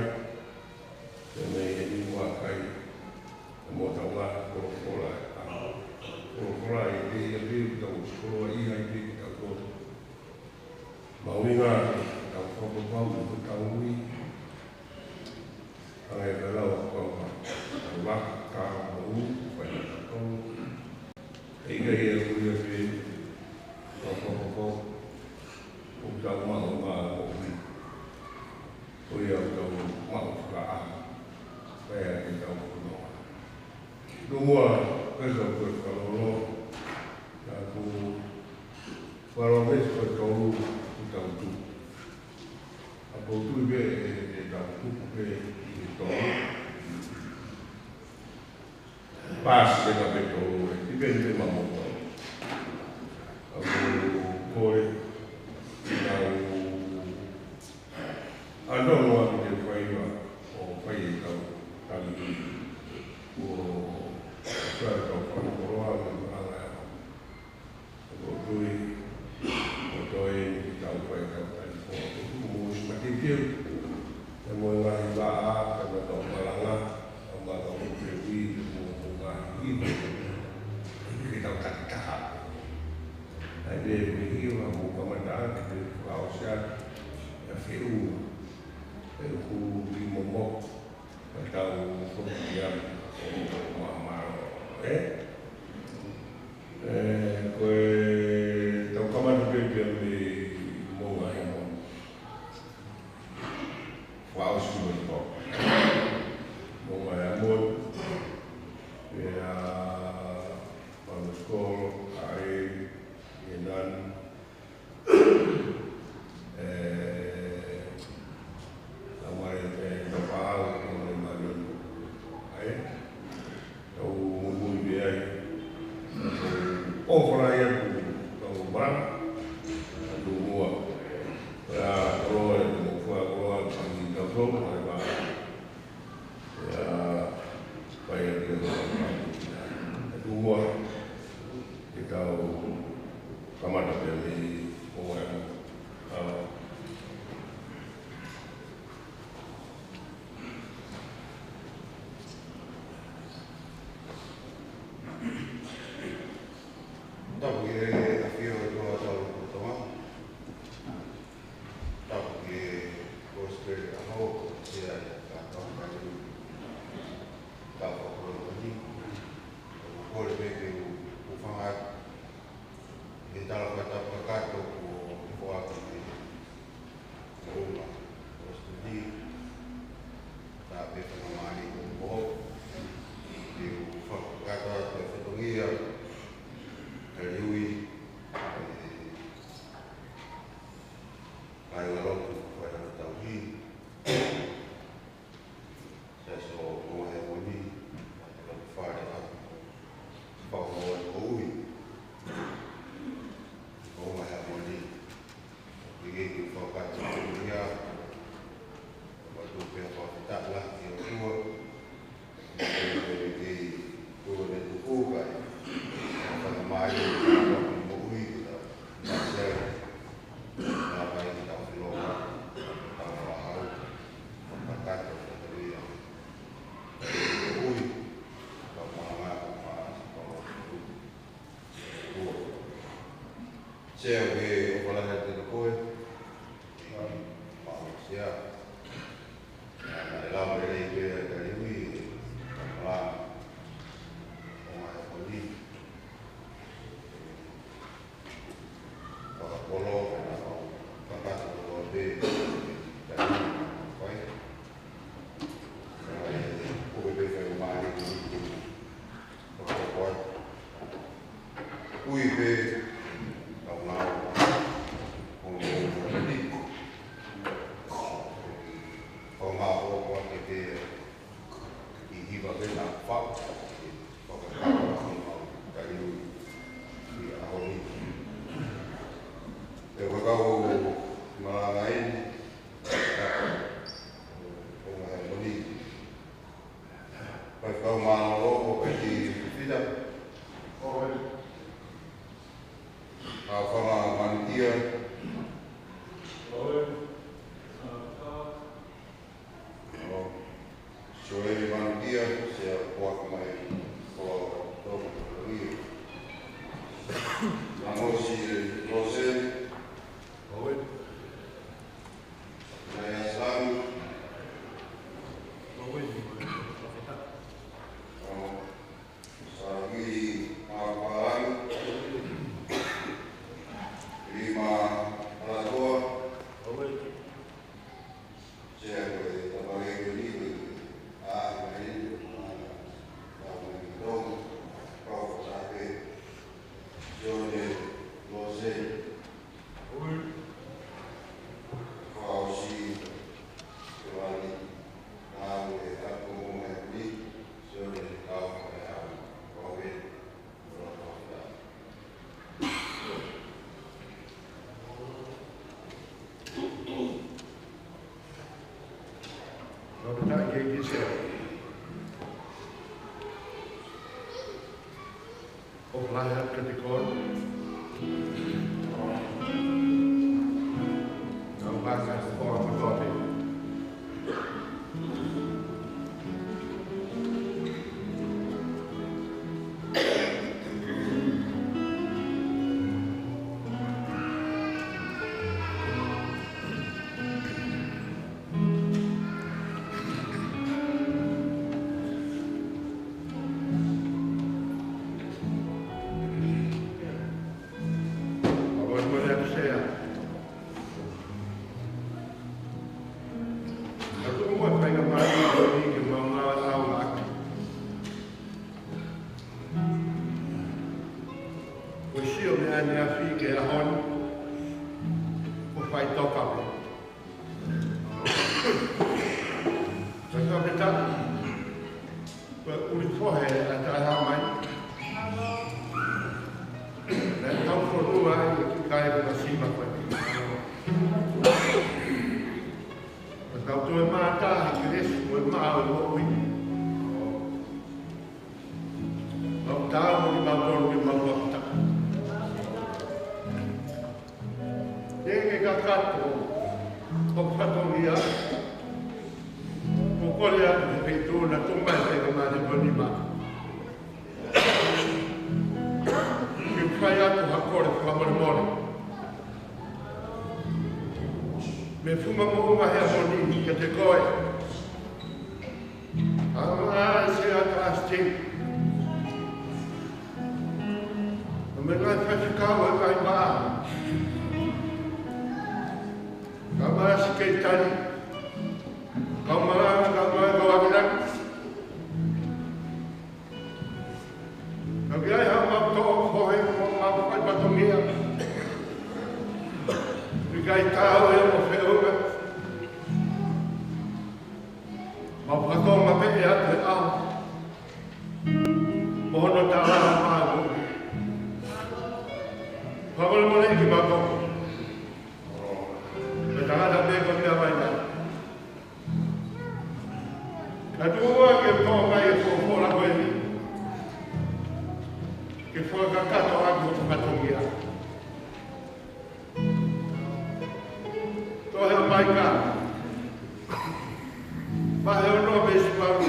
ʻe mei he ni ua kai, ʻe mo tau ngaahi folofola, ʻa, folofola ʻe te ia pē, tau sikolo ʻi ai pē, tau tō. Mahuʻinga ke tau fakapapau ʻi hotau ui. Hangē ko e lau ʻa Paula, tau laka ka maʻu, fai na tau. ʻE ʻikai ia ui ia pē, tau fakapapau, ʻoku tau maʻu, maʻu ui. Ko ia ʻoku tau maʻu fakaʻaho, pea ke tau fononga. Lumua, pea tau ko e fakalolo, tau ko Fakaʻosi ko e tolu ʻoku tau tuku. ʻA ko e tui pē ʻe, ʻe tau tuku pē ʻi he tolu. Pasi pē ka pē tolu ē, ʻi pē ni pē mamoto. ʻA ko e kole, tau ʻa noa ki he faiva ʻo fai ʻetau talitui. ʻO fai ʻetau fakakoloa mo e malanga ʻa e ʻOtua. ʻO tui, ʻo toe ni ke tau fai ʻetau talitui. ʻO tuku mo si matiteu. ʻE mo e ngaahi vaʻa, ʻe mo ʻetau malanga, ʻe mo ʻetau fehuʻi, ʻe mo ʻetau ngaahi ivi. Ke tau takitaha. ʻAi pē mei hiva mo kamata ʻa e fakaʻosi ʻa e fehuʻi. ʻE ʻuku ki momo. Ka tau foki ia ʻo mamaro, ē? Ē, ko e tau kamata pē pea mei Moʻunga Heamoni. Fakaʻosi mo e tau. Moʻunga Heamoni. Pea, Primary School, ʻa e, ʻe nani. Ē, tau mai, ē, tau pau, tau mai mai. ʻAi, tau muimui pē ai. ʻO fala ia, tau mara. Tau mua. Pea, tau loa, tau fua, tau loa, tau tau, tau mai mai. Ia, pai atu e hoa. Atu mua, ke tau kamata pē mei Moʻunga Heamoni. ʻA. Tapu ki he ʻafio ʻo e ʻOtua ʻo e tau lotolotonga. Tapu ki he Kōsipeli ʻo e ʻaho, ko e sea ia ka tau kai u. Tau fakakoloa ni, ʻoku ou kole pē ke u, u hūfanga atu. He tala fakatapu kakato kuo foaki ʻe he ʻOtua, ʻo Sitini, tā pē fakamālō ʻoku ou, ke u fakakakato atu e fatongia, e liui, e, Kāinga lotu, fai hano tauhi. Sai so Moʻunga Heamoni, ʻa e lotu fale ʻa. Fakamoʻoni ʻoku ui. Moʻunga Heamoni. ʻIkai ke fakakātoa ia. Fakatau pē fakafetaʻi ki he ʻOtua. Sea ke ʻofa lahi atu kiate koe. Mau sea. Naʻe lava lelei pē ʻa e taliui, ʻa e malanga. ʻO mai ko ni. Fakakolo, pea naʻa mau kakato kotoa pē, taliui, fai. Naʻe, ko e pē fai mai, ko e pē, ui pē, kau nau. Te u kau malanga eni, ʻo, ʻo, ʻo, ʻo, Faifekau Mālōlō, ʻo Peti Fifita. ʻOfa Manukia. ʻO Joeli Manukia, Sea Poaki mai, ko Toma Manukia. ʻAmosi Loseli. ʻOfa. Nai Asamu. ʻOfa. ʻO Sāmili Mapalangi. Lima Alatoa. ʻOfa. Sea ko e Tapaleke ni, ʻa, mai, ʻa, ʻa, mai, Tonga, kau ko Tape, Sione Lose, Fausi, Ioane, ʻa, ʻa, ko Mohamed, Sione, kau ko e, ʻa, ko e, Nō pita ke kise. ʻOfa lahi atu kiate koe. Nau pasa koa kotoa pē. Ko e sio mei ʻaneafi ki he ʻaho ni, ko e faʻitoka pē. Ka ka peta, ko e ʻuli fohe ʻa e taʻehāmai. Naʻe tau fonua ai ʻi he kai ko e masima ko e. Ka tau toe mātā he Kelesi ko e maʻa ʻo e moʻui. Mau tau mo kimautolu ke mau fakataka. Te ke kakato, ʻo fatongia, ʻo kole atu he feituʻu naʻa tau mai pē ka mane ko nima. Ke fai atu ha kole fakamolemole. Mei he funga moʻunga he ʻaho ni kiate koe. ʻA e Sea Trustee. ʻA e ngaahi faifekau ʻo e ngaahi maʻa. Kau Sekelitali. Kau malanga, kau malanga, kau akinaki. Ka ʻi ai haʻamau toʻo fohe, mo mau fai fatongia. ʻIkai tau ʻe mo feʻunga. Mau fakatonga pē ʻe atu he ʻaho. Mo hono tala mau. Fakamolemole kimautolu. Ko e tangata pē ko e meʻa mai na. Ka tuʻu ke tō mai e folofola ko eni. Ke fakakakato atu hoku fatongia. Tohi ʻa Maika. Vahe ono veesi valu.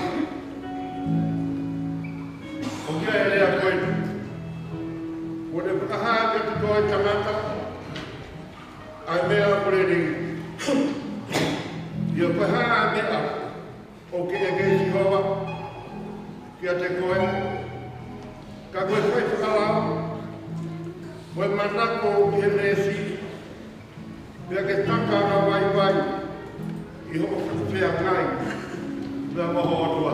ʻOku ʻi ai e lea ko eni. Kuo ne fakahā kiate koe tangata. ʻA e meʻa ʻoku lelei. ʻIo ko e hā ʻa e meʻa ʻoku ʻeke ʻe Sihova kiate koe. Ka ko e fai fakalau, ko e manako ki he meesi, pea ke taka ʻa e vaivai ʻi hoʻo fefeangai mo ho ʻOtua.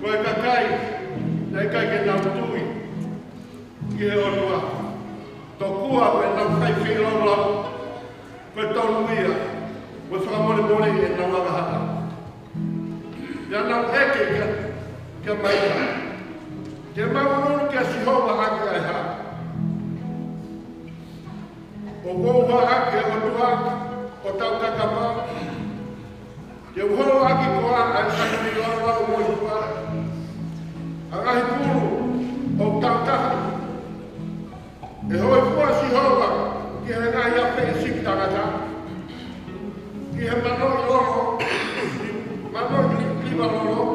Ko e kakai, naʻe ʻikai ke nau tui ki he ʻOtua. Tokua ko ʻenau fai feilaulau, ko e tonu ia, ko e fakamolemole ʻenau angahala. Pea nau ʻeke kia, kia Maika. Te mau ʻunu kia Sihova ʻaki ʻa e hā? ʻo tau kakapa, te u holoʻaki koā ʻa e sākalamēniti ʻo e ʻOtua, ʻa e ngaahi pulu ʻo tau taha, ʻe hōifua ʻa Sihova ki he ngaahi ʻafeʻi sipi tangata, ki he manoʻi ʻolo, manoʻi li-, liva lolo.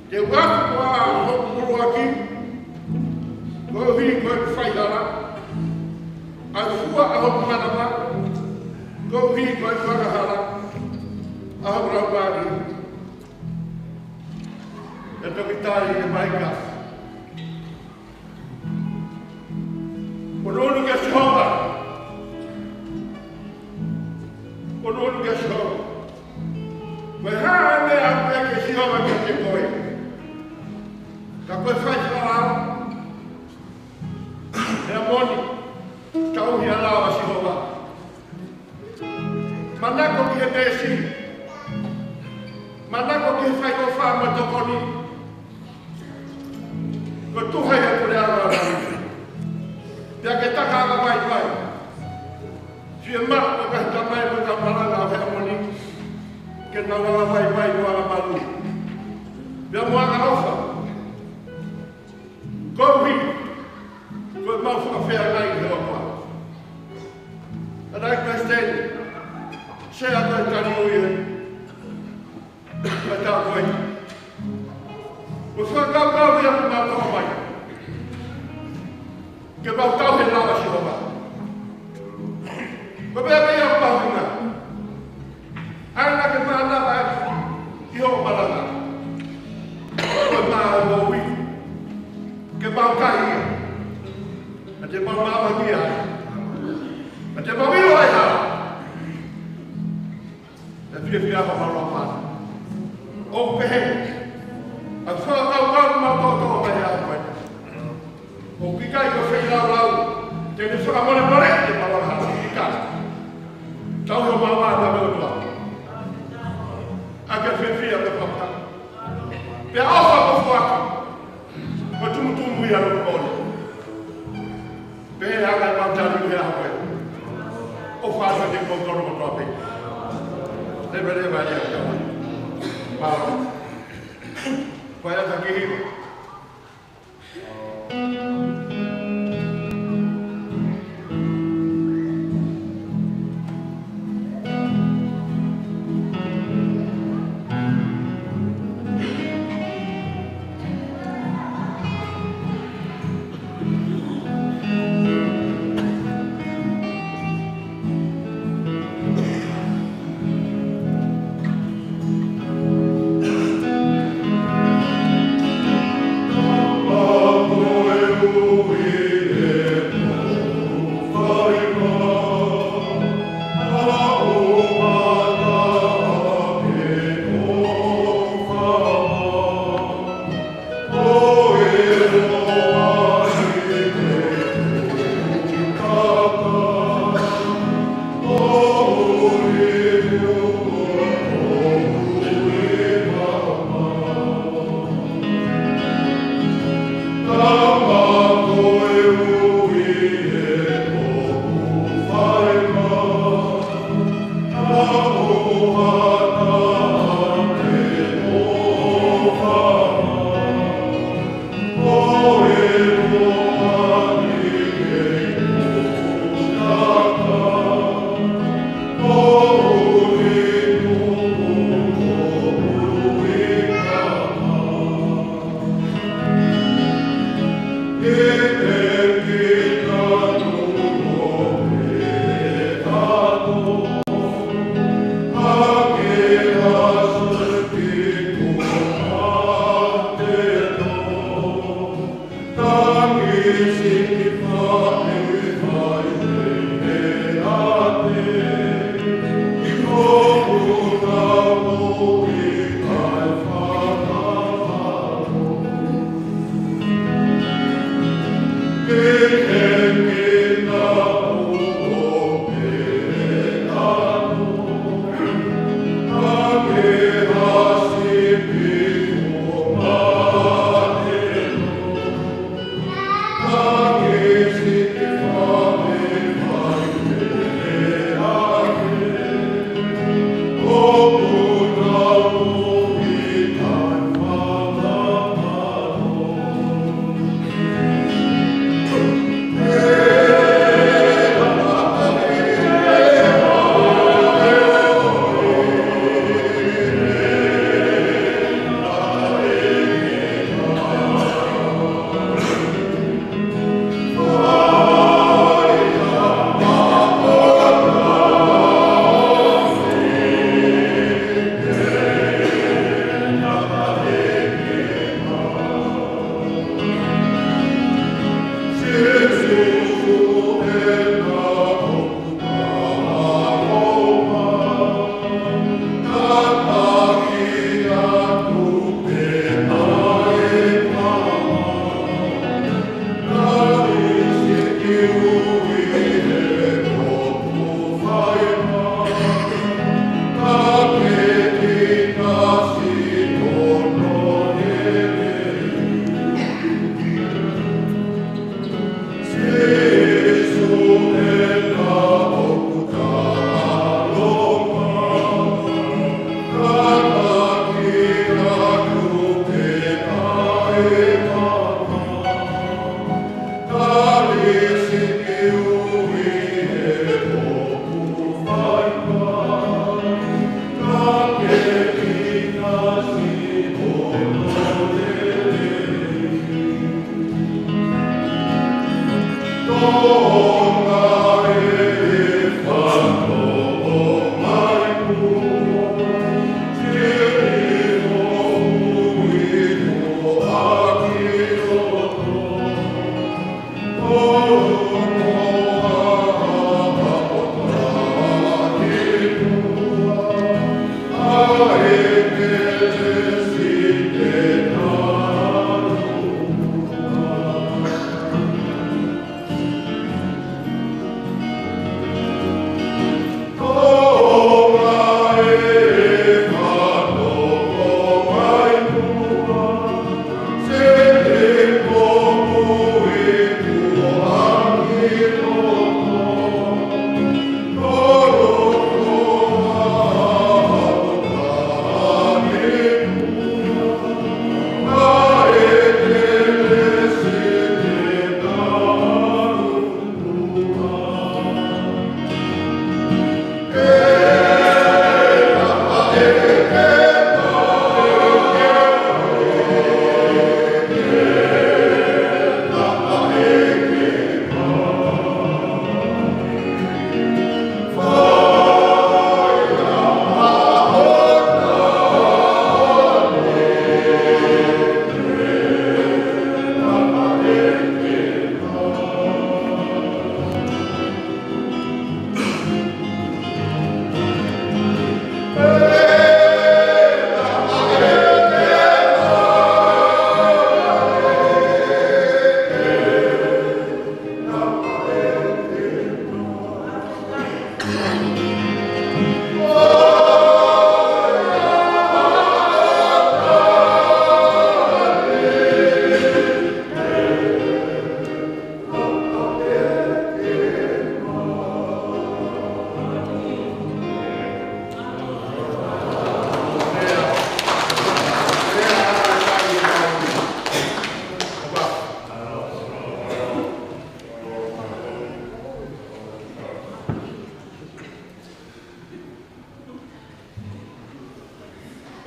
Te u aʻu ʻa hoku ʻuluaki, koeʻuhi ko ʻeku faihala, ʻa e fua ʻa hoku manava, koeʻuhi ko ʻeku angahala, ʻa hoku laumālie. ʻE toki tali ʻe Maika: ʻUnuʻunu kia Sihova. ʻUnuʻunu kia Sihova. Ko e hā e meʻa ʻoku ʻeke ʻe Sihova kiate koe? Ka ko e faihala, meʻa moʻoni, tauhi ʻa e lao ʻa Sihova. Manako ki he peesi. Manako ki he fai ʻofa mo e tokoni. Ko e tuha ia ʻo e puleʻanga ʻo e ʻOtua. Pea ke taka ʻa e anga vaivai. Fiemaʻu ʻe he ngaahi tamai mo e kau malanga ʻo Heamoni ke nau anga vaivai mo anga malū, pea mo anga ʻofa. Koeʻuhi ko ʻemau fakafeangai ki he ʻOtua. Anaʻi Palesiteni, Sea, ko e tali ui e, ko e tau koe. Ko e fakakaukau ia ʻoku mau toʻo mai, ke mau tauhi e lao ʻa Sihova. Ko e meʻa pē ia ʻoku mau hanga. ʻAi naʻa ke mānava ai ʻi hoʻo malanga. Ko e maʻu moʻui ke mau kai ia. Ka te mau māmani ai. Ka te mau ʻilo ai ha. ʻE fiefia hoʻo malanga. ʻOku pehē ʻa e fakakaukau ʻoku mau toʻotoʻo mai he ʻaho ko eni. ʻOku ʻikai ko e feilaulau te ne fakamolemole ʻemau angahala, ʻikai. Tau ʻi homau ʻā na mo e ʻOtua. ʻA e fiefia mo e fakafetaʻi. Pea ʻofa mo e foaki. Ko e tumutumu ia ʻo e moʻoni. Pea hanga ʻemau tali he ʻaho ko eni. ʻOfa atu kiate kimoutolu kotoa pē. Leveleva ia ʻa e ʻOtua. Mālō. Fai atu ki he hiva.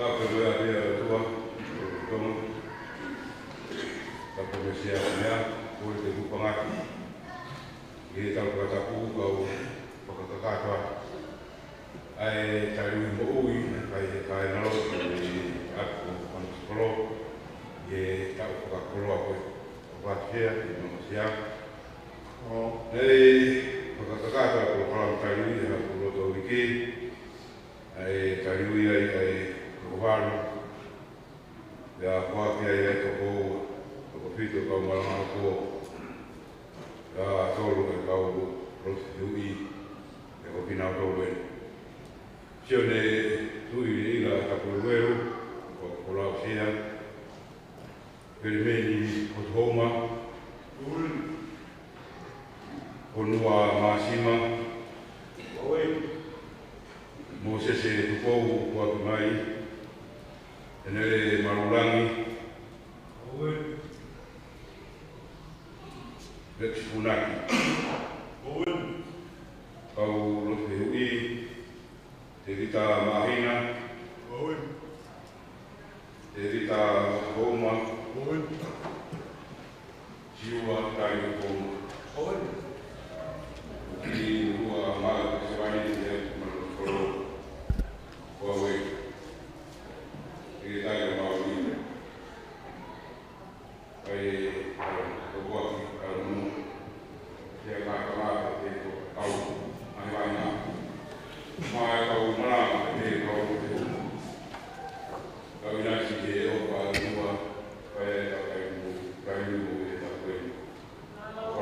Ka ko e loea pea ʻOtua, ko e tonu, ka ko e mesia mea, ko e te kupangaki. ʻI heʻetau fakatapu, kau fakakakato atu ʻa e tali ui moʻui, kae, kae ngalo, ʻi he ʻapi ko Fanga Sikolo, ʻi he taʻu fakakoloa ko ē. ʻOku ʻatu hea, ki he mesia. ʻO, ʻe fakakakato ʻa e polokalama tali ui, ʻi he ʻaho lotu ʻo e uike, ʻa e tali ui ai, ʻa e toko valu, pea foaki ai ʻa e toko ua, toko fitu ʻa e kau malanga ako, pea tolu ʻa e kau lotu fehuʻi, ʻa ia ko kinautolu eni. Sione Tuʻileʻila Tapueluelu, ko, ko Lausea, Pelemeni Hotuhouma, Honua Māsima, Mōsese Tupou, Kuaki Mai, Henele Malulangi, Rex Funaki, kau lotu fehuʻi, Tevita Māhina, Tevita Houma, Siua Taio Houma. Ki Ua Mau Sevani, Ua Mau Kolo, Tevita Mau. ʻAi, ʻai, ko Kuaki, ʻai, mo. Te ka ka la, te ko kau, ʻai, ʻai, na. Ma e kau mala, te kau, te. Kau ina si te o pa i ua, ʻai, ʻai, ʻai, mo, ʻai, mo, e ta kue. Ko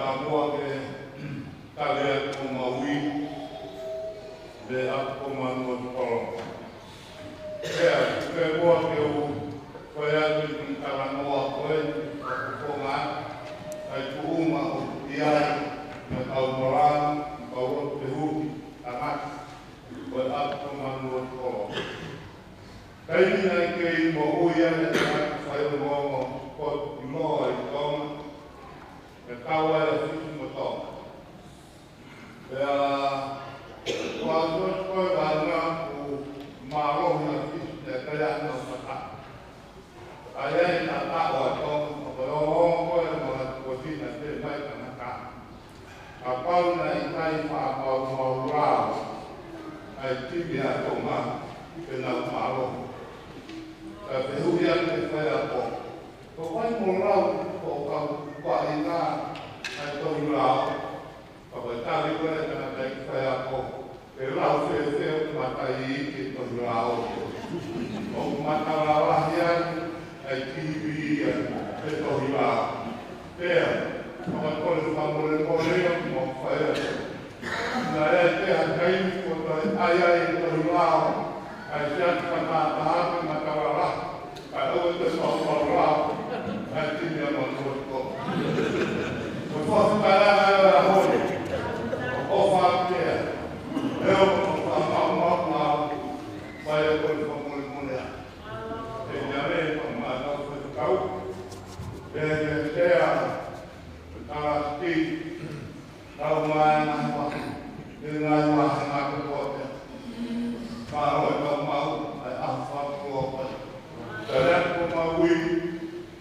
Mua ke tali atu ko Maui, le atu ko Manuʻa Tupolonga. Pea, ke mua ke u fai atu e kiʻi talanoa ko eni, ʻo ko Tonga, ʻa e tuʻunga ʻoku ʻi ai, mo e kau malanga, mo e kau lotu fehuʻi, tangata, ko e atu ko Manuʻa Tupolonga. Taimi naʻe kei moʻui ai e tangata faiongoongo ko Tuʻiloa ʻi Tonga, ʻe kau ai ʻa Fisi mo Tonga. Pea, ʻoku ʻi ai e vāhenga ʻoku mālohi ʻa Fisi, pea ʻikai ʻi ai ha taha. ʻA ia ʻi he taʻu ʻa Tonga, ʻo ko e ongoongo ko ē mo e kuo ʻosi na te mai tangata. Kapau naʻe ʻikai faʻa maumau lao ʻa e timi ʻa Tonga, pe naʻa nau mālohi. Ka fehuʻi atu e faiako, ko hai mo lau ko kau kuaʻi na ʻa e tohi lao? Ka ko e tali ko ē ʻa e tangataʻeiki faiako, ke lau fēfē ʻoku mata iiki e tohi lao? ʻOku mata lalahi ai ʻa e TV ia he tohi lao. Pea, ʻoku ou kole fakamolemole ia mo fai atu. Naʻe ʻi ai ha taimi kuo toe ʻai ai e tohi lao, ʻa e siasi ka mata ake mata lalahi. Ka ʻoku te maumau lao, ʻa e timi ʻa Manuʻa Tupolonga. Ko e fakatātā ʻa e ʻaho ni, ʻofa atu. ʻE ʻofa atu, maumau lao, fai ʻa e kole fakamolemole atu. ʻE ia le, ko e mānava faifekau. ʻE ia le, ʻe ia le, Kalasi, tau mai na hua, ʻe ngaahi vāhenga ko ē. Ka ʻoku tau maʻu, ʻa e ʻaho fakakoloa ko ē. Tali atu ko Maui,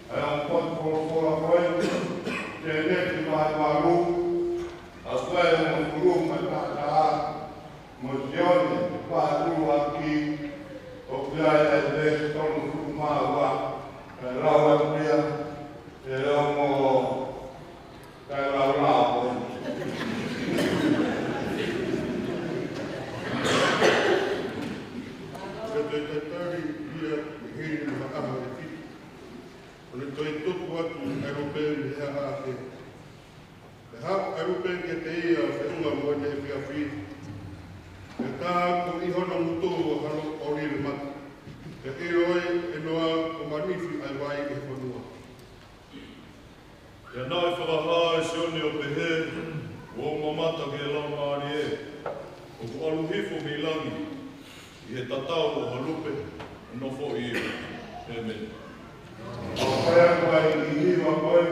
ʻa e ongo potu folofola ko ē. Tēneti vahe valu, ʻa ko e mo fulu ma tata, mo Sione, vahe ʻuluaki, ʻoku ʻi ai ʻa e veesi tolungofulu mā ua, ʻe lau atu ia, ʻe ongo Kae lau lao ko ē. Ko e toe tatali ia ʻi he hili ʻa e ʻaho ʻe fitu. ʻO ne toe tuku atu ʻa e lupe mei he ʻaʻake. Pea haʻu ʻa e lupe kiate ia feʻunga mo ʻene efiafi. Pea tā ko ē ʻi hono ngutu ʻa hono ʻōlile mate. Pea ʻilo ʻe Noa kuo manifi ʻa e vai ʻi he fonua. Pea naʻe fakahā ʻe Sione ʻo pehē, ʻOku ou mamata ki he Laumālie, ʻoku ʻalu hifo mei langi, ʻi he tatau ʻo ha lupe, ʻo nofoʻi ia. ʻĒmeni. ʻOku ʻi ai e hiva ko ē,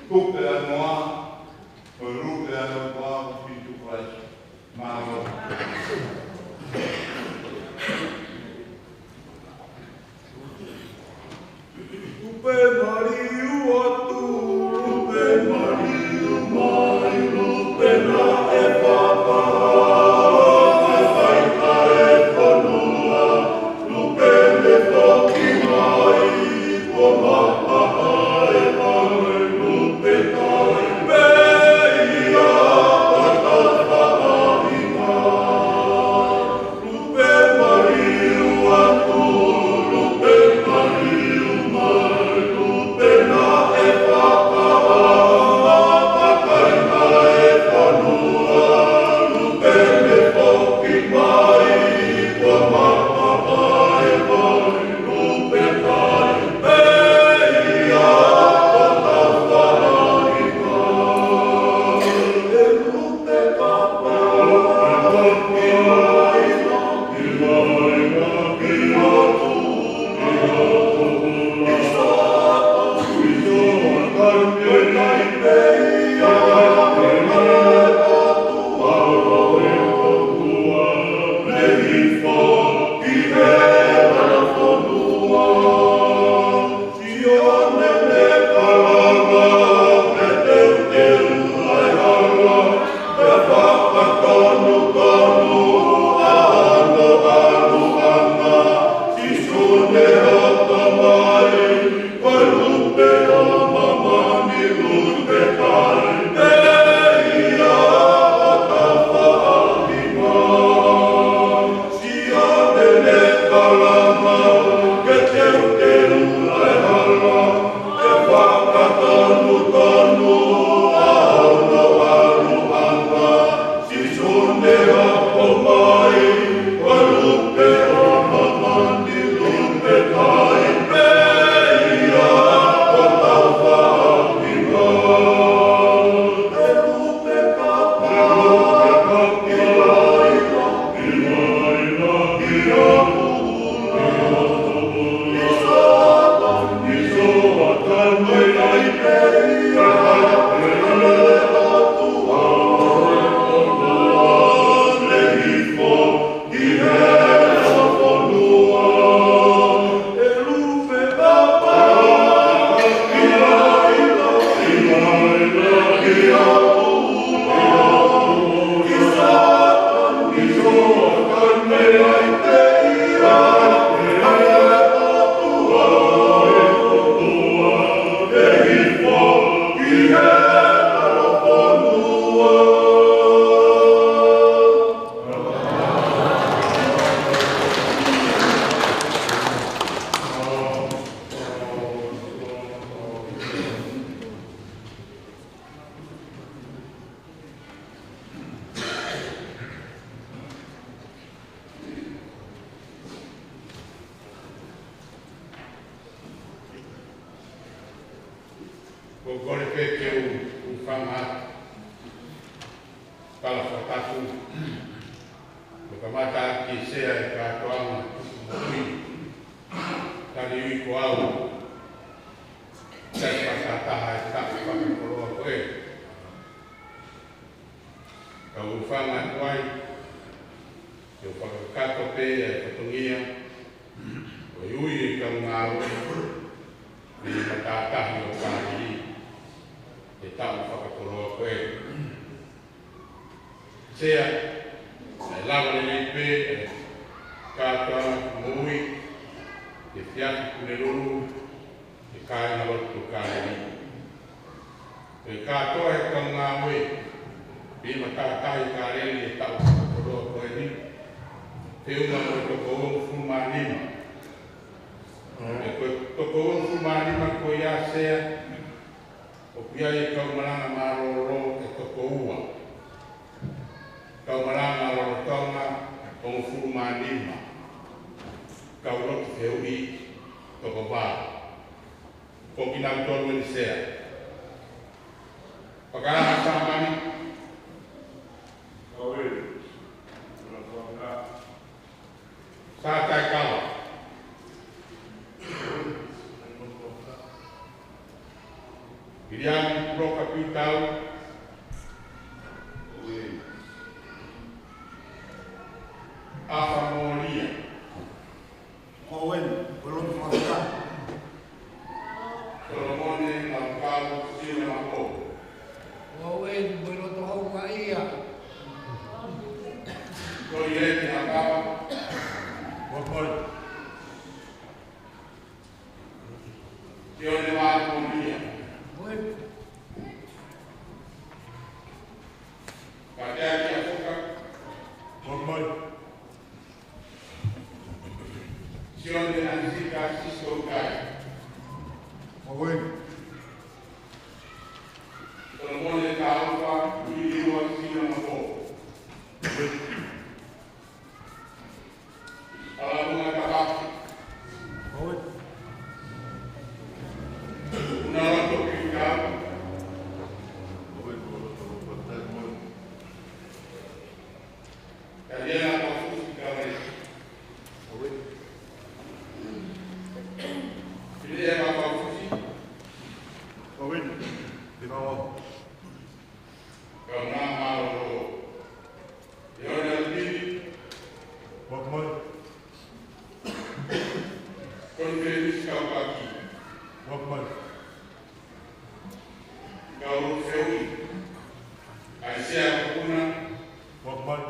tupe ʻa Noa, ko e lupe ʻa e ʻOtua ko Sīsū Kalaisi. Mālō. Lupe maliu atu, lupe maliu mai, lupe naʻe fakahā, ʻa e faʻahinga ʻo e fonua, lupe ne foki mai, kuo mapaha e ʻaho, lupe taʻe pehē ia ʻa e faʻahinga. Lupe maliu atu, lupe maliu mai, lupe na Ko e kole pē ke u, u hūfanga atu. Tala fakatapu. Ko e kamata ʻaki e sea e kātoanga tuku moʻui. Tali ui ko au. Sai fakataha e taʻu fakakoloa ko ē. Ka u hūfanga atu ai, ke u fakakakato pē e fatongia, ʻo e ui e kau ngāue, mei he matātahi ʻo Kāleli, he taʻu fakakoloa ko ē. Sea, ʻe lava lelei pē, e kātoanga moʻui, ke fiaki pule lulu, e kāingalotu Kāleli. Ko e kātoa e kau ngāue, mei he matātahi Kāleli he taʻu fakakoloa ko eni. Feʻunga mo e toko uofulu mā nima. Pea ko e toko uofulu mā nima ko ia Sea, ʻoku ʻi ai e kau malanga mālōlō ʻe toko ua. Kau malanga lolotonga hongofulu mā nima. Kau lotu fehuʻi toko vā. Ko kinautolu eni Sea. Fakaaʻu Sāmani. Kau ē. Sa Taikawa. Viliami Puloka Piutau. ʻAfa Molia. Owen, ko e lotu fakafetaʻi. Solomone Laukau Sila Mako. Owen, ko e lotu houngaʻia. Ko e lotu fakafetaʻi. Owen. Sione Mātumonia. Owen. Pateaki Afuka. Owen. Sione Anasika Sisto Ukai. Owen. Solomone Kaufa, Iliwa Sila Mako. Owen. Alaunga Tavaki. Owen. Unaloto Piutau. Owen. Taliela Pafusi Kavai. Owen. Taliela Pafusi. Owen. Tinawa. Kaunanga Mālōlō. Leona Lupini. Wakmai. Konifelenisi Kaupaki. Wakmai. Kau Feui. ʻAisea Kupuna. Wakmai.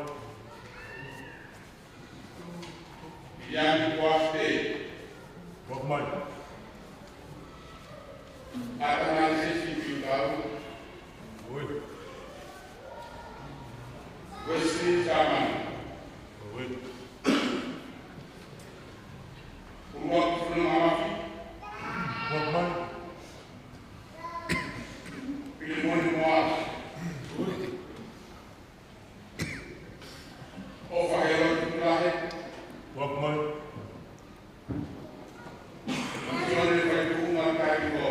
Viliami Koafe. Wakmai. Atamaisesi Piutau. Oi. Wesley Sāmani. Oi. Uluaki Funangamafi. Wakmai. Pilimoni Moa. Oi. ʻOfa Helo Tukulahe. Wakmai. Sione Faituʻunga Kaiko.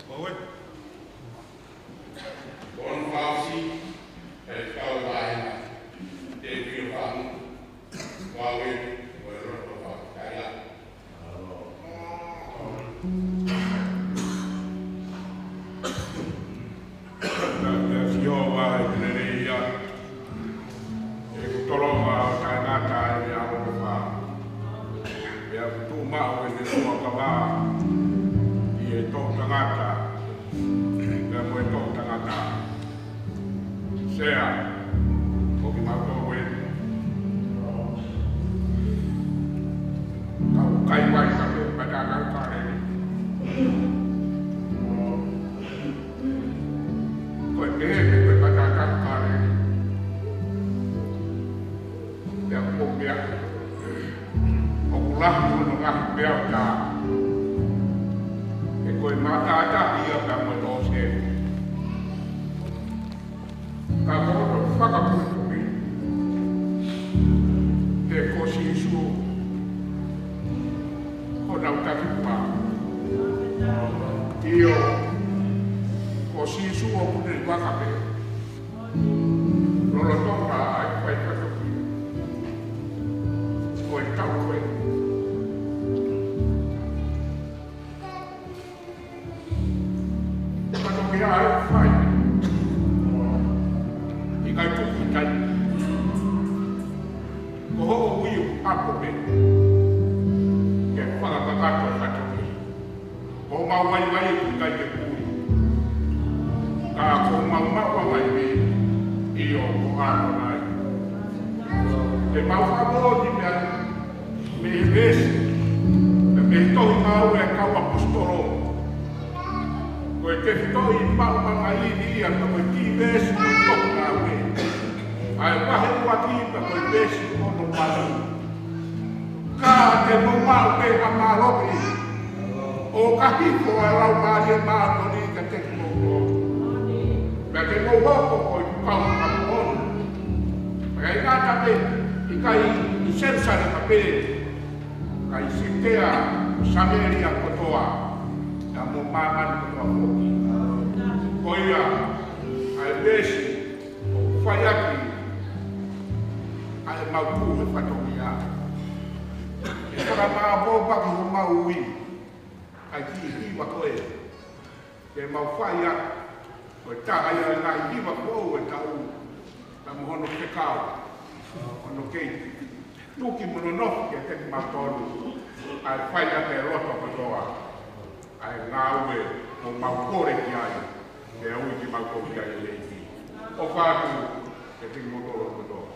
Wakmai. Ono Fausi, e kau laina. Te Pio Famu. Wakmai, ko e loto fakataila. Pea Sihova ʻe lelei ia, ʻe tolonga ʻo taʻengata ʻene ʻaloʻofa. Pea tuʻu maʻu ʻene fuakava ʻi he toʻutangata, pea mo e toʻutangata. Sea, ko kimautolu ē. Kau kai vai ka pe pata kau kare. Ko e pehē pē ko e pata kau kare. Pea ko e meʻa. ʻOku lahi hono ngaahi meʻa ʻo tā. He ko e matātahi ia pea mo e tōsē. Ka ko hono fakapuipuiʻi, he ko Sīsū, ko ʻenau taki kuā. ʻIo, Ko Sīsū ʻoku ne vaka pē lolotonga ʻa e fai fatongia ʻo e taʻu ko eni. Fatongia ʻe fai ʻikai tuku ʻi taimi. Ko hoʻo ui ʻapo pē ke fakakakato e fatongia. Ko homau vaivai ʻoku ʻikai ke puli. Ka ko homau maʻuʻanga ʻi he ʻio ko ʻAtonai. Te mau fakamoʻoni pē mei he veesi, mei he tohi Ngāue ʻa e kau ʻAposetolo. Ko e tefitoʻi maʻuʻanga ʻi he ia ka ko e kiʻi veesi ʻo e tohi Ngāue. ʻA e vahe ua ki ka ko e veesi ono valu. Ka te mou maʻu pē ha mālohi, ʻo ka hifo ʻa e Laumālie Māʻoniʻoni kiate kimoutolu. Pea te mou hoko ko ʻeku kau fakamoʻoni. Pea ʻikai ngata pē, ʻikai ʻi Selūsalema pē, ka ʻi Siutea, Samēlia kotoa, pea mo māmani kotoa foki. Ko ia, ʻa e veesi ʻoku fai ʻaki ʻa ʻemau tuʻu he fatongia. ʻE fakamāʻopoʻopo ʻaki homau ui ʻa e kiʻi hiva ko ē te mau fai ʻaki, ko e taha ia ʻo e ngaahi hiva foʻou ʻo e taʻu, pea mo hono fekau, hono kei tuki mo nonofo kiate kimautolu ʻa e fai ʻaki e loto kotoa ʻa e ngāue ʻoku mau kole ki ai, ke ui kimautolu ki ai ʻe he ʻEiki. ʻOfa atu kiate kimoutolu kotoa.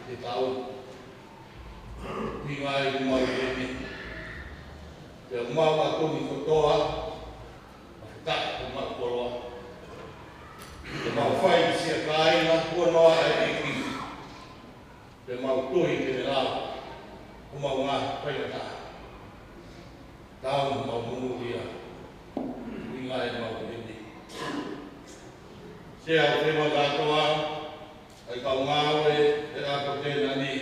Te tau ʻuhinga ai ʻemau ʻi heni. Te mau ʻatumi kotoa, fakataha ʻemau koloa. Te mau fai siʻa kāinga kuo noa ʻa e ʻEiki. Te mau tui ke ne lava ʻo mau ngā faingataʻa. Tau mau monūʻia ʻuhinga ʻemau ʻi heni. Sea, ʻoku mau kātoa, ʻa e kau ngāue he ʻaho ko eni,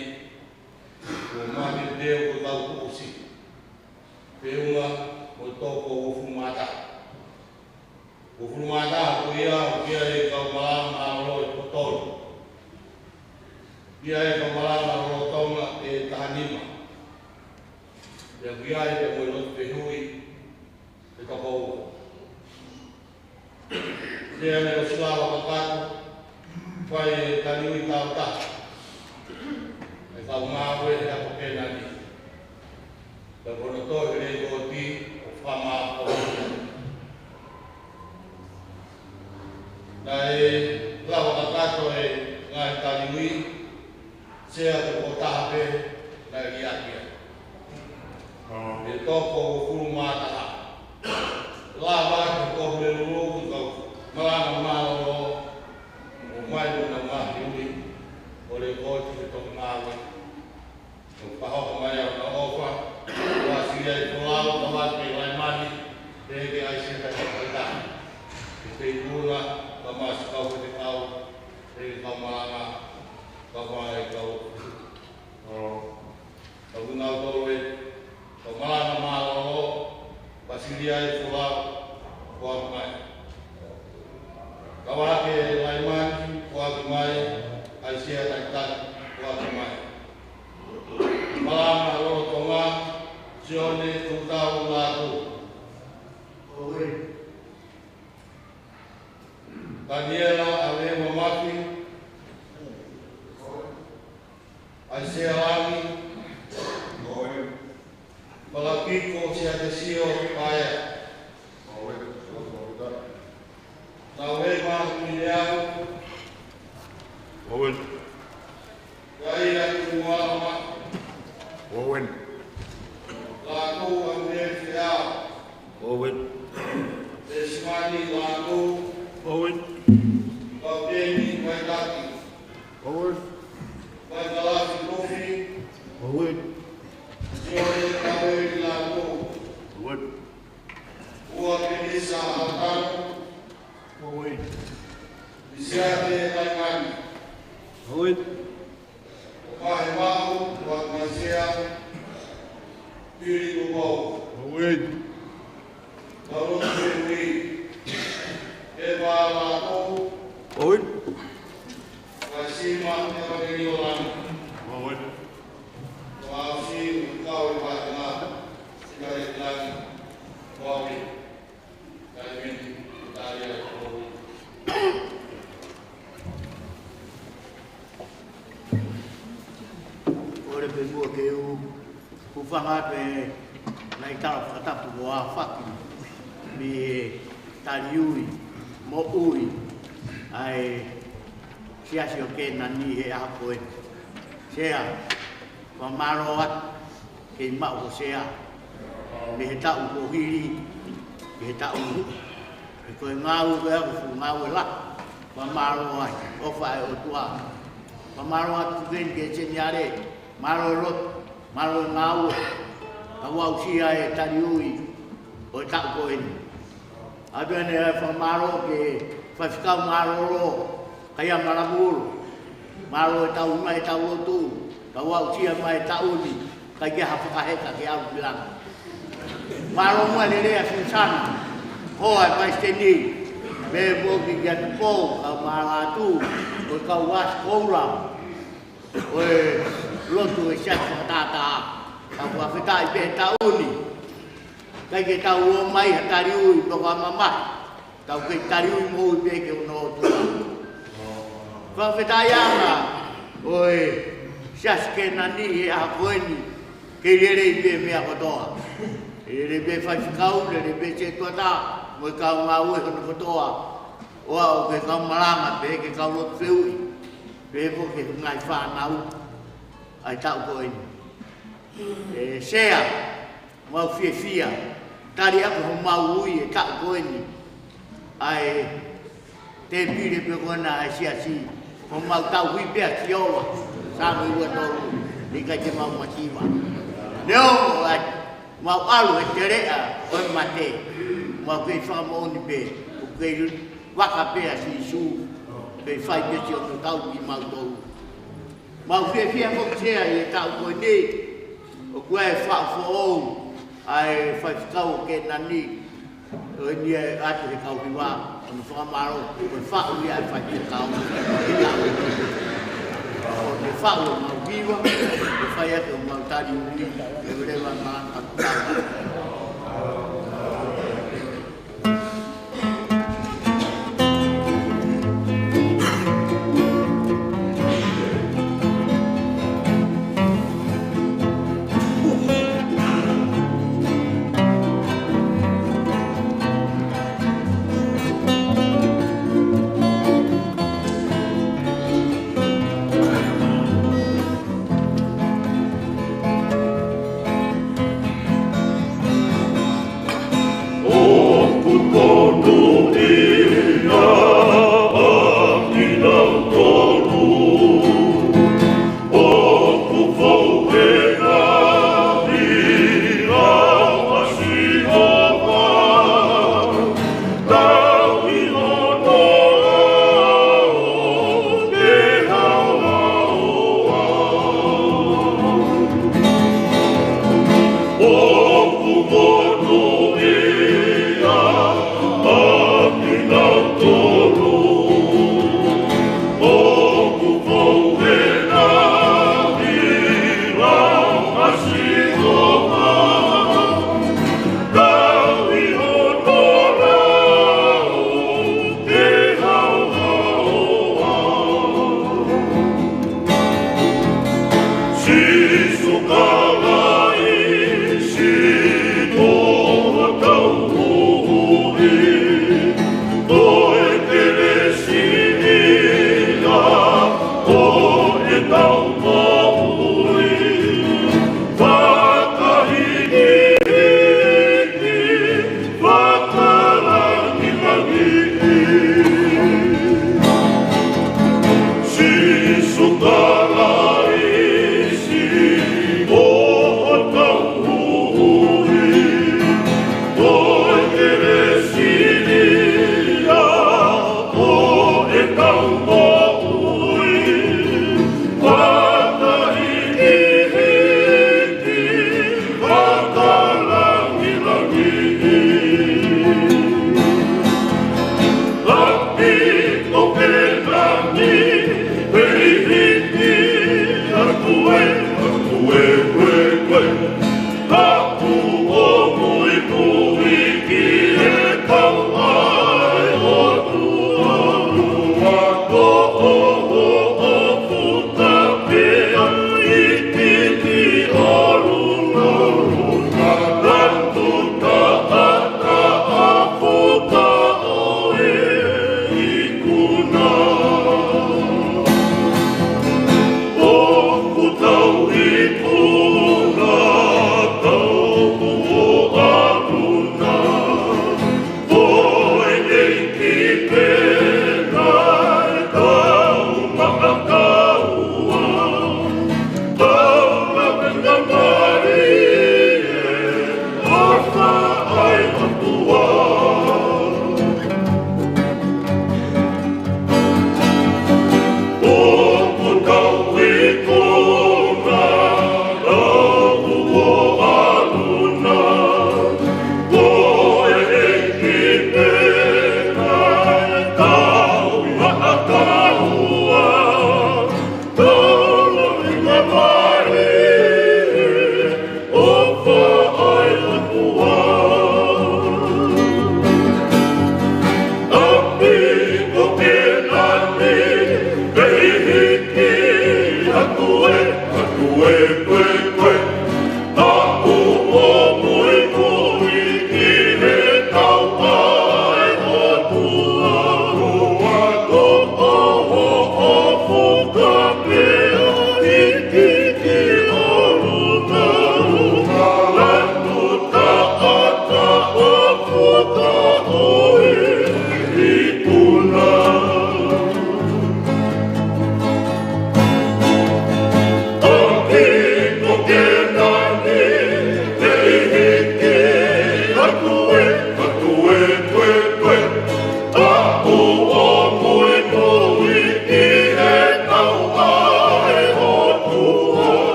ʻoku mau teu ko e kau kuo ʻosi. Feʻunga mo e toko uofulu mā taha. Uofulu mā taha ko ia, ʻoku ʻi ai e kau malanga mālōlō ʻe toko tolu. ʻI ai e kau malanga mālōlō Tonga ʻe taha nima. Pea ʻoku ʻi ai pē mo e lotu fehuʻi ʻe toko ua. Sea, naʻe ʻosi lava kakato, fai e taliui tāutaha ʻa e kau ngāue he ʻaho ko eni. Pea ko hono tohi lekooti ʻoku fakamāʻopoʻopo. Naʻe lava kakato e ngaahi taliui, Sea, ko e tokotaha pē naʻe liʻaki ai. ʻE toko uofulu mā taha. Lava atu ko e melulu ko e kau malanga mālōlō ʻo ʻomai mo ʻenau ngaahi ui ʻo lekooti he tohi ngāue. ʻOku fakahoko mai ʻa e ʻofa, ʻoku ʻasi ai e folau, ʻoku ʻasi ai e laimani, pehē kia ʻAisea Taʻitaha. Ke feituʻuna, ka masi kau fete kau, pehē kau malanga, ka mai kau. ʻO, ka kinautolu ē, kau malanga mālōlō, ʻoku ʻasi ai e folau, ʻoku ʻomai. Kau ake laimani, ʻoku ʻomai, ʻAisea Taʻitaha, ʻoku ʻomai. Malanga lolotonga, Sione Tūtau Lātū. ʻOi. Taniela ʻAleua Mafi. ʻAisea Langi. ʻOi. Malakiko Siatesio Paea. ʻOi. Nau hei mā mine au. ʻOi. Kaia Tuʻualama. ʻOi. Lātū Angelifea. ʻOi. Esimani Lātū. ʻOi. Kauteni Maitaki. ʻOi. Maikalafi Kofi. ʻOi. Sione Kaveli Lātū. ʻOi. Ua Penisa Alatano. ʻOi. Lisiate Laimani. ʻOi. Pahe Mau, Ua Maisea, Pili Tupou. ʻOi. Paulo Tupou. Eva Lātū. ʻOi. Kaisima Evangelio Langi. ʻOi. Ua Ausi, Kau Eva Ena, Sika Langi. ʻOi. ʻOku ou pehē muʻa ke u hūfanga pē ʻi he ngaahi tala fakatapu kuo aofaki mei he taliui moʻui ʻa e Siasi ʻo Kēnani he ʻaho ko eni. Sea, fakamālō atu kei maʻu ho sea mei he taʻu kuo hili ki he taʻu ni. He ko e ngāue ko ia ko e fuʻu ngāue lahi. Fakamālō ai, ʻofa ʻa e ʻOtua. Fakamālō atu ki he Seniale, mālō e lotu, mālō e ngāue. Ka ʻoku aʻusia e taliui ʻo e taʻu ko eni. ʻAtu eni e fakamālō ki he faifekau mālōlō, Kaia Malamulu. Mālō e tauhi mai e tau lotu, ka ʻoku aʻusia mai e taʻu ni, ʻikai ke ʻi ai ha fakaheka ke aʻu ki langi. Mālō muʻa e lelei ʻa Susana, hoa e palesiteni, pea mo e kiʻi ʻatu kou, kau mālō atu, ko e kau ʻasi koula ʻo e lotu ʻo e Siasi Fakatātā. Ka ʻoku fakafetaʻi pē he taʻu ni, ʻikai ke tau ō mai ha taliui pē ko e mamahi. Tau kei taliui moʻui pē ki hono ʻOtua. Fakafetaʻi ange ʻo e Siasi Kēnani he ʻaho ko eni, kei lelei pē meʻa kotoa. Kei lelei pē faifekau, lelei pē setuata, mo e kau ngāue hono kotoa. ʻO aʻu ki he kau malanga pea ki he kau lotu fehuʻi. Pea foki ki he ngaahi fānau. ʻa e taʻu ko eni. ʻE Sea, mau fiefia, tali ʻaki homau ui ʻi he taʻu ko eni ʻa e tēpile pē ko ena ʻa e siasi, ko homau tauhi pē ʻa Sihova, Saame ua tolu, ʻikai te mau masiva. Neongo ʻa e mau ʻalu he teleʻa ʻo e mate, mau kei fakamoʻoni pē, ʻoku kei vaka pē ʻa Sīsū, kei fai pē siʻono tauhi kimautolu. Mau fiefia mo Sea ʻi he taʻu ko eni, ʻoku ʻi ai e faʻu foʻou ʻa e faifekau ʻo Kēnani, ʻo eni ʻe ʻatu he kau hiva, ʻo ne fakamālō, ko e faʻu ia ʻa e faifekau. ʻO ne faʻu homau hiva, ʻo fai atu homau tali ui, ʻe leva ma atu.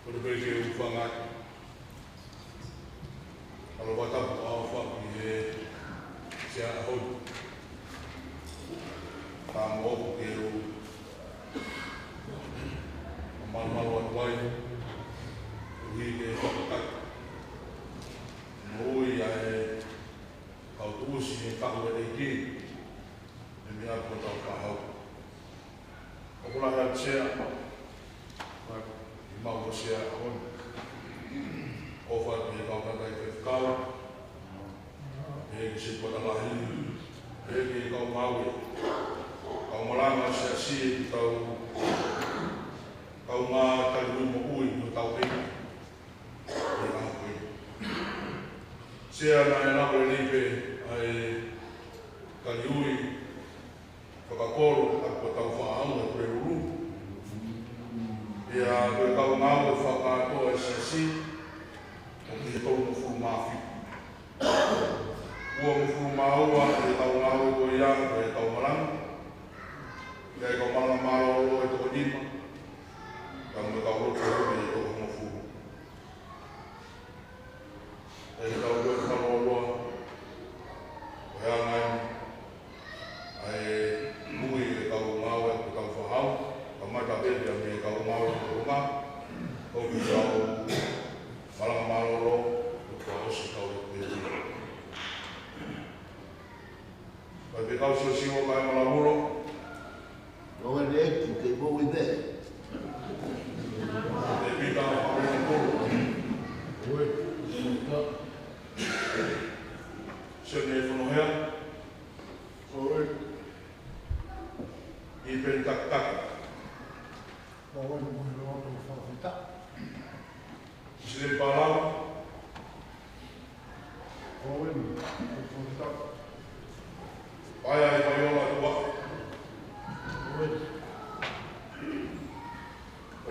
Ko e pehē ke u hūfanga atu ʻa e fakatapu ʻofa ki he Sea ʻo e ʻaho ni. Ka ʻoku ou ke u malumalu atu ai, ʻuhi ke fakatapu. Moʻui ʻa e kau tuʻusi he kahu ʻeiki, ʻi he meʻa ko Taufaʻahau. ʻOku lahi ʻa e Sea, ʻi he maʻu ʻo e Sea ʻo e ʻaho ni. ʻOfa atu ki he kau tangataʻeiki faifekau, ʻEiki Sipota Lahi, ʻEiki kau ngāue, kau malanga Siasi, ʻeiki kau, kau ngā tali ui moʻui ʻo hotau ʻEiki. ʻI he ʻaho ko eni, Sea, naʻe lava lelei pē ʻa e tali ui fakakolo ʻa e Puleʻanga Taufaʻahau ʻa e Pulelulu. Pea ko e kau ngāue fakakātoa ʻa e Siasi, ʻoku ʻi he tolungofulu mā fitu. Uongofulu mā ua ʻa e kau ngāue ko ia, ko e kau malanga. Pea ʻi he kau malanga mālōlō ʻe toko nima. Pea mo e kau lotu ʻe toko hongofulu. ʻE tau ʻofa mālōlō, ʻo e anga eni ʻa e moʻui ʻa e kau ngāue ʻa e Puleʻanga Taufaʻahau, kamata pē mei he kau ngāue ʻo e Puleʻanga, ʻo ki he kau malanga mālōlō, ʻo ka ʻosi kau e pē. Faifekau Siosiua Kaimalavulo. Ko e ʻEiki ke moʻui pē. Tēvita Faʻamolemole. Sione Fonohea. ʻIpeni Takitaki. Sile Palau. Paea ʻi Paiola Tua.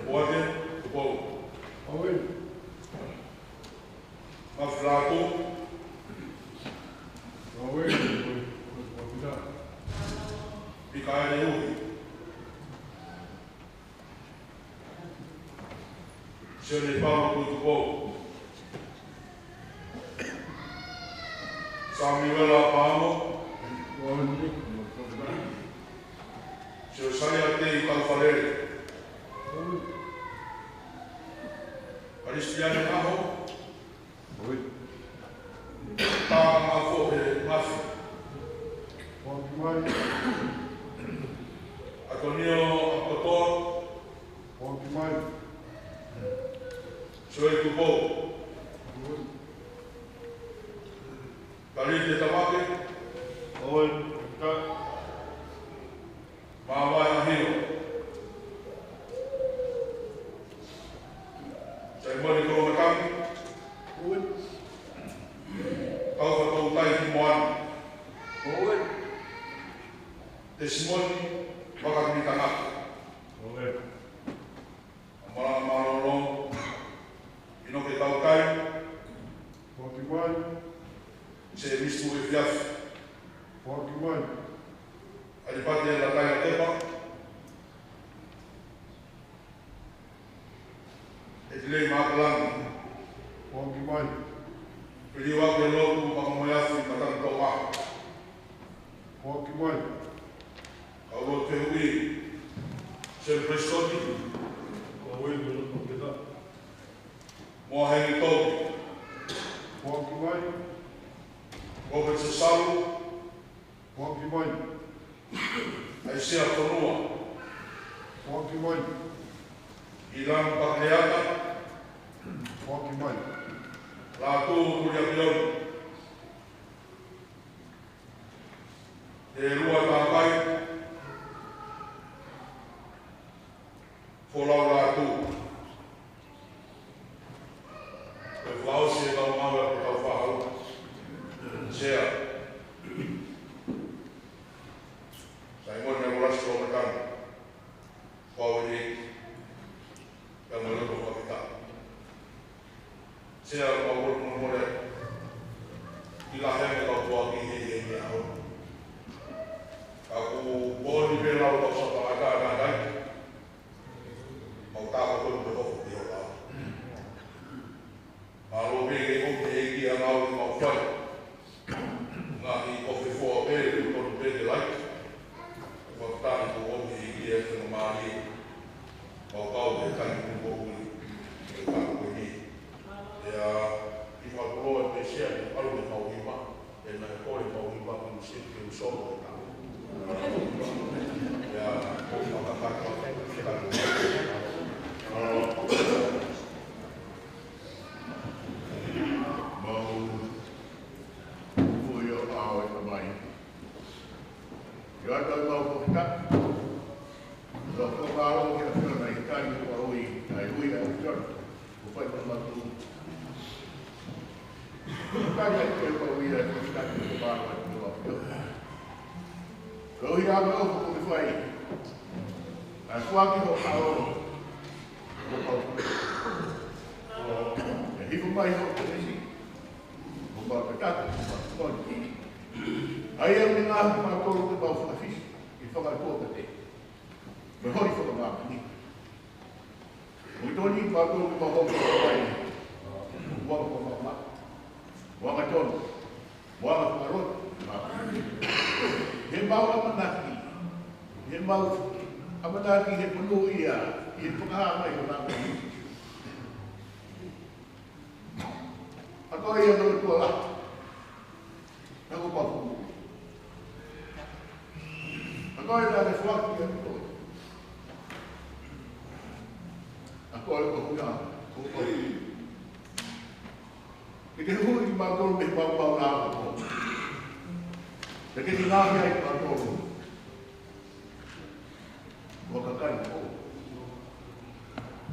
Poate Tupou. Mafilatu. Mikaele Uhi. Sione Paulo Kuitupou. Samiuela Paamo. Siosaia Tei Kaufalele. Kalisitiane ʻAho. Tāmafohe Mafi. ʻAtonio ʻAkotoa. Soe Tupou. Kalite Tamake. Māvae ʻAhio. Saimoni Kolomatangi. Kaufa Toutai Kimoana. Tesimoni Vakakimitanaka. Malanga mālōlō, ʻInoke Tautai. Sēmisi Efiafi. ʻAlipate Latai Latepa. ʻEtilei Makalani. Piliwake Lotu Makamoeafi Matana Toʻomaha. Kau Lotu Fehuʻi, Seli Presitoni. Moa Hengi Toki. Robert Sasalu. ʻAisea Fonua. ʻIlani Pakeleata. Lātū Tuliakioni. Tēlua Tākai. Folau Lātū. Ko e fakaʻosi e kau ngāue ʻa e Taufaʻahau. Sea. Saimone Nikolasi Kolomatangi. Fauele. Pea mo e loto fakafetaʻi. Sea, ʻoku mau kole molemole atu ki he lahi ange ʻetau foaki he, he, he ʻaho ni. Ke ʻoatu ʻemau fakafetaʻi. Mau fakamālō ki he ʻAfiona ʻi he tali ʻoku ui, ʻa e ui ʻa e ʻAfiona. ʻOku fai mo mau tū. Tali ʻa e ʻOtua ʻoku ui ʻa e fakafetaʻi mo e fakamālō ʻa e ʻAfiona. Koeʻuhi ʻa e ʻofa kuo ke fai. ʻA e foaki ho ʻAlo. Ko e pau. ʻE hifo mai ho Kelesi. Ko e pau ke tata, ko e pau ke tata. ʻA ia ʻoku ne ngaohi kimautolu ke mau fakafisi, ʻi he fakaʻatuʻi pē. Mo e holi fakamāmani. ʻOku tonu kimautolu ke mau hoko ko e fai. Mo e fakamāmani. Mo e angatonu. Mo e fakalotu. He mau ʻamanaki. He mau ʻamanaki he monūʻia. He fakahā mai ʻo nāmani. ʻA ko ia ko e ʻOtua lahi. Naʻa ko papu. ʻA ko ia naʻa ne foaki ʻa e ʻOtua. ʻA ko ia ko e ʻOtua. Ko e ʻOtua. Ke ke huhuʻi kimautolu mei he maumau na ko. Ke ke ngaohi ai kimautolu. Ko e kakai ko.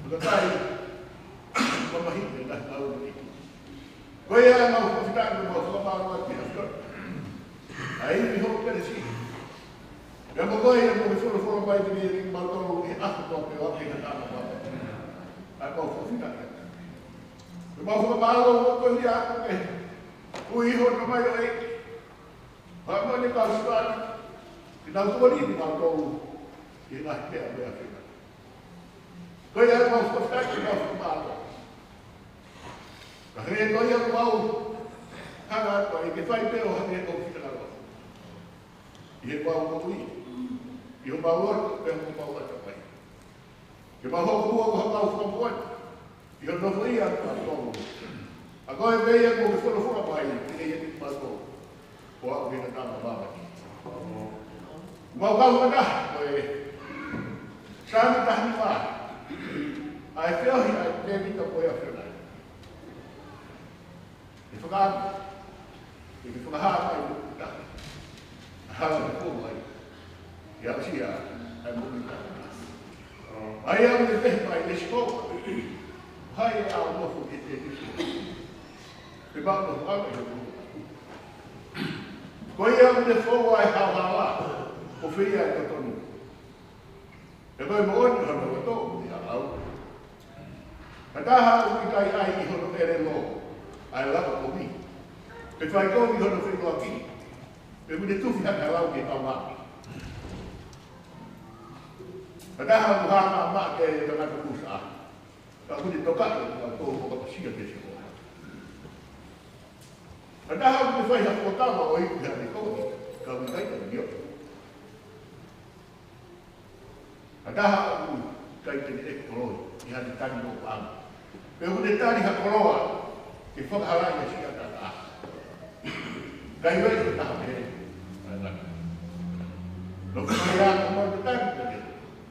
Ko e kakai. Mamahi e ngaahi ʻaho ni. Ko ia ʻemau fakafetaʻi mo ʻemau fakamālō ki he ʻAfiona. ʻA ia ʻi hoʻo kelesi. Pea mo ko ia ʻoku ke folofola mai kiate kimautolu ʻi he ʻaho ko ē pea ʻoku ke hanga mai. ʻA ʻemau fakafetaʻi. Pea mau fakamālō koeʻuhi ʻa e ui hoʻo tamaioʻeiki. Pea mo e kau sipani. Ke nau tuʻu ni kimautolu. ʻI he ngaahi meʻa meʻa fina. Ko ia ʻemau fakafetaʻi, ʻemau fakamālō. Ka hangē ko ia ʻoku mau hanga atu ai ke fai pē ʻo hangē ko e fita kalo. ʻI he mau moʻui, ʻi homau loto, pea mo homau ʻatamai. Ke mau hoko muʻa ko homau fakamoʻoni, ʻi hono nofoʻia ʻa e ʻOtua. ʻA ko e meʻa ia ʻoku ke folofola mai, ke ʻai ʻe kimautolu. Ko au ke na tama mama ki. Mau kau hana, ko e Saame taha nima. ʻA e feohi ʻa Tēvita ko e ʻAfiona. ʻE fakaʻamu. ʻE ke fakahā mai mo kuta. ʻA hala ko mai. ʻIa sia, ʻa e moʻui taha. ʻA ia ʻoku ne pehē mai ʻe Sihova. Hai ʻa e nofo ke te te. Pe maʻu nofo ʻa e moʻui. Ko ia ʻoku ne foua ʻa e haohaoa, ʻo feia ʻa e totonu. Pea ko e moʻoni ʻa hono loto ʻoku ne haʻau. Ka taha ʻoku ʻikai ʻai ʻi hono ʻelelo ʻa e lava kovi. Pe fai kovi hono feʻiloaki. Pea ʻoku ne tufi hake ʻa e lau ke taumaki. Ka taha ʻoku hanga ʻo maʻa ke tangata kusa. Ka ʻoku ne tokaʻi ʻa e tau ʻo kapasia ke se hoa. Ka taha ʻoku ne fai ha fuakava ʻo iku he ʻane kovi, ka ʻoku ʻikai te ne ʻio. Ka taha ʻoku ʻikai te ne ʻeke koloi, ʻi haʻane tali ʻo paʻanga. Pea ʻoku ne tali ha koloa, ke fakahalaʻi ʻa e siʻa taʻataʻa. Ka ʻi ai ha taha pehē, ʻa e ngata. Nofo mai ā, ko mau te tali, ka ke,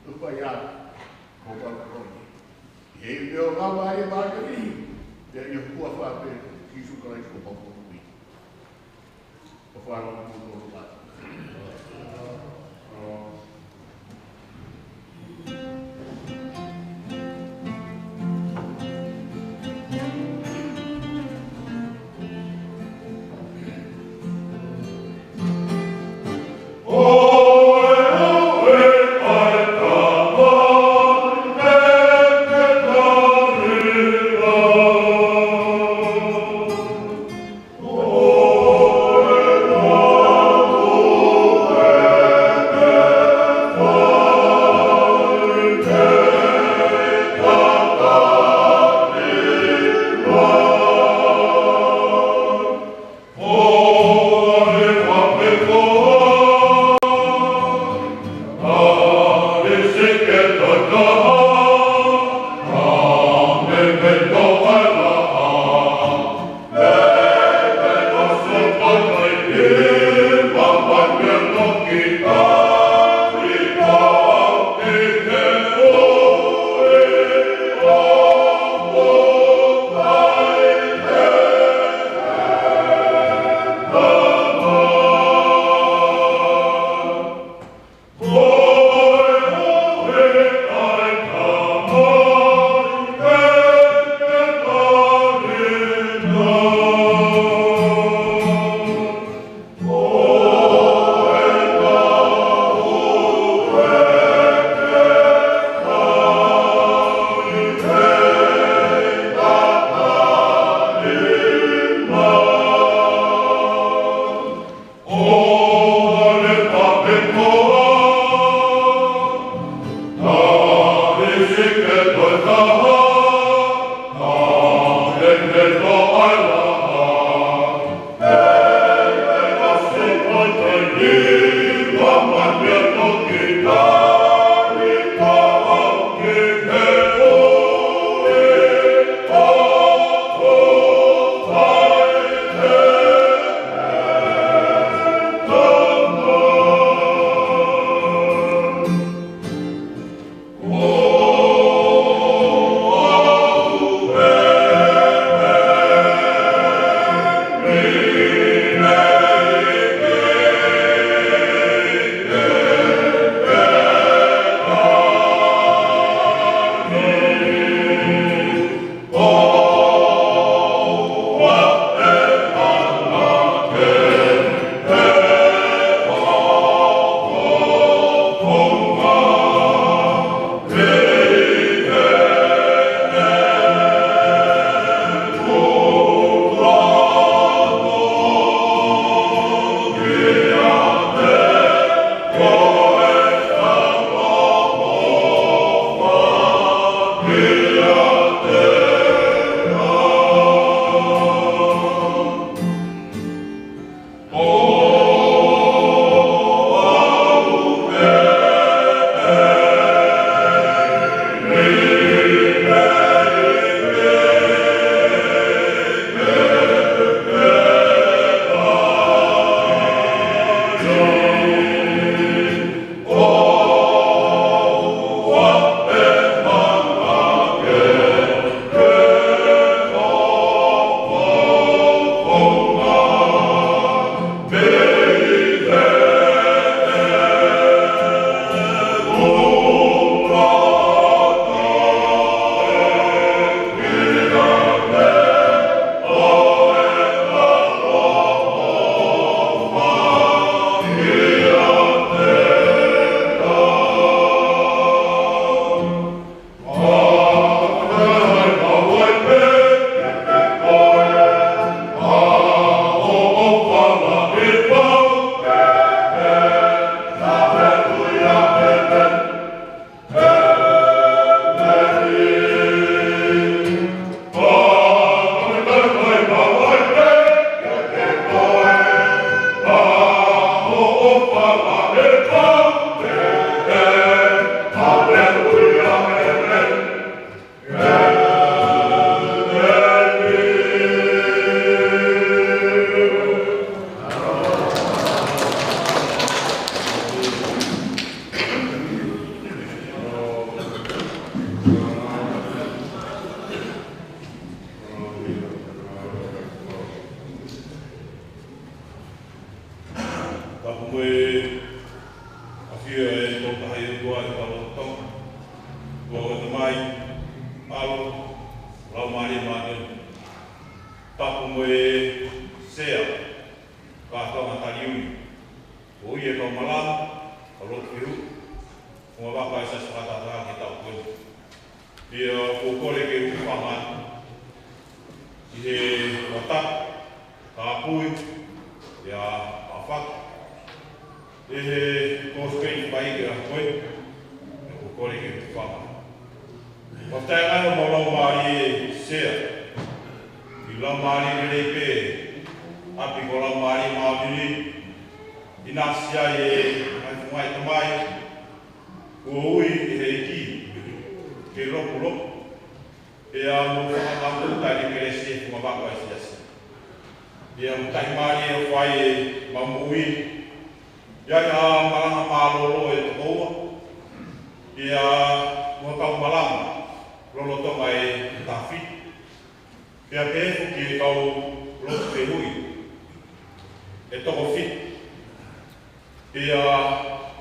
nofo mai ā, ko mau te tali. ʻI he ʻEiki ʻo e ngaahi mālie mālie ni, pea ʻi he huafa pē ʻo Sīsū Kalaisi ko homau Fakamoʻui. Ko e fānau ʻa e ʻOtua. Tapu mo e ʻafio ʻa e Tolu Tahaʻi ʻOtua ʻi hotau lotolotonga, ʻa e Tamai, ʻAlo, Laumālie Māʻoniʻoni. Tapu mo e Sea, Kātoanga Taliui. Ko ia e kau malanga, kau lotu fehuʻi, mo e vakai ʻa e Siasi Fakataha ki he taʻu ko eni. Pea ʻoku ou kole ke u hūfanga ʻi he ʻatā, tāpui, ʻa e ʻafaki ʻe he Kosipeli fai ki he ʻaho ko eni, ʻoku ou kole ke u hūfanga. Fakafetaʻi lahi ʻa e Laumālie Sea, ʻi he Laumālie lelei pē, ʻapi ko e Laumālie Māʻoniʻoni, ʻinasi ai ʻa e ngaahi founga ʻa e Tamai, kuo ui ʻe he ʻEiki ke lokuloku, pea mo fakatautai ʻene kelesi ʻi he funga vakai ʻa e Siasi. Pea mo e taʻimālie ʻoku fai ʻemau moʻui, ʻi ai ha malanga mālōlō ʻe toko ua, pea mo ha kau malanga lolotonga ʻe taha fitu. Pea pehē foki ki he kau lotu fehuʻi ʻe toko fitu. Pea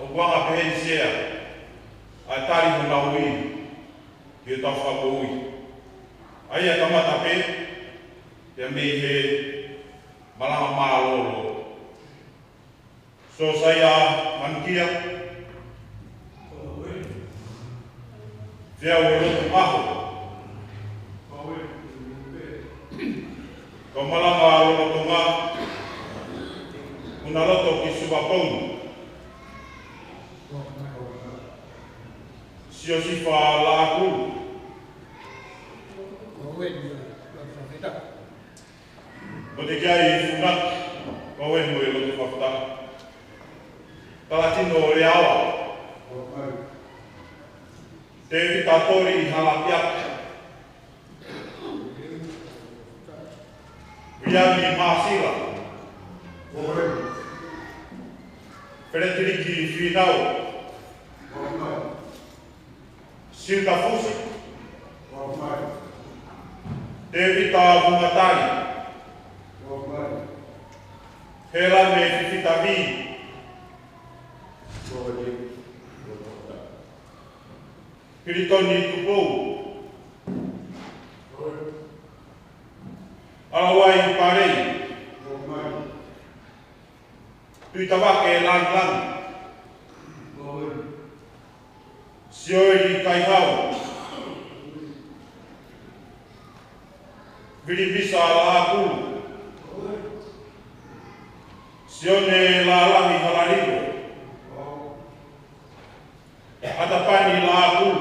ʻoku anga pehē ʻe he Sea ʻa e tali honau ui ki hotau fakamoʻui. ʻA ia kamata pē, pea mei he malanga mālōlō. Siosaia Manukia. Feau he lotu ʻaho. Kau malanga lolotonga, Punaloto ki Suva Pounu. Siosifa Laʻakulu. Ko e eni ʻa e loto fakafetaʻi. Ko e kiʻi funaki, ko e eni ʻa e loto fakafetaʻi. Talatino Leaoa. Tēvita Toli Halapiaka. Viliami Māsila. Feletiliki Fīnau. Silta Fusi. Tēvita Vumatai. Hēlani Fifita Vī. Hilitoni Tupou. ʻAlauai Palei. Tuʻitavake Langilangi. Sioeli Kaihau. Vilimisa Laʻakulu. Sione Lalahi Halalilo. ʻAtapani Laʻakulu.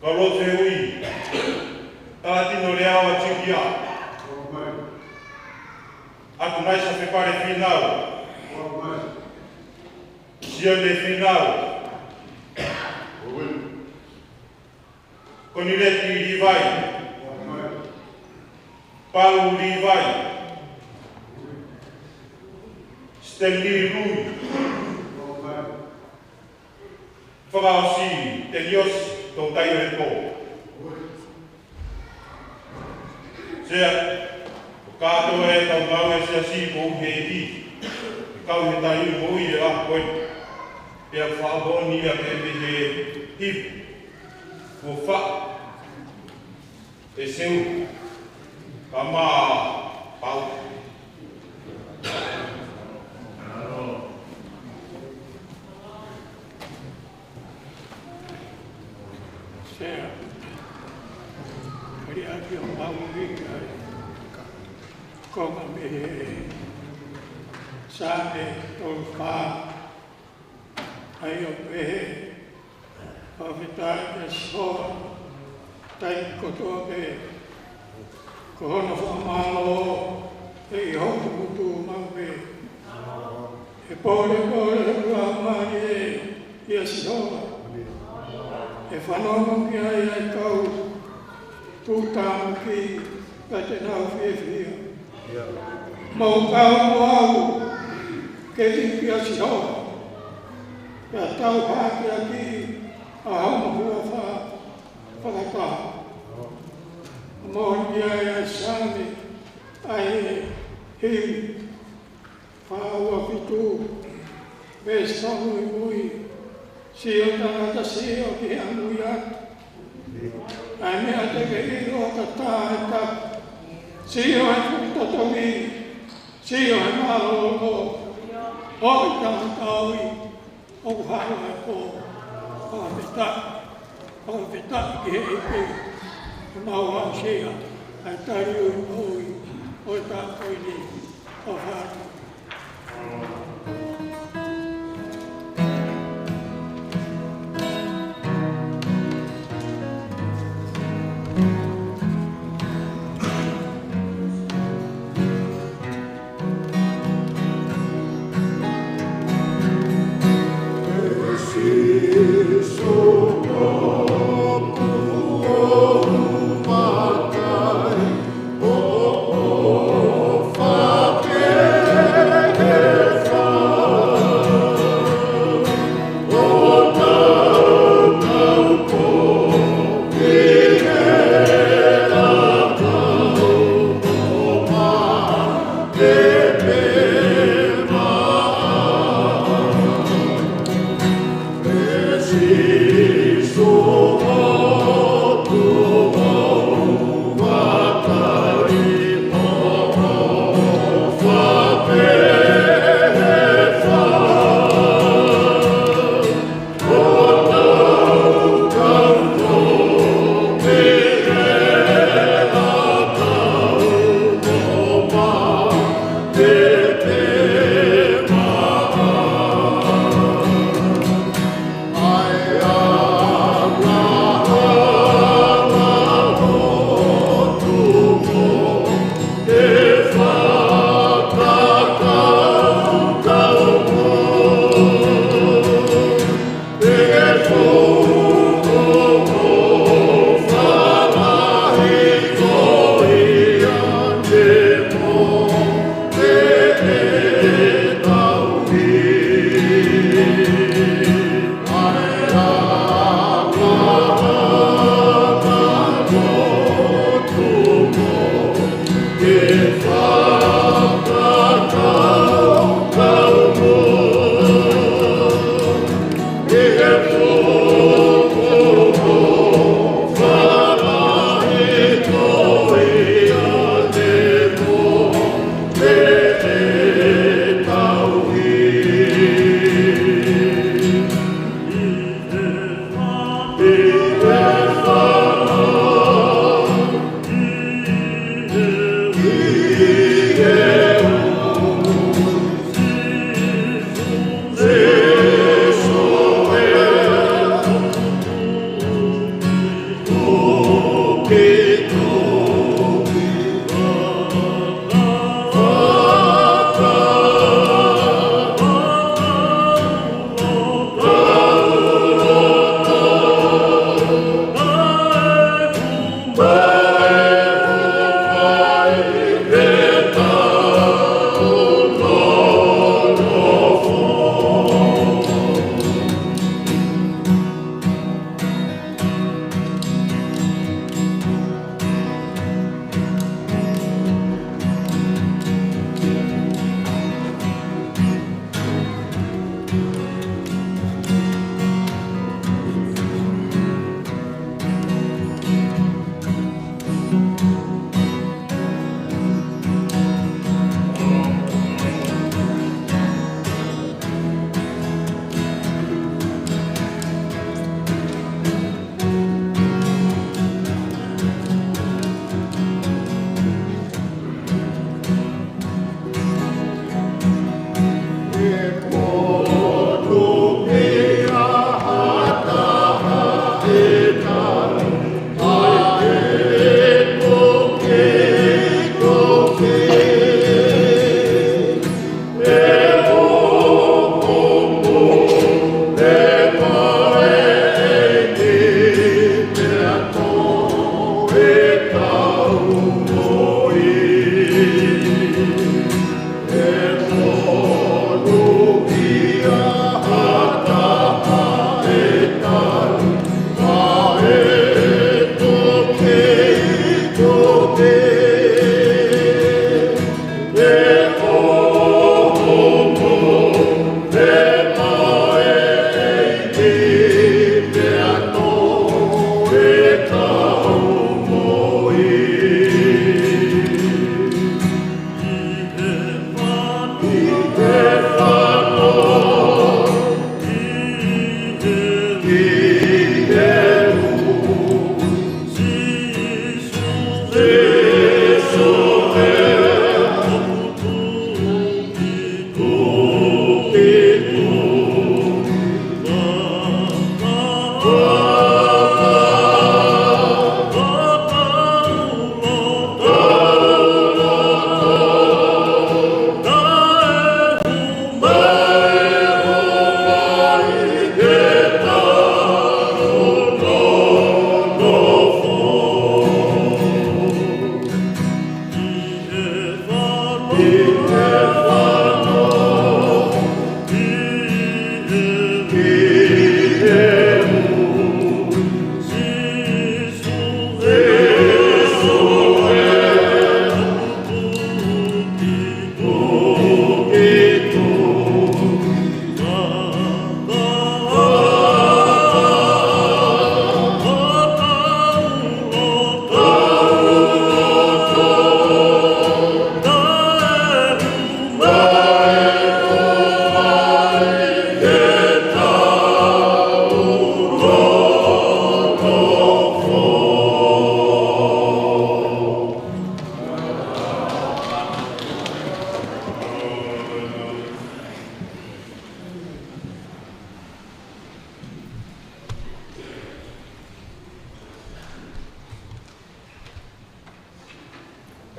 Kalote Ui. Talatino Leaoa Tikia. ʻAtunaisa Fepale Fīnau. Sione Fīnau. Konileti Līvai. Pau Līvai. Stanley Lui. Fakaʻosi Teliosi Toutai ʻo e Pō. Sea, ʻo kātoa e tau mau e siasi mo e hēki. Kau he tai mo e la koe. Pea fāboni a ke me he hipu. Ko fa. E seu. Ka mā pau. Sea. Kari ake o pau ki ai. Konga mei he Saame tolu fā. ʻAi ʻo pehē, fakafetaʻi kia Sihova, taimi kotoa pē, ko hono fakamālō ʻi hoku ngutu maʻu pē. ʻE pōlepole hoku laumālie ʻia Sihova, ʻe fanongo ki ai ʻa e kau tuʻutāmaki, pea te nau fiefia. Mou kau mo au ke hiki ʻa Sihova, pea tau hākeakiʻi ʻa hono huafa fakataha. Moʻoni ʻa e Saame ʻa e himi fā ua fitu, veesi fā muimui. Sio tangata, sio ki he ʻamui atu, ʻa e meʻa te ke ʻilo ʻoku tatā e tapu. Sio he fuʻu totongi, sio he mālōlō, ʻoku tangata ʻoi, ʻoku haʻu e pō. Fakafetaʻi, fakafetaʻi ki he ʻEiki, ʻoku mau aʻusia ʻa e tali ui moʻui ʻo e taʻu ko eni. ʻOfa atu.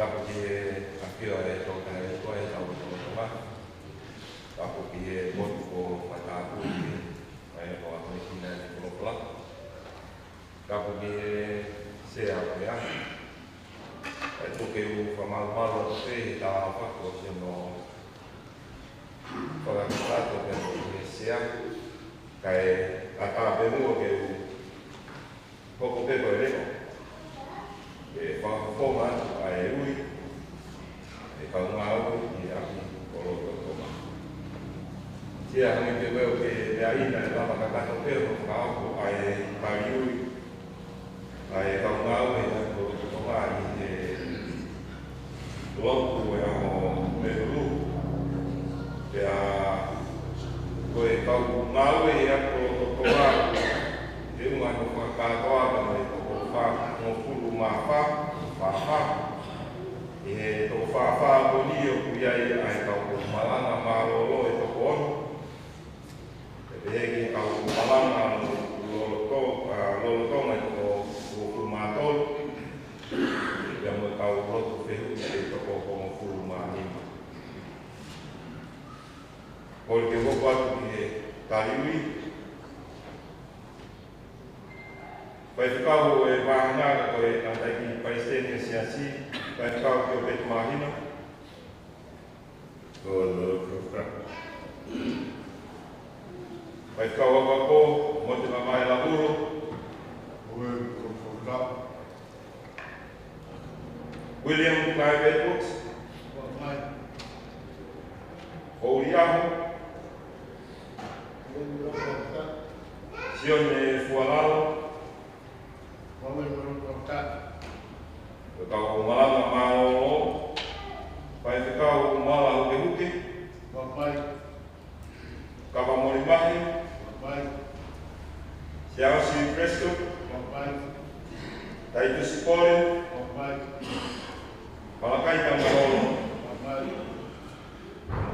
Tapu ki he ʻafio ʻa e Tolu Tahaʻi ʻOtua ʻi hotau lotolotonga. Tapu ki he motu ko Matāpule, ʻa ia ko e Komesina ʻo e Folofola. Tapu ki he Sea ʻo e ʻaho. ʻE tuku ke u fakamalumalu atu pē he talaʻofa kuo ʻosi hono fakakakato pē ʻe he Sea, kae ʻatā pē muʻa ke u hoko pē ko e leʻo ke fakafofonga atu ʻa e ui ʻa e kau ngāue ʻi he ʻapi ko Lolotonga. Sea, hangē pē ko e meʻa ʻi he lava kakato pē hono fakahoko ʻa e tali ui ʻa e kau ngāue ʻi he ʻapi ko Lolotonga ʻi he lotu ʻo e ʻaho Honolulu. Pea ko e kau ngāue ʻi he ʻapi ko Lolotonga, ʻi he ʻuhinga hono fakakātoa, ko e toko fāngofulu mā fā, fā fā, ʻi he toko fā fā ko eni ʻoku ʻi ai ʻa e kau malanga mālōlō ʻe toko ono. ʻE pehē ki he kau malanga loloto-, ʻa, Lolotonga ʻe toko uofulu mā tolu, pea mo e kau lotu fehuʻi ʻe toko hongofulu mā nima. Kole ke u hoko atu ki he tali ui. Faifekau ʻo e vāhenga ko e tangataʻeiki Palesiteni ʻo e Siasi, Faifekau Kiopeti Māhina. Faifekau Akua Pō, Mote Mamae Lavulo. William Clive Edwards. Hoʻuli Aho. Sione Fualalo. Ko e kau malanga mālōlō, Faifekau Mala Hukehuke. Kava Molimahi. Siaosi Prescott. Taitusi Pole. Malakai Tamaholo.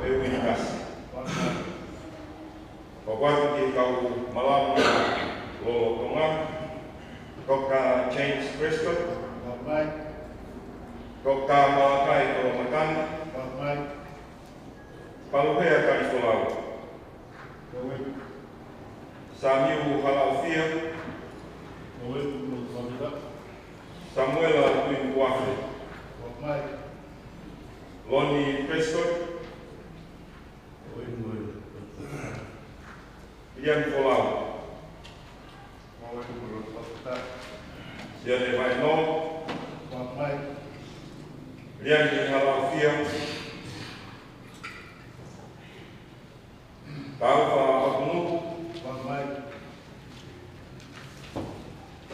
Peuini Kasi. Pea ʻoatu ki he kau malanga lolotonga, Doctor James Prescott, Toketā Malakai Tolomakani, Palohea Kalifolau, Samiu Halaʻofia, Samuela Tuʻinukuafe, Lonnie Prescott, Liani Folau, Sione Vainoa, Liani Halaʻofia, Taufa Apungu,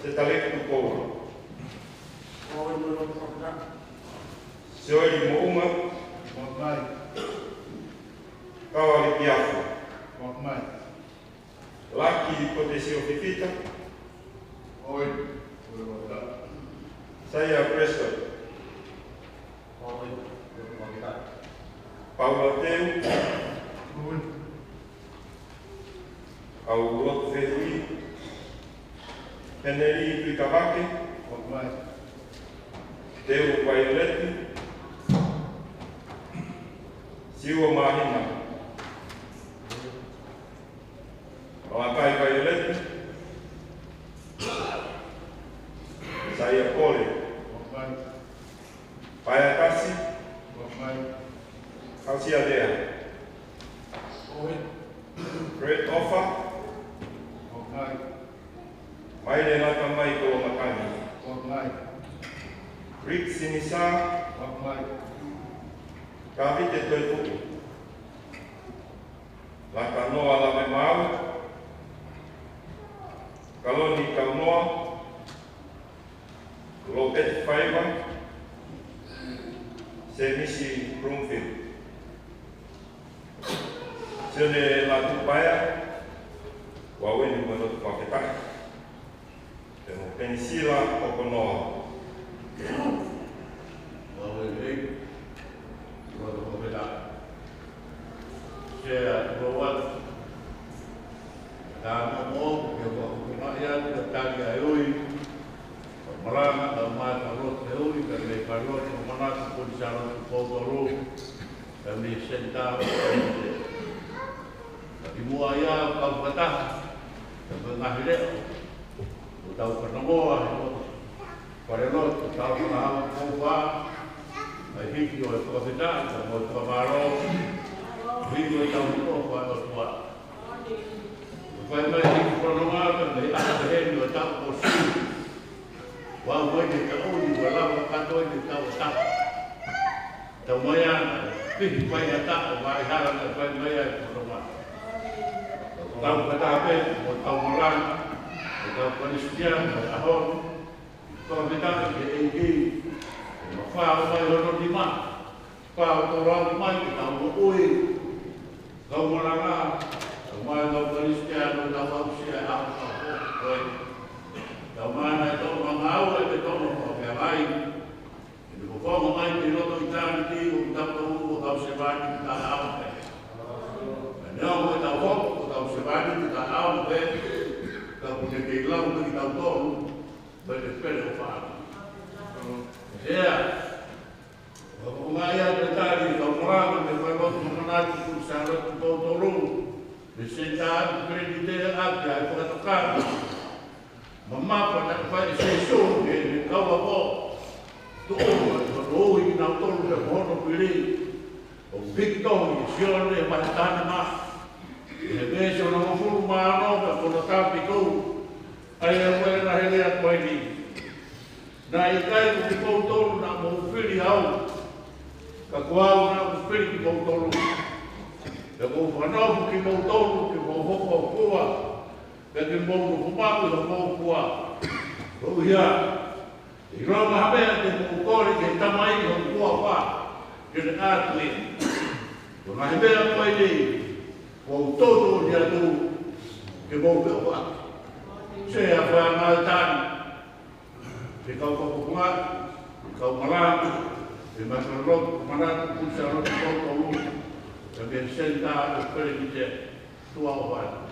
Setaleki Tupoula, Sioeli Moʻunga, Kavali Piafu, Laki Potesio Fifita, Saia Prescott, Paula Teu, Paulo Fehui, Heneli Tuikavake, Teu Vaioleti, Siua Māhina, Malakai Vaioleti, Saia Pole, Paea Kasi, Kausia Lea, Fred Ofa, Maile Lakamai Tolomakani, Rick Sinisa, Kavite Toetuʻu, Lakanoa Lavemaau, Kaloni Kaunoa, Lopeti Faiva, Semisi Bloomfield, Sione Latupaea, Waueni Manotu Fakafetaʻi, pea mo Penisila Okonoa. Waueni Manotu Fakafetaʻi. Sea Tuloa, Tama mo, ke o ka kukunga ia, ke tali ai ui. Malanga, ka mai ka lotu e ui, ka le ka lotu, manatu, koni sa lotu, koutou lotu, ka me senta, ka ki mua ia, ka fakataha, ka me ngahi leo, ko tau fanongoa, he lotu. Fale lotu, tau ka hau, koufa, ai hiki o e fakafetaʻi, ka mo e fakamālō, hiki o e tau hiko, fa lotu a. Fai mai ki Fononga, ka mei ʻata heni o taʻu ko Siu. Ua mai ke ka ʻoni, ua lava ka toi ke tau taʻu. Tau mai ana, pihi fai a taʻu, mai hala na fai mai ai Fononga. Tau ka tape, mo tau malanga, mo tau Kalisitiane, mo tau honi. Tau me tape ke ʻEiki, mo fā o mai hono nima. Pea ʻoku tau lau mai ke tau moʻui. Tau malanga, tau mai tau Kalisitiane, tau aʻusia e ʻaho tau koe. Tau mai nai tau mangau e te tau mo ke mai. Ke ne ko fonga mai ke loto ʻitāniti ʻo tau tau ko tau sevāniti ki tā ʻaho pē. Ka ne ʻoku tau hoko ko tau sevāniti ki tā ʻaho pē. Tau kune kei lau ki tau tolu. Pele pele ʻo fā. ʻEa. Ko mai a te tali, ka malanga me fai lotu manatu, koni sa lotu koutou lotu. Me senta atu, kredite atu, ai fakatokanga. Mamafa na fai e sesō, ke me kau a po. Tuʻu, ko tō i nau tolu, ke hono pili. ʻO Victor, i Sione, mai tana ma. E he veesi ono hongofulu mā ono, ka kono tāpikou. ʻAi a koe na hele a koe ni. Naʻe ʻikai ko kimoutolu naʻa mou fili au, ka ko au naʻa ku fili kimoutolu. Pea ko u fanau kimoutolu ke mou hoko ʻo fua, pea ke mou nofo maʻu ʻi hoʻomou fua. Ko ia, ʻilonga ha meʻa te mou kole ki he Tamai ʻi hoku huafa, ke ne ʻatu ia. Ko e ngaahi meʻa ko eni, ko u toutou ʻomi atu, ke mou feʻofaʻaki. Sea, fai mai tani. Ke kau kapupunga, ke kau malanga, ke mai ka lotu, manatu, koni sa lotu, koutou lotu, ka ke senta atu, kole ki te. Tuʻa ʻofa.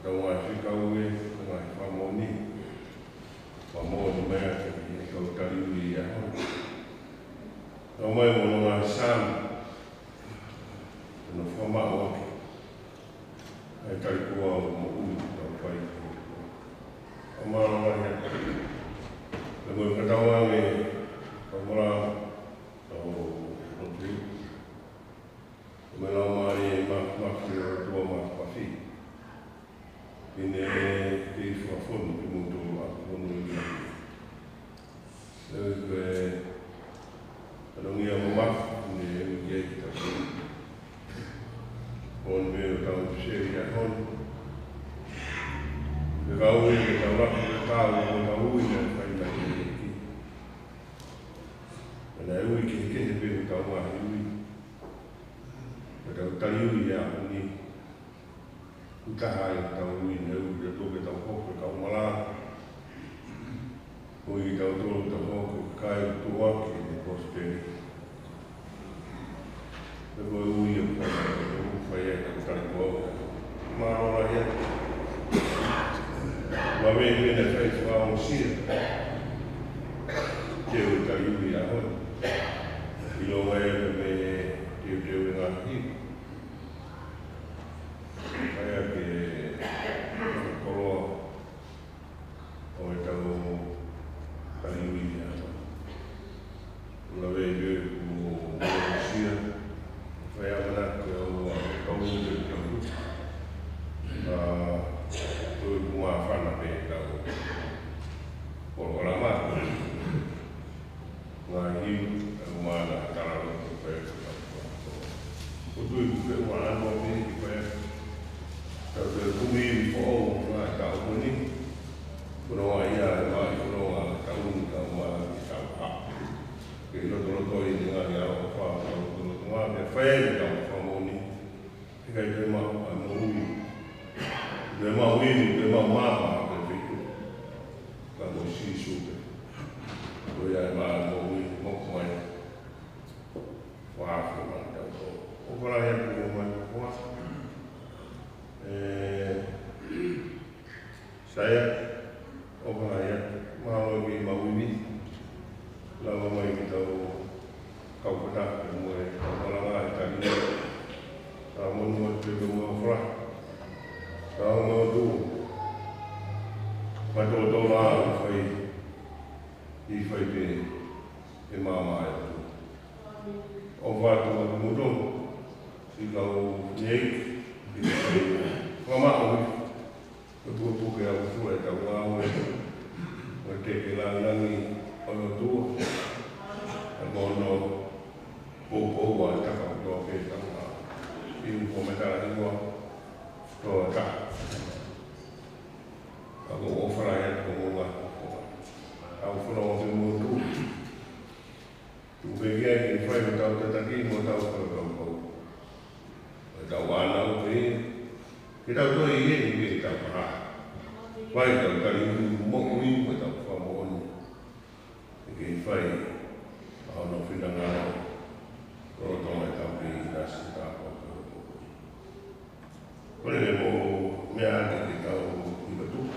Tau ngaahi fekau ē, tau ngaahi fakamoʻoni. Fakamoʻoni mai ʻa e kau taliui ʻi he ʻaho ni. Tau mai mo hono ngaahi Saame. Hono fakamaʻu ʻaki ʻa e talikoa ʻo e moʻui ʻoku tau fai. Fakamālō lahi atu. Pea mo e fakatauange, fakamālō, ʻo, ʻo, ʻo, Ko e Laumālie Māfimafi ʻo e ʻOtua Māfimafi. ʻI heʻene kei fakafonu kimoutolu ʻa e fonua ni. ʻE, ko e ʻalongia mamafa, ʻi heʻene ui ki ai kitautolu. ʻOku ou pehē ʻoku tau seli ʻi he ʻaho ni. Pea kau ui ke tau laku, pea kau ui ke tau ui ke fai mai ki he ʻEiki. Pea naʻe ui kehekehe pē ʻetau ngaahi ui. Pea tau taliui ʻi he ʻaho ni. ʻOku taha ʻetau ui, naʻe ui kitautolu ke tau hoko ko e kau malanga. Ui kitautolu ke tau hoko ko e kakai ʻoku tuʻuaki ʻi he kosipeli. Pea ko e ui ʻoku fai ai ʻetau talikoa. Mālō lahi atu. Mālō e meʻa naʻe fai fakaongosia. Te u taliui ʻi he ʻaho ni. ʻIlonga ia ko e meʻa teuteu e ngaahi. Fai ʻaki e koloa ʻo ʻetau taliui ʻi he ʻaho ni. Lave ʻi he ʻoku mou aʻusia, fai ʻamanaki ʻoku ʻi ai ʻetau taliui ʻi he ʻaho ni. ʻA, ʻoku māfana pē ʻetau polokalama. Ngaahi ivi, ʻa e mana talaloto pē. ʻOku tui ʻoku feʻunga ʻa e meʻa ni ki he pea. Tau toe kumi ivi foʻou, ngaahi taʻu ko eni. Ko hono ʻai ia, ʻe mai, ko hono ʻai, taʻu ni, taʻu mai, ki he taʻu hā. Ke lotoloto ʻi he ngaahi ʻaho, fā, taʻu lotoloto ngā, ke fai, taʻu fakamoʻoni. ʻIkai toe maʻu ʻa e moʻui. Toe maʻu ivi, toe maʻu maama, ʻa e feituʻu. Ka ko Sīsū pē. Ko ia ʻe maʻu moʻui, moko mai. Fakaafeʻi mai kitautolu. ʻOfa lahi atu mo e motuʻa. ʻE, Saia, ʻofa lahi atu, mahalo ke mau ivi, lava mai ke tau kau fakataha mo e kau malanga ʻi he taimi ni. Ka monū atu pē mo e ʻofa lahi. Ka ʻoku mau tuʻu, fakatotolo ʻa e fai, ʻi he fai pē, ʻe maama ai atu. ʻOfa atu ʻa kimoutolu, siʻi kau nei, ʻi he fai, fakamaʻu, Ko e pukepuke ʻa e ʻOtua ʻi heʻetau ngāue. Ko e teke langilangi ʻo e ʻOtua. ʻA e mono poupou ʻa e tapa kotoa pē ʻetau ngāue. ʻI he ʻū foʻi matala hingoa, toa taha. Ka ʻoku ou ʻofa lahi atu ko e ngaahi ʻofa. ʻOku ou fakaʻamu atu kimoutolu. Tuku pē ke fai hotau tataki mo hotau fakakaukau. Hotau ʻānaua pē. Ke tau toe ʻi heni pē ke tau kaha. Fai hotau taliui moʻui mo hotau fakamoʻoni. Ke fai ʻa hono finangalo. Lolotonga ʻetau kei ʻasi ʻetau fakakaukau. Kole ke mou meʻa ʻaki ke tau hiva tupu.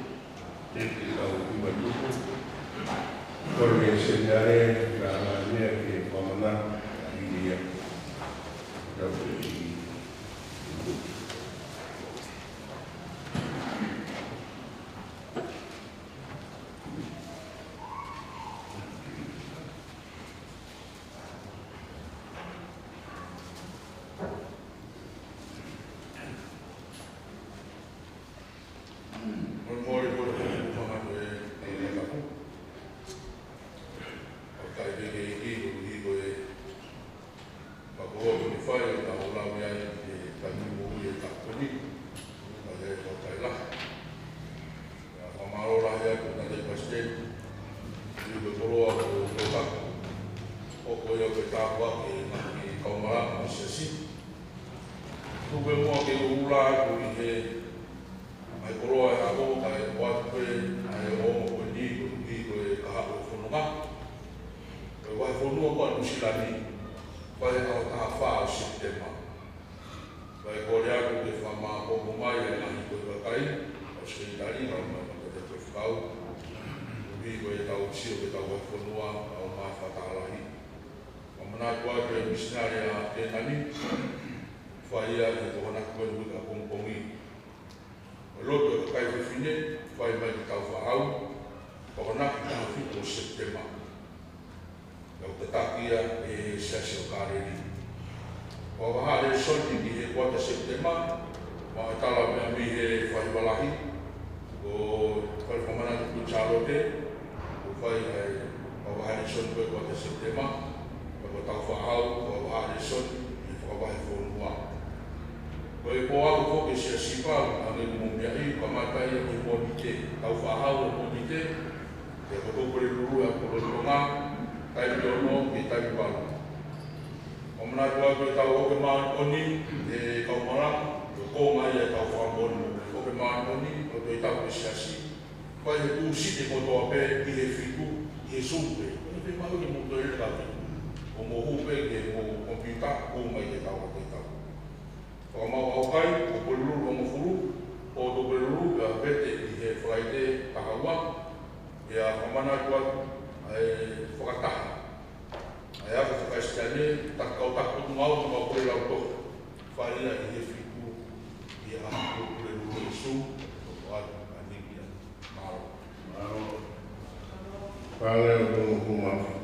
Ke tau hiva tupu. Kole ke seminare, ka ʻi ai ha meʻa ke fakamanatu, ʻa ia. Tau hiva tupu. Sekelitali, kae ʻumaʻā e Toketā Faifekau, ʻuhi ko e tau sio ki he tau vahefonua, kae ʻumaʻā e fakataha lahi. Fakamanatu atu e misinale ʻa Kēnani, fai ia he tokonaki ko eni ʻapongipongi. Ko e lotu ʻa e kakai fefine, fai mai ki Taufaʻahau, tokonaki taha fitu ʻo Sepitema. ʻOku tataki ia ʻe he Siasi ʻo Kāleli. Ko e vahaʻa lēsoni ʻi he kuata Sepitema, maʻu e tala meʻa mei he Fakahiva Lahi, ko e Fale Fakamanatu Kuini Sālote, ʻoku fai ai e vahaʻa lēsoni ko e kuata Sepitema, ka ko Taufaʻahau, ko e vahaʻa lēsoni ʻi he Fakavahefonua. Ko e pō ako foki ʻa e Siasi, pea hangē ko hoʻomou meaʻi, kamata ia ʻi he Mōnite, Taufaʻahau ʻi he Mōnite, pea ko Tupulelulu ʻi he Lolotonga, taimi ono ki he taimi valu. Fakamanatu atu e tau ʻope māʻoniʻoni, ʻe kau malanga, ko e konga ia e tau fakamoʻoni, ʻope māʻoniʻoni, ko e Tohi Tapu ʻa e Siasi, fai he Tūsite kotoa pē, ʻi he fitu, ʻi he Zoom pē. Ko e fiemaʻu ke mou toe lele ka fitu. ʻO mou hū pē ki he mou komipiuta, hū mai ki he tau ʻope tau. Fakamaau ʻaukai, ko Tupulelulu hongofulu, ʻo Tupulelulu, pea vete ʻi he Falaite taha ua, pea fakamanatu atu ʻa e fakataha ʻa e ako faka-Kalisitiane, taki kau taki potungāue mo e kau pule lautohi, fai ia ʻi he fitu, ʻi he ʻaho Tupulelulu ʻi he Zoom, ʻo atu ʻa Nikia. Mālō. Mālō. Fale ʻo Tongofulu Mafi.